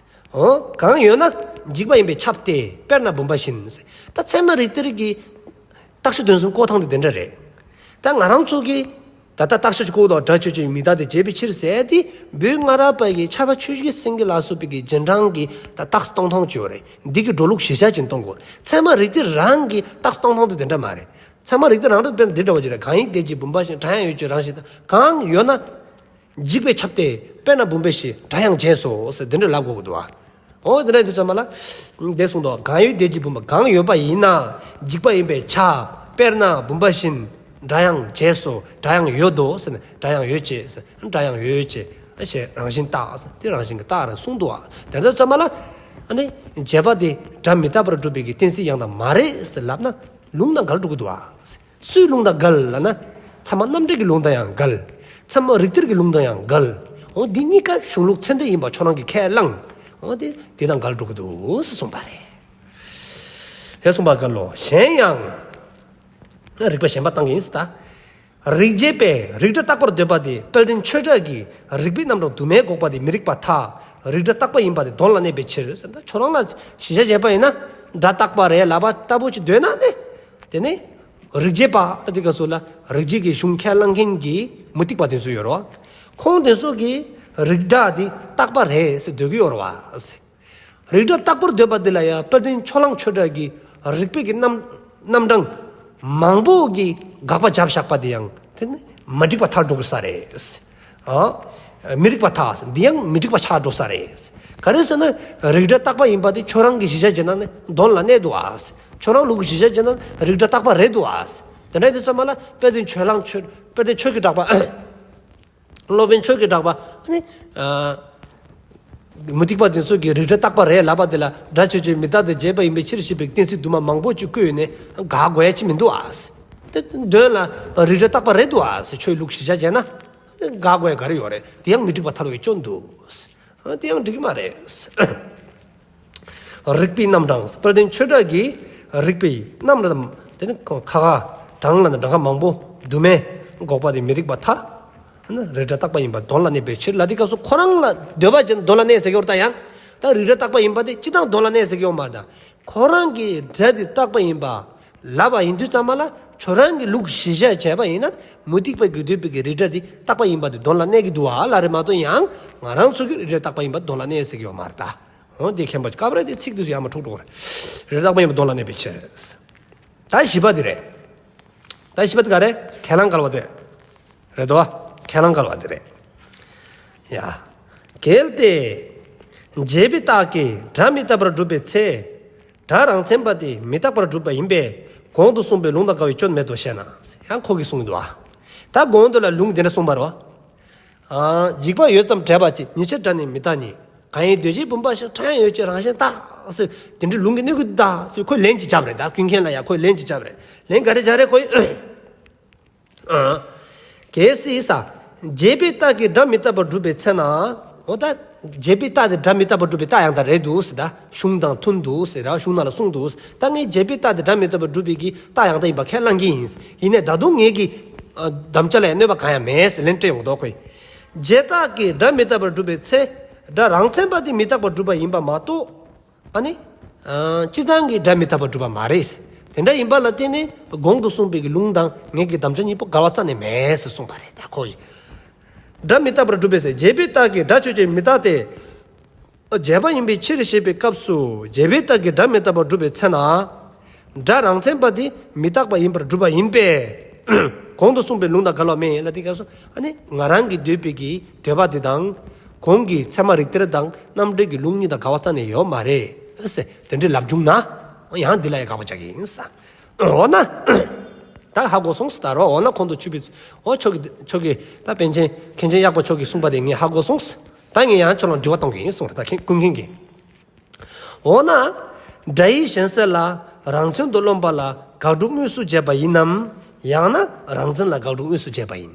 འོ་གང་ཡོད་ན་འཇིག་པ་ཡིན་པས་ཁྱབ་སྟེ། དཔེར་ན་བུམ་པ་བཞིན། ད་ཚད་མ་རིགས་གཏེར་གྱི་རྟགས་ཆོས་དོན་གསུམ་བཀོད་སྟངས་དེ་དེ་འདྲ་རེད། ད་ང་རང་ཚོ་གི་ད་ལྟ་རྟགས་ཆོས་ཀྱི་བཀོད་དོ། སྒྲ་ཆོས་ཅན། མི་རྟག་སྟེ། བྱས་པའི་ཕྱིར་ཟེར་དེ་བོད་སྔ་རབས་པ་གི་ཕྱྭ་པ་ཆོས་ཀྱི་སེང་གེ་ལ་སོགས་པའི་གི་རྗེས་འབྲང་གི་ད་རྟགས་སྟོང་སྟོང་ཅིག་ཡོད་རེད། འདི་གི་འགྲོ་ལུགས་གཞི་བཞག་ཅན་གཏོང་དགོས། ཚད་མ་རིགས་གཏེར་རང་གི་རྟགས་སྟོང་སྟོང་དེ་དེ་འདྲ་མ་རེད། ཚད་མ་རིགས་གཏེར་རང་རེད་དཔེར་ན་འདི་འདྲ་བ་ཅིག་རེད། གང་ཡོད་དེ་གཅིག་བུམ་པ་བཞིན། སྒྲ་ཡང་ཡོད་ཅེས་རང་བཞིན་རྟག་གང་ཡོད་ན་འཇིག་པས་ཁྱབ་སྟེ། དཔེར་ན་བུམ་པ་བཞིན། སྒྲ་ཡང་བྱས་སོ་ཟེར་འདི་འདྲ་ལབ་དགོས་ཀྱི་འདུག་བ། འོ་དེ་འདྲ་དུས་ཙམ་པ་ལ་འདི་གསུངས་འདུག་གང་ཡོད་དེ་གཅིག་བུམ་པ། གང་ཡོད་པ་ཡིན་ན་འཇིག་པ་ཡིན་པས་ཁྱབ། དཔེར་ན་བུམ་པ་བཞིན། སྒྲ་ཡང་བྱས་སོ། སྒྲ་ཡང་ཡོད་དོ་ཟེར་ནས། སྒྲ་ཡང་ཡོད་ཅེས་ཟེར། སྒྲ་ཡང་ཡོད་ཅེས་ཞེས་རང་བཞིན་རྟག་ཟེར། དེ་རང་བཞིན་གྱི་རྟགས་རེད་གསུངས་འདུག་བ། དེ་འདྲ་ཙམ་པ་ལ་ཨ་ནི་བྱས་པ་དེ་སྒྲ་མི་རྟག་པར་སྒྲུབ་པའི་གི་གཏན་ཚིགས་ཡང་དག་མ་རེད་ཟེར་ལབ་ན་ལུང་དང་འགལ་འགྲོ་གི་འདུག་བ། སུའི་ལུང་དང་འགལ་ལབ་ན། ཚད་མ་རྣམ་འགྲེལ་གྱི་ལུང་དང་ཡང་འགལ། ཚད་མ་རིགས་གཏེར་གྱི་ལུང་དང་ཡང་འགལ། འོ་འདི་གཉིས་ཀ་གཞུང་ལུགས་ཚད་ལྡན་ཡིན་པ་ཁྱོད་རང་གིས་ཁས་བླངས། འོ་དེ་དེ་དང་འགལ་འགྲོ་གི་འདུག་ཟེར་གསུངས་པ་རེད། ཞེས་གསུངས་པ་འགལ་ལོ། གཞན་ཡང་། རིགས་པ་གཞན་པ་བཏང་གི་ཡིན་ཟེར་ད། རིགས་འབྱེད་པས་རིགས་འདྲ་བརྟག་པར་འདོད་པ་དེ་དཔལ་ལྡན་ཆོས་གྲགས་ཀྱིས་རིགས་པའི་རྣམ་གྲངས་དུ་མས་འགོག་པ་དེ་མི་རིགས་པར་ཐལ། རིགས་འདྲ་བརྟག་པ་ཡིན་པ་དེ་དོན་ལ་གནས་པའི་ཕྱིར་ཟེར་ད། ཁྱོད་རང་ལ་གཞི་བཞག་བྱས་པ་ཡིན་ན་སྒྲ་རྟག་པ་རེད་ལབ་པ་ལྟ་བུ་ཅིག་འདོད་ན་ནི། དེ་ནི་རིགས་འབྱེད་པ་ལ་དེ་ག་སོ་ལ་རིགས་འབྱེད་ཀྱི་གཞུང་ཁས་བླངས་མཁན་གྱི་མུ་སྟེགས་པ་དེ་ཚོ་ཡོད་རེད་བ། ཁོང་དེ་ཚོ་གིས་རིགས་འདྲ་དེ་རྟག་པ་རེད་ཟེར་འདོད་ཀྱི་ཡོད་རེད་བ། རིགས་འདྲ་བརྟག་པར་འདོད་པ་འདི་ལ་ཡང་དཔལ་ལྡན་ཕྱོགས་གླང་ཆོས་གྲགས་ཀྱིས་རིགས་པའི་གི་རྣམ་རྣམ་གྲངས་མང་པོ་གི་དགག་པ་བརྒྱབ་བཞག་པ་འདི་ཡང་དེ་ནི་མ་འགྲིག་པ་ཐལ་འགྲོ་གི་ས་རེད། ཨ། མི་རིགས་པར་ཐལ། འདི་ཡང་མི་འགྲིག་པ་ཆགས་འགྲོ་ས་རེད། ག་རེ་ཟེར་ན་རིགས་འདྲ་བརྟག་པ་ཡིན་པ་དེ་ཁྱོད་རང་གི་གཞི་བཞག་བྱས་ན་ནི་དོན་ལ་གནས་འདུག་ཨ། ཁྱོད་རང་ལུགས་ཀྱི་གཞི་བཞག་བྱས་ན་རིགས་འདྲ་བརྟག་པ་རེད་འདུག་ཨ། དེ་འདྲ་དེ་ཚོ་མ་ལ་དཔལ་ལྡན་ཆོས་གླང་ཆོས་དཔལ་ལྡན་ཆོས་ཀྱི་གྲགས་པ། སློབ་དཔོན་ཆོས་ཀྱི་གྲགས་པ་ནི། མུ་སྟེགས་པ་དེ་ཚོ་གིས་རིགས་འདྲ་བརྟག་པ་རེད་ལབ་པ་དེ་ལ་སྒྲ་ཆོས་ཅན། མི་རྟག་སྟེ། བྱས་པ་ཡིན་པའི་ཕྱིར་ཞེས་པའི་གཏན་ཚིགས་དུ་མ་མང་པོ་ཅིག་བཀོད་ནས་དགག་དགོས་ཡ་ཅི་མི་འདུག་ཨ། དེ་དོན་ལ་རིགས་འདྲ་བརྟག་པ་རེད་འདུག་ཨ། ཆོས་ལུགས་གཞི་བཞག་བྱས་ན་དགག་དགོས་ཡ་ག་རེ་ཡོད་རེད། དེ་ཡང་མི་འགྲིག་པ་ཐལ་བའི་སྐྱོན་འདུག་དེ་ཡང་འགྲིག་གི་མ་རེད། རིགས་པའི་རྣམ་གྲངས། དཔལ་ལྡན་ཆོས་གྲགས་ཀྱིས་རིགས་པའི་རྣམ་གྲངས་དེ་ནི་ཁ་ཁ་གྲངས་ལ་ནི་གྲངས་ཀ་མང་པོ་དུ་མས་འགོག་པ་དེ་མི་རིགས་པར་ཐལ། རིགས་འདྲ་བརྟག་པ་ཡིན་པ་དོན་ལ་གནས་པའི་ཕྱིར་ལ་དེ་སྐབས་སུ་ཁོ་རང་ལ་འདོད་པ་ཅན་དོན་ལ་གནས་ཟེར་གྱི་ཡོད་རེད། ད་ཡང་ད་རིགས་འདྲ་བརྟག་པ་ཡིན་པ་དེ་སྤྱི་བཏང་དོན་ལ་གནས་ཟེར་གྱི་ཡོད་མ་རེད། ད་ཁོ་རང་གིས་སྒྲ་དེ་བརྟག་པ་ཡིན་པ་ལབ་པ་ཡིན་དུས་ཙམ་པ་ལ་ཁྱོད་རང་གི་ལུགས་གཞི་བཞག་བྱས་པ་ཡིན་ན་མུ་སྟེགས་པ་གིས་འདོད་པའི་གི་རིགས་འདྲ་དེ་བརྟག་པ་ཡིན་པ་དེ་དོན་ལ་གནས་ཀྱི་འདུག་ཨ་ལབ་རེད་མ་གཏོགས་ཡང་ང་རང་ཚོ་གིས་རིགས་འདྲ་བརྟག་པ་ཡིན་པ་དོན་ལ་གནས་ཟེར་གྱི་ཡོད་མ་རེད་ད། འོ་འདི་མཁྱེན་པ་སྐབས་རེ་དེ་ཚིག་དུས་སུ་ཡར་མར་འཁྲུག་འགྲོ་གི་རེད། རིགས་བརྟག་པ་ཡིན་པ་དོན་ལ་གནས་པའི་ཕྱིར། ད་བཞི་པ་དེ་རེད། ད་བཞི་པ་དེ་ག་རེ། ཁས་བླངས་འགལ་བ་དེ་རེད་དོ། ཁས་བླངས་འགལ་བ་དེ་རེད། ཡ། གལ་ཏེ། འབྱེད་པའི་རྟགས་ཀྱིས་སྒྲ་མི་རྟག་པར་སྒྲུབ་པའི་ཚེ། སྒྲ་རང་མཚན་པ་དེ་མི་རྟག་པར་སྒྲུབ་པ་ཡིན་པས་གོང་དུ་གསུངས་པའི་ལུང་དང་འགལ་བའི་སྐྱོན་མེད་དོ་ཞེ་ན། ཡང་ཁོ་གིས་གསུངས་འདུག་བ། ད་གོང་དུ་ལ་ལུང་དེ་འདྲ་གསུངས་པ་རེད་བ། ཨ། འཇིག་པ་ཡོད་ཙམ་འབྲེལ་པ་ཅན། ཉིད་ཕྱིར་སྒྲ་ནི་མི་རྟག་ཉིད། གང་ཡིན་དེ་གཅིག་བུམ་པ་བཞིན། སྒྲ་ཡང་ཡོད་ཅེས་རང་བཞིན་རྟག་ཨ་སེ། དེ་འདྲའི་ལུང་གིས་གནོད་ཀྱི་འདུག་ད་ཟེར་ཁོས་ལན་ཅིག་བརྒྱབ་རེད། ད་ཀུན་མཁྱེན་ལ་ཡ་ཁོས་ལན་ཅིག་བརྒྱབ་རེད། ལན་ག་རེ་བརྒྱབ་རེད་ཁོས། ཨ། གལ་སྲིད་ས། བྱས་པའི་རྟགས་ཀྱིས་སྒྲ་མི་རྟག་པར་སྒྲུབ་པའི་ཚེ་ན། འོ་ད། བྱས་པའི་རྟགས་དེ་སྒྲ་མི་རྟག་པར་སྒྲུབ་པའི་རྟགས་ཡང་དག་རེད་འདུག་ཟེར། ད་གཞུང་དང་མཐུན་འདུག་ཟེར་ར། གཞུང་ནང་ལ་གསུངས་འདུག་ད་ངས་བྱས་པའི་རྟགས་དེ་སྒྲ་མི་རྟག་པར་སྒྲུབ་པའི་གི་རྟགས་ཡང་དག་ཡིན་པ་ཁས་བླངས་ཀྱི་ཡིན། ཡིན་ནའི་ད་དུང་ངེད་ཀྱི། ཨ། དམ་བཅའ་ལ་ཡང་གནོད་པ་གང་ཡང་མེད་ཟེར་ལན་སྤྲད་ཡོང་གི་འདུག་ཁོས། བྱས་རྟགས་ཀྱིས་སྒྲ་མི་རྟག་པར་སྒྲུབ་པའི་ཚེ། སྒྲ་རང་མཚན་པ་དེ་མི་རྟག་པར་སྒྲུབ་པ་ཡིན་པ་མ་གཏོགས། ཨ་ནི། ཨ། སྤྱིར་བཏང་གི་སྒྲ་མི་རྟག་པར་སྒྲུབ་པ་མ་རེད། དེ་འདྲ་ཡིན་པ་ལ་བརྟེན་ནས་གོང་དུ་གསུངས་པའི་གི་ལུང་དང་ངེད་ཀྱི་དམ་བཅའ་གཉིས་པོ་འགལ་བ་རྩ་ནས་མེད་ཟེར་གསུངས་པ་རེད། ད་ཁོ་ཡིས། སྒྲ་མི་རྟག་པར་སྒྲུབ་པའི་ཚེ། བྱས་པའི་རྟགས་ཀྱིས་སྒྲ་ཆོས་ཅན་མི་རྟག་སྟེ། བྱས་པ་ཡིན་པའི་ཕྱིར་ཞེས་པའི་སྐབས་སུ་བྱས་པའི་རྟགས་ཀྱིས་སྒྲ་མི་རྟག་པར་སྒྲུབ་པའི་ཚེ་ན། སྒྲ་རང་མཚན་པ་དེ་མི་རྟག་པ་ཡིན་པར་སྒྲུབ་པ་ཡིན་པས། གོང་དུ་གསུངས་པའི་ལུང་དང་འགལ་བ་མེད་ལ་དེ་སྐབས་སུ། ཨ་ནི་ང་རང་གིས་འདོད་པའི་གི་འདོད་པ་དེ་དང་། གོང་གི་ཚད་མ་རིགས་གཏེར་དང་རྣམ་འགྲེལ་གྱི་ལུང་གཉིས་དང་འགལ་བ་རྩ་ནས་ཡོད་མ་རེད་ཟེར་དེ་འདྲའི་ལབ་བྱུང་ན། ཡང་འདི་ལ་ཡང་དགག་པ་རྒྱག་གི་ཡིན་ས། འོ་ན། ད་ཧ་གོ་སོང་ཟེར། ད་རོ། འོ་ན་གོང་དུ་ཆུད་པའི། འོ་ཁྱོད་ཀྱི་ཁྱོད་ཀྱི་ད་པཎ་ཆེན་མཁན་ཆེན་གཡག་པ་མཆོག་གིས་གསུངས་པ་དེ་ངས་ཧ་གོ་སོང་ཟེར། ད་ངས་ཡང་ཁྱོད་ལ་དྲི་བ་གཏོང་གི་ཡིན་གསུངས་རེད། ད་མཁན་ཀུན་མཁྱེན་གྱིས། འོ་ན། སྒྲ་ཡི་གཞན་སེལ་ལ་རང་མཚན་དུ་རློམ་པ་ལ་དགག་སྒྲུབ་དངོས་སུ་བྱས་པ་ཡིན་ནམ། ཡང་ན་རང་མཚན་ལ་དགག་སྒྲུབ་དངོས་སུ་བྱས་པ་ཡིན།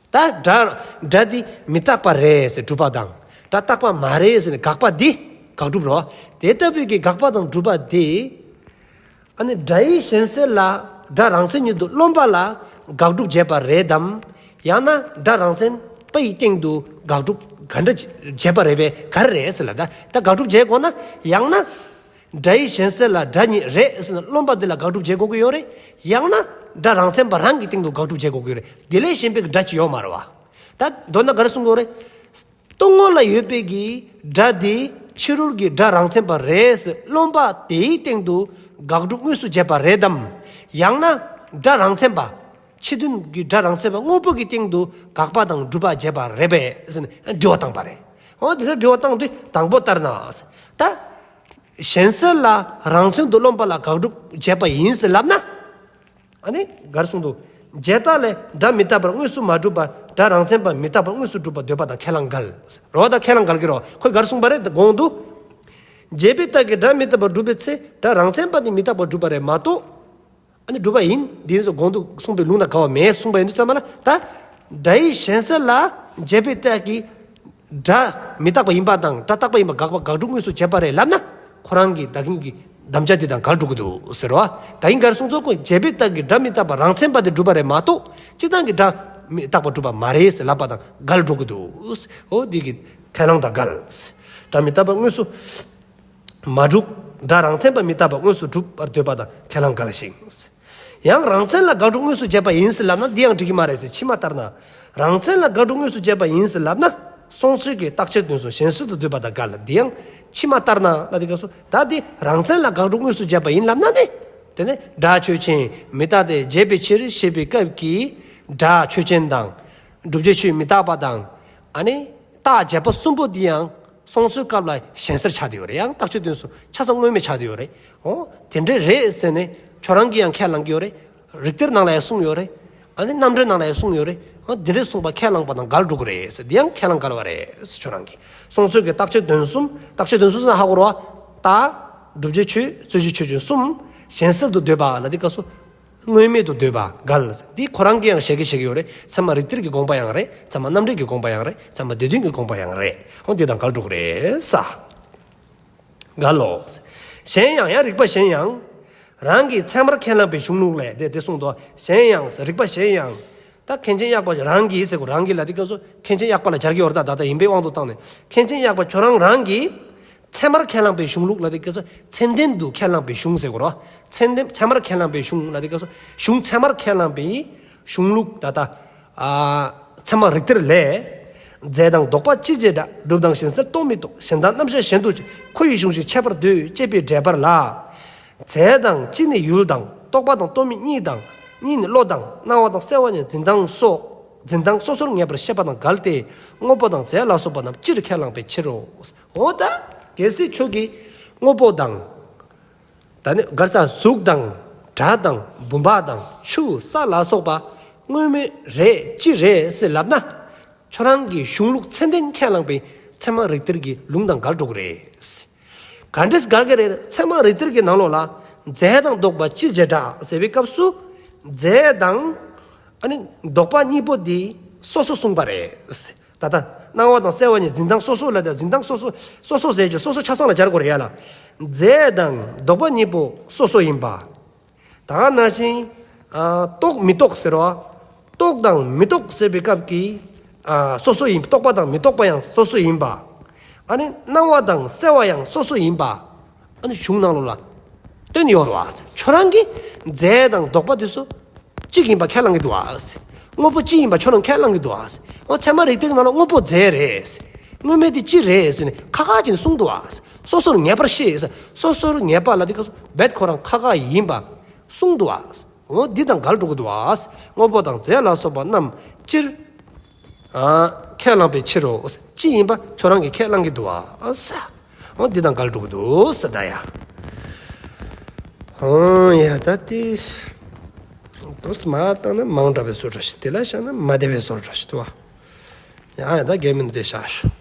ད་སྒྲ་སྒྲ་འདི་མི་རྟག་པ་རེད་ཟེར་སྒྲུབ་པ་དང་། སྒྲ་རྟག་པ་མ་རེད་ཟེར་ནས་དགག་པ་འདི་དགག་སྒྲུབ་རོ། དེ་ལྟ་བུའི་གི་དགག་པ་དང་སྒྲུབ་པ་འདི། ཨ་ནི་སྒྲ་ཡི་གཞན་སེལ་ལ་སྒྲ་རང་མཚན་ཉིད་དུ་རློམ་པ་ལ་དགག་སྒྲུབ་བྱས་པ་རེད་དམ། ཡང་ན་སྒྲ་རང་མཚན་པ་ཡི་སྟེང་དུ་དགག་སྒྲུབ་ག་འདྲ་བྱས་པ་རེད་པས་ག་རེ་རེད་ཟེར་ལ། ད་ད་དགག་སྒྲུབ་བྱེད་དགོས་ན། ཡང་ན། སྒྲ་ཡི་གཞན་སེལ་ལ་སྒྲ་ཉིད་རེད་ཟེར་ནས་རློམ་པ་འདི་ལ་དགག་སྒྲུབ་བྱེད་དགོས་ཀྱི་ཡོད་རེད། ཡང་ན་སྒྲ་རང་མཚན་པ་རང་གི་སྟེང་དུ་དགག་སྒྲུབ་བྱེད་དགོས་ཀྱི་ཡོད་རེད། དེ་ལས་གཞན་པའི་སྒྲ་ཅིག་ཡོད་མ་རེད་བ། ད་མདོར་ན་ག་རེ་གསུང་དགོས་རེད། སྟོང་ངོ་ལ་ཡོད་པའི་གི་སྒྲ་དེ་ཕྱི་རོལ་གྱི་སྒྲ་རང་མཚན་པ་རེད་ཟེར་རློམ་པ་དེའི་སྟེང་དུ་དགག་སྒྲུབ་དངོས་སུ་བྱས་པ་རེད་དམ། ཡང་ན་སྒྲ་རང་མཚན་པ། ཕྱི་དོན་གྱི་སྒྲ་རང་མཚན་པ་དངོས་པོ་གི་སྟེང་དུ་དགག་པ་དང་སྒྲུབ་པ་བྱས་པ་རེད་པས་ཟེར་ནས་དྲི་བ་བཏང་པ་རེད། འོ་དེ་འདྲ་དྲི་བ་བཏང་དུས་དང་པོ་ལྟར་ན། ད། གཞན་སེལ་ལ་རང་མཚན་དུ་རློམ་པ་ལ་དགག་སྒྲུབ་བྱས་པ་ཡིན་ཟེར་ལབ་ན། ཨ་ནི་ག་རེ་གསུངས་འདུག་བྱས་རྟགས་ལས་སྒྲ་མི་རྟག་པར་དངོས་སུ་མ་གྲུབ་པར་སྒྲ་རང་མཚན་པ་མི་རྟག་པར་དངོས་སུ་གྲུབ་པར་འདོད་པ་དང་ཁས་བླངས་འགལ། རོ། ད་ཁས་བླངས་འགལ་གྱི་རོ། ཁོས་ག་རེ་གསུངས་པ་རེད་གོང་དུ། བྱས་པའི་རྟགས་ཀྱིས་སྒྲ་མི་རྟག་པར་སྒྲུབ་པའི་ཚེ་སྒྲ་རང་མཚན་པ་དེ་མི་རྟག་པར་གྲུབ་པ་རེད་མ་གཏོགས། ཨ་ནི་གྲུབ་པ་ཡིན། འདི་ཚོ་གོང་དུ་གསུངས་པའི་ལུང་དང་འགལ་བ་མེད་གསུངས་པ་ཡིན་དུས་ཙམ་པ་ལ། ད། སྒྲ་ཡི་གཞན་སེལ་ལ་བྱས་པའི་རྟགས་ཀྱིས་སྒྲ་མི་རྟག་པ་ཡིན་པ་དང་སྒྲ་རྟག་པ་ཡིན་པ་དགག་པ་དགག་སྒྲུབ་དངོས་སུ་བྱས་པ་རེད་ལབ་ན། ཁོ་རང་གི་ད་གིན་གྱི་དམ་བཅའ་དེ་དང་འགལ་འགྲོ་གི་འདུག་ཟེར་བ། ད་གིན་ག་རེ་གསུངས་ཚོགས་ཀོ། བྱས་པའི་རྟགས་ཀྱིས་སྒྲ་མི་རྟག་པ་རང་མཚན་པ་དེ་གྲུབ་པ་རེད་མ་གཏོགས་སྤྱིར་བཏང་གི་སྒྲ་མི་རྟག་པ་གྲུབ་པ་མ་རེད་ཟེར་ལབ་པ་དང་འགལ་འགྲོ་གི་འདུག་འོ་འདི་གི་ཁས་བླངས་དང་འགལ། སྒྲ་མི་རྟག་པ་དངོས་སུ། མ་གྲུབ། སྒྲ་རང་མཚན་པ་མི་རྟག་པ་དངོས་སུ་གྲུབ་པར་འདོད་པ་དང་ཁས་བླངས་འགལ་ཞིང་། ཡང་རང་མཚན་ལ་དགག་སྒྲུབ་དངོས་སུ་བྱས་པ་ཡིན་ཟེར་ལབ་ན་འདི་ཡང་འགྲིག་གི་མ་རེད་ཟེར། ཕྱི་མ་ལྟར་ན། རང་མཚན་ལ་དགག་སྒྲུབ་དངོས་སུ་བྱས་པ་ཡིན་ཟེར་ལབ་ན། སོང་ཚོད་ཀྱི་རྟགས་ཆོས་དོན་གསུམ་གཞན་སེལ་དུ་འདོད་པ་དང་འགལ། འདི་ཡང་ཕྱི་མ་ལྟར་ན་ལ་འདི་སྐབས་སུ་ད་འདི་རང་མཚན་ལ་དགག་སྒྲུབ་དངོས་སུ་བྱས་པ་ཡིན་ལབ་ན་ནི། དེ་ནི་སྒྲ་ཆོས་ཅན་མི་རྟག་སྟེ་བྱས་པའི་ཕྱིར་ཞེས་པའི་སྐབས་ཀྱི་སྒྲ་ཆོས་ཅན་དང་། བསྒྲུབ་བྱའི་ཆོས་མི་རྟག་པ་དང་། ཨ་ནི། རྟགས་བྱས་པ་གསུམ་པོ་འདི་ཡང་སོང་ཚོད་སྐབས་ལ་གཞན་སེལ་ཆགས་བསྡད་ཡོད་རེད། ཡང་རྟགས་ཆོས་དོན་གསུམ་ཆ་ཚང་དངོས་མེད་ཆགས་བསྡད་ཡོད་རེད། འོ། དེ་འདྲས་རེད་ཟེར་ནས་ཁྱོད་རང་གིས་ཡང་ཁས་བླངས་ཀྱི་ཡོད་རེད། རིགས་གཏེར་ནང་ལ་ཡང་གསུངས་ཡོད་རེད། ཨ་ནི་རྣམ་འགྲེལ་ནང་ལ་ཡང་གསུངས་ཡོད་རེད། འོ། དེ་འདྲས་གསུངས་པ་ཁས་བླངས་པ་དང་འགལ་འགྲོ་གི་རེད་ཟེར། འདི་ཡང་ཁས་བླངས་འགལ་བ་རེད་ཟེར། ཁྱོད་རང་གིས་སོང་ཚོད་ཀྱི་རྟགས་ཆོས་དོན་གསུམ། རྟགས་ཆོས་དོན་གསུམ་ཟེར་ན་ཧ་གོ་རོ། རྟགས། བསྒྲུབ་བྱའི་ཆོས། རྩོད་གཞི་ཆོས་ཅན་གསུམ། གཞན་སེལ་དུ་འདོད་པ་ལ་འདི་སྐབས་སུ། དངོས་མེད་དུ་འདོད་པ་འགལ། འདི་ཁོ་རང་གིས་ཡང་བཤད་ཀྱི་བཤད་ཀྱི་ཡོད་རེད། ཚད་མ་རིགས་གཏེར་གྱི་དགོངས་པ་ཡང་རེད། ཚད་མ་རྣམ་འགྲེལ་གྱི་དགོངས་པ་ཡང་རེད། ཚད་མ་སྡེ་བདུན་གྱི་དགོངས་པ་ཡང་རེད། འོ་འདི་དང་འགལ་འགྲོ་གི་རེད་ས། འགལ་ལོ། གཞན་ཡང་། ཡང་རིགས་པ་གཞན་ཡང་། རང་གིས་ཚད་མར་ཁས་བླངས་པའི་གཞུང་ལུགས་ལས་དེ་དེ་གསུངས་དོ། གཞན་ཡང་། རིགས་པ་གཞན་ཡང་། ད་མཁན་ཆེན་གཡག་པ་རང་གིས་ཟེར་གོ། རང་གིས་ལ་འདི་སྐབས་སུ་མཁན་ཆེན་གཡག་པ་ལ་སྦྱར་གྱི་ཡོད་རེད། ད་ད་ལྟ་ཡིན་པའི་དབང་དུ་བཏང་ནས་མཁན་ཆེན་གཡག་པ་ཁྱོད་རང་རང་གིས། ཚད་མར་ཁས་བླངས་པའི་གཞུང་ལུགས་ལ་འདི་སྐབས་སུ་ཚད་ལྡན་དུ་ཁས་བླངས་པའི་གཞུང་ཟེར་གོ་རོ། ཚད་ལྡན། ཚད་མར་ཁས་བླངས་པའི་གཞུང་ལ་འདི་སྐབས་སུ་གཞུང་ཚད་མར་ཁས་བླངས་པའི་གཞུང་ལུགས་ད་ལྟ། ཨ། ཚད་མ་རིགས་གཏེར་ལས། རྫས་དང་ལྡོག་པ་ཅི་བྱེད་འདྲ། སྒྲུབ་དང་གཞན་སེལ་རྟོག་མི་རྟོག་གཞན་དག་རྣམ་གཞག་གཞན་དུ་ཆུད། ཁོ་ཡི་གཞུང་བཞིན་འཆད་པར་འདོད་ཅེས་པའི་འགྲེལ་པར་ལ། རྫས་དང་སྤྱི་ནི་ཡུལ་དང་རྟོག་པ་དང་རྟོག་མེད་གཉིས་དང་གཉིས་ནི་བློ་དང་སྣང་བ་དང་སེལ་བ་ནི་འཛིན་སྟངས་སོགས་འཛིན་སྟངས་སོ་སོར་ངེས་པར་བཤད་པ་དང་འགལ་ཏེ། དངོས་པོ་དང་རྫས་ལ་སོགས་པ་རྣམས་སྤྱིར་ཁས་བླངས་པའི་ཕྱིར་རོ། འོ་ད། གལ་སྲིད་ཁྱོད་ཀྱིས་དངོས་པོ་དང་། ད་ནི་ག་རེ་ཟ། གཟུགས་དང་། སྒྲ་དང་། བུམ་པ་དང་། ཆུ། ས་ལ་སོགས་པ་དངོས་མེད་རེད། སྤྱི་རེད་ཟེར་ལབ་ན། ཁྱོད་རང་གི་གཞུང་ལུགས་ཚད་ལྡན་ཁས་བླངས་པའི་ཚད་མ་རིགས་གཏེར་གྱི་ལུང་དང་འགལ་འགྲོ་གི་རེད། ག་འདྲས་དགར་གི་རེད། ཚད་མ་རིགས་གཏེར་གྱི་ནང་ལོགས་ལ། རྫས་དང་ལྡོག་པ་སྤྱིར་བྱེ་བྲག་ཟེར་བའི་སྐབས་སུ། རྫས་དང་། ཨ་ནི་ལྡོག་པ་གཉིས་པོ་འདི་སོ་སོ་གསུངས་པ་རེད། ད་ལྟ་སྣང་བ་དང་སེལ་བ་གཉིས་འཛིན་སྟངས་སོ་སོ་ལ། ད་འཛིན་སྟངས་སོ་སོ། སོ་སོ་ཟེར་གྱི་སོ་སོ་ཆ་ཚང་ལ་སྦྱར་དགོས་རེད་ཡ་ལ། རྫས་དང་ལྡོག་པ་གཉིས་པོ་སོ་སོ་ཡིན་པ། ད་ག་ནང་བཞིན། ཨ། རྟོག་མི་རྟོག་ཟེར་བ། རྟོག་དང་མི་རྟོག་ཟེར་བའི་སྐབས་ཀྱི། ཨ། སོ་སོ་ཡིན། རྟོག་པ་དང་མི་རྟོག་པ་ཡང་སོ་སོ་ཡིན་པ། ཨ་ནི་སྣང་བ་དང་སེལ་བ་ཡང་སོ་སོ་ཡིན་པ། ཨ་ནི་གཞུང་ནང་ལོགས་ལ་སྟོན་ཡོད་རེད་བ། ཁྱོད་རང་གིས་རྫས་དང་ལྡོག་པ་དེ་ཚོ་གཅིག་ཡིན་པ་ཁས་བླངས་ཀྱི་འདུག་བ། དངོས་པོ་གཅིག་ཡིན་པ་ཁྱོད་རང་ཁས་བླངས་ཀྱི་འདུག་བ། འོ། ཚད་མ་རིགས་གཏེར་གྱི་ནང་ལ་དངོས་པོ་རྫས་རེད། དངོས་མེད་དེ་སྤྱི་རེད་ཟེར་ནས་ཁ་ཁ་ཅིག་གསུངས་འདུག་བ། སོ་སོར་ངེས་པར་ཤེས། སོ་སོར་ངེས་པ་ལ་དེ་ག་རྦད་ཁོ་རང་ཁ་ཁ་ཡིན་པ་གསུངས་འདུག་བ། འོ། འདི་དང་འགལ་འགྲོ་གི་འདུག་བ། དངོས་པོ་དང་རྫས་ལ་སོགས་པ་རྣམས་སྤྱིར། ཨ། ཁས་བླངས་པའི་ཕྱིར་རོ། སྤྱི་ཡིན་པ་ཁྱོད་རང་གིས་ཁས་བླངས་ཀྱི་འདུག་བ། འོ། འདི་དང་འགལ་འགྲོ་གི་འདུག་ཟེར་ད་ཡ། ཨང་། ཡ། ད་དེ་དོ་མ་བཏང་ན་མང་དྲགས་པའི་བཟོ་འདྲ་ཞིག་དེ་ལ་བཞག་ན་མ་བདེ་བའི་བཟོ་འདྲ་ཞིག་འདུག་བ། ཡ་ཡ། ད་རྒྱ་མི་འདི་བཞག་ཤོག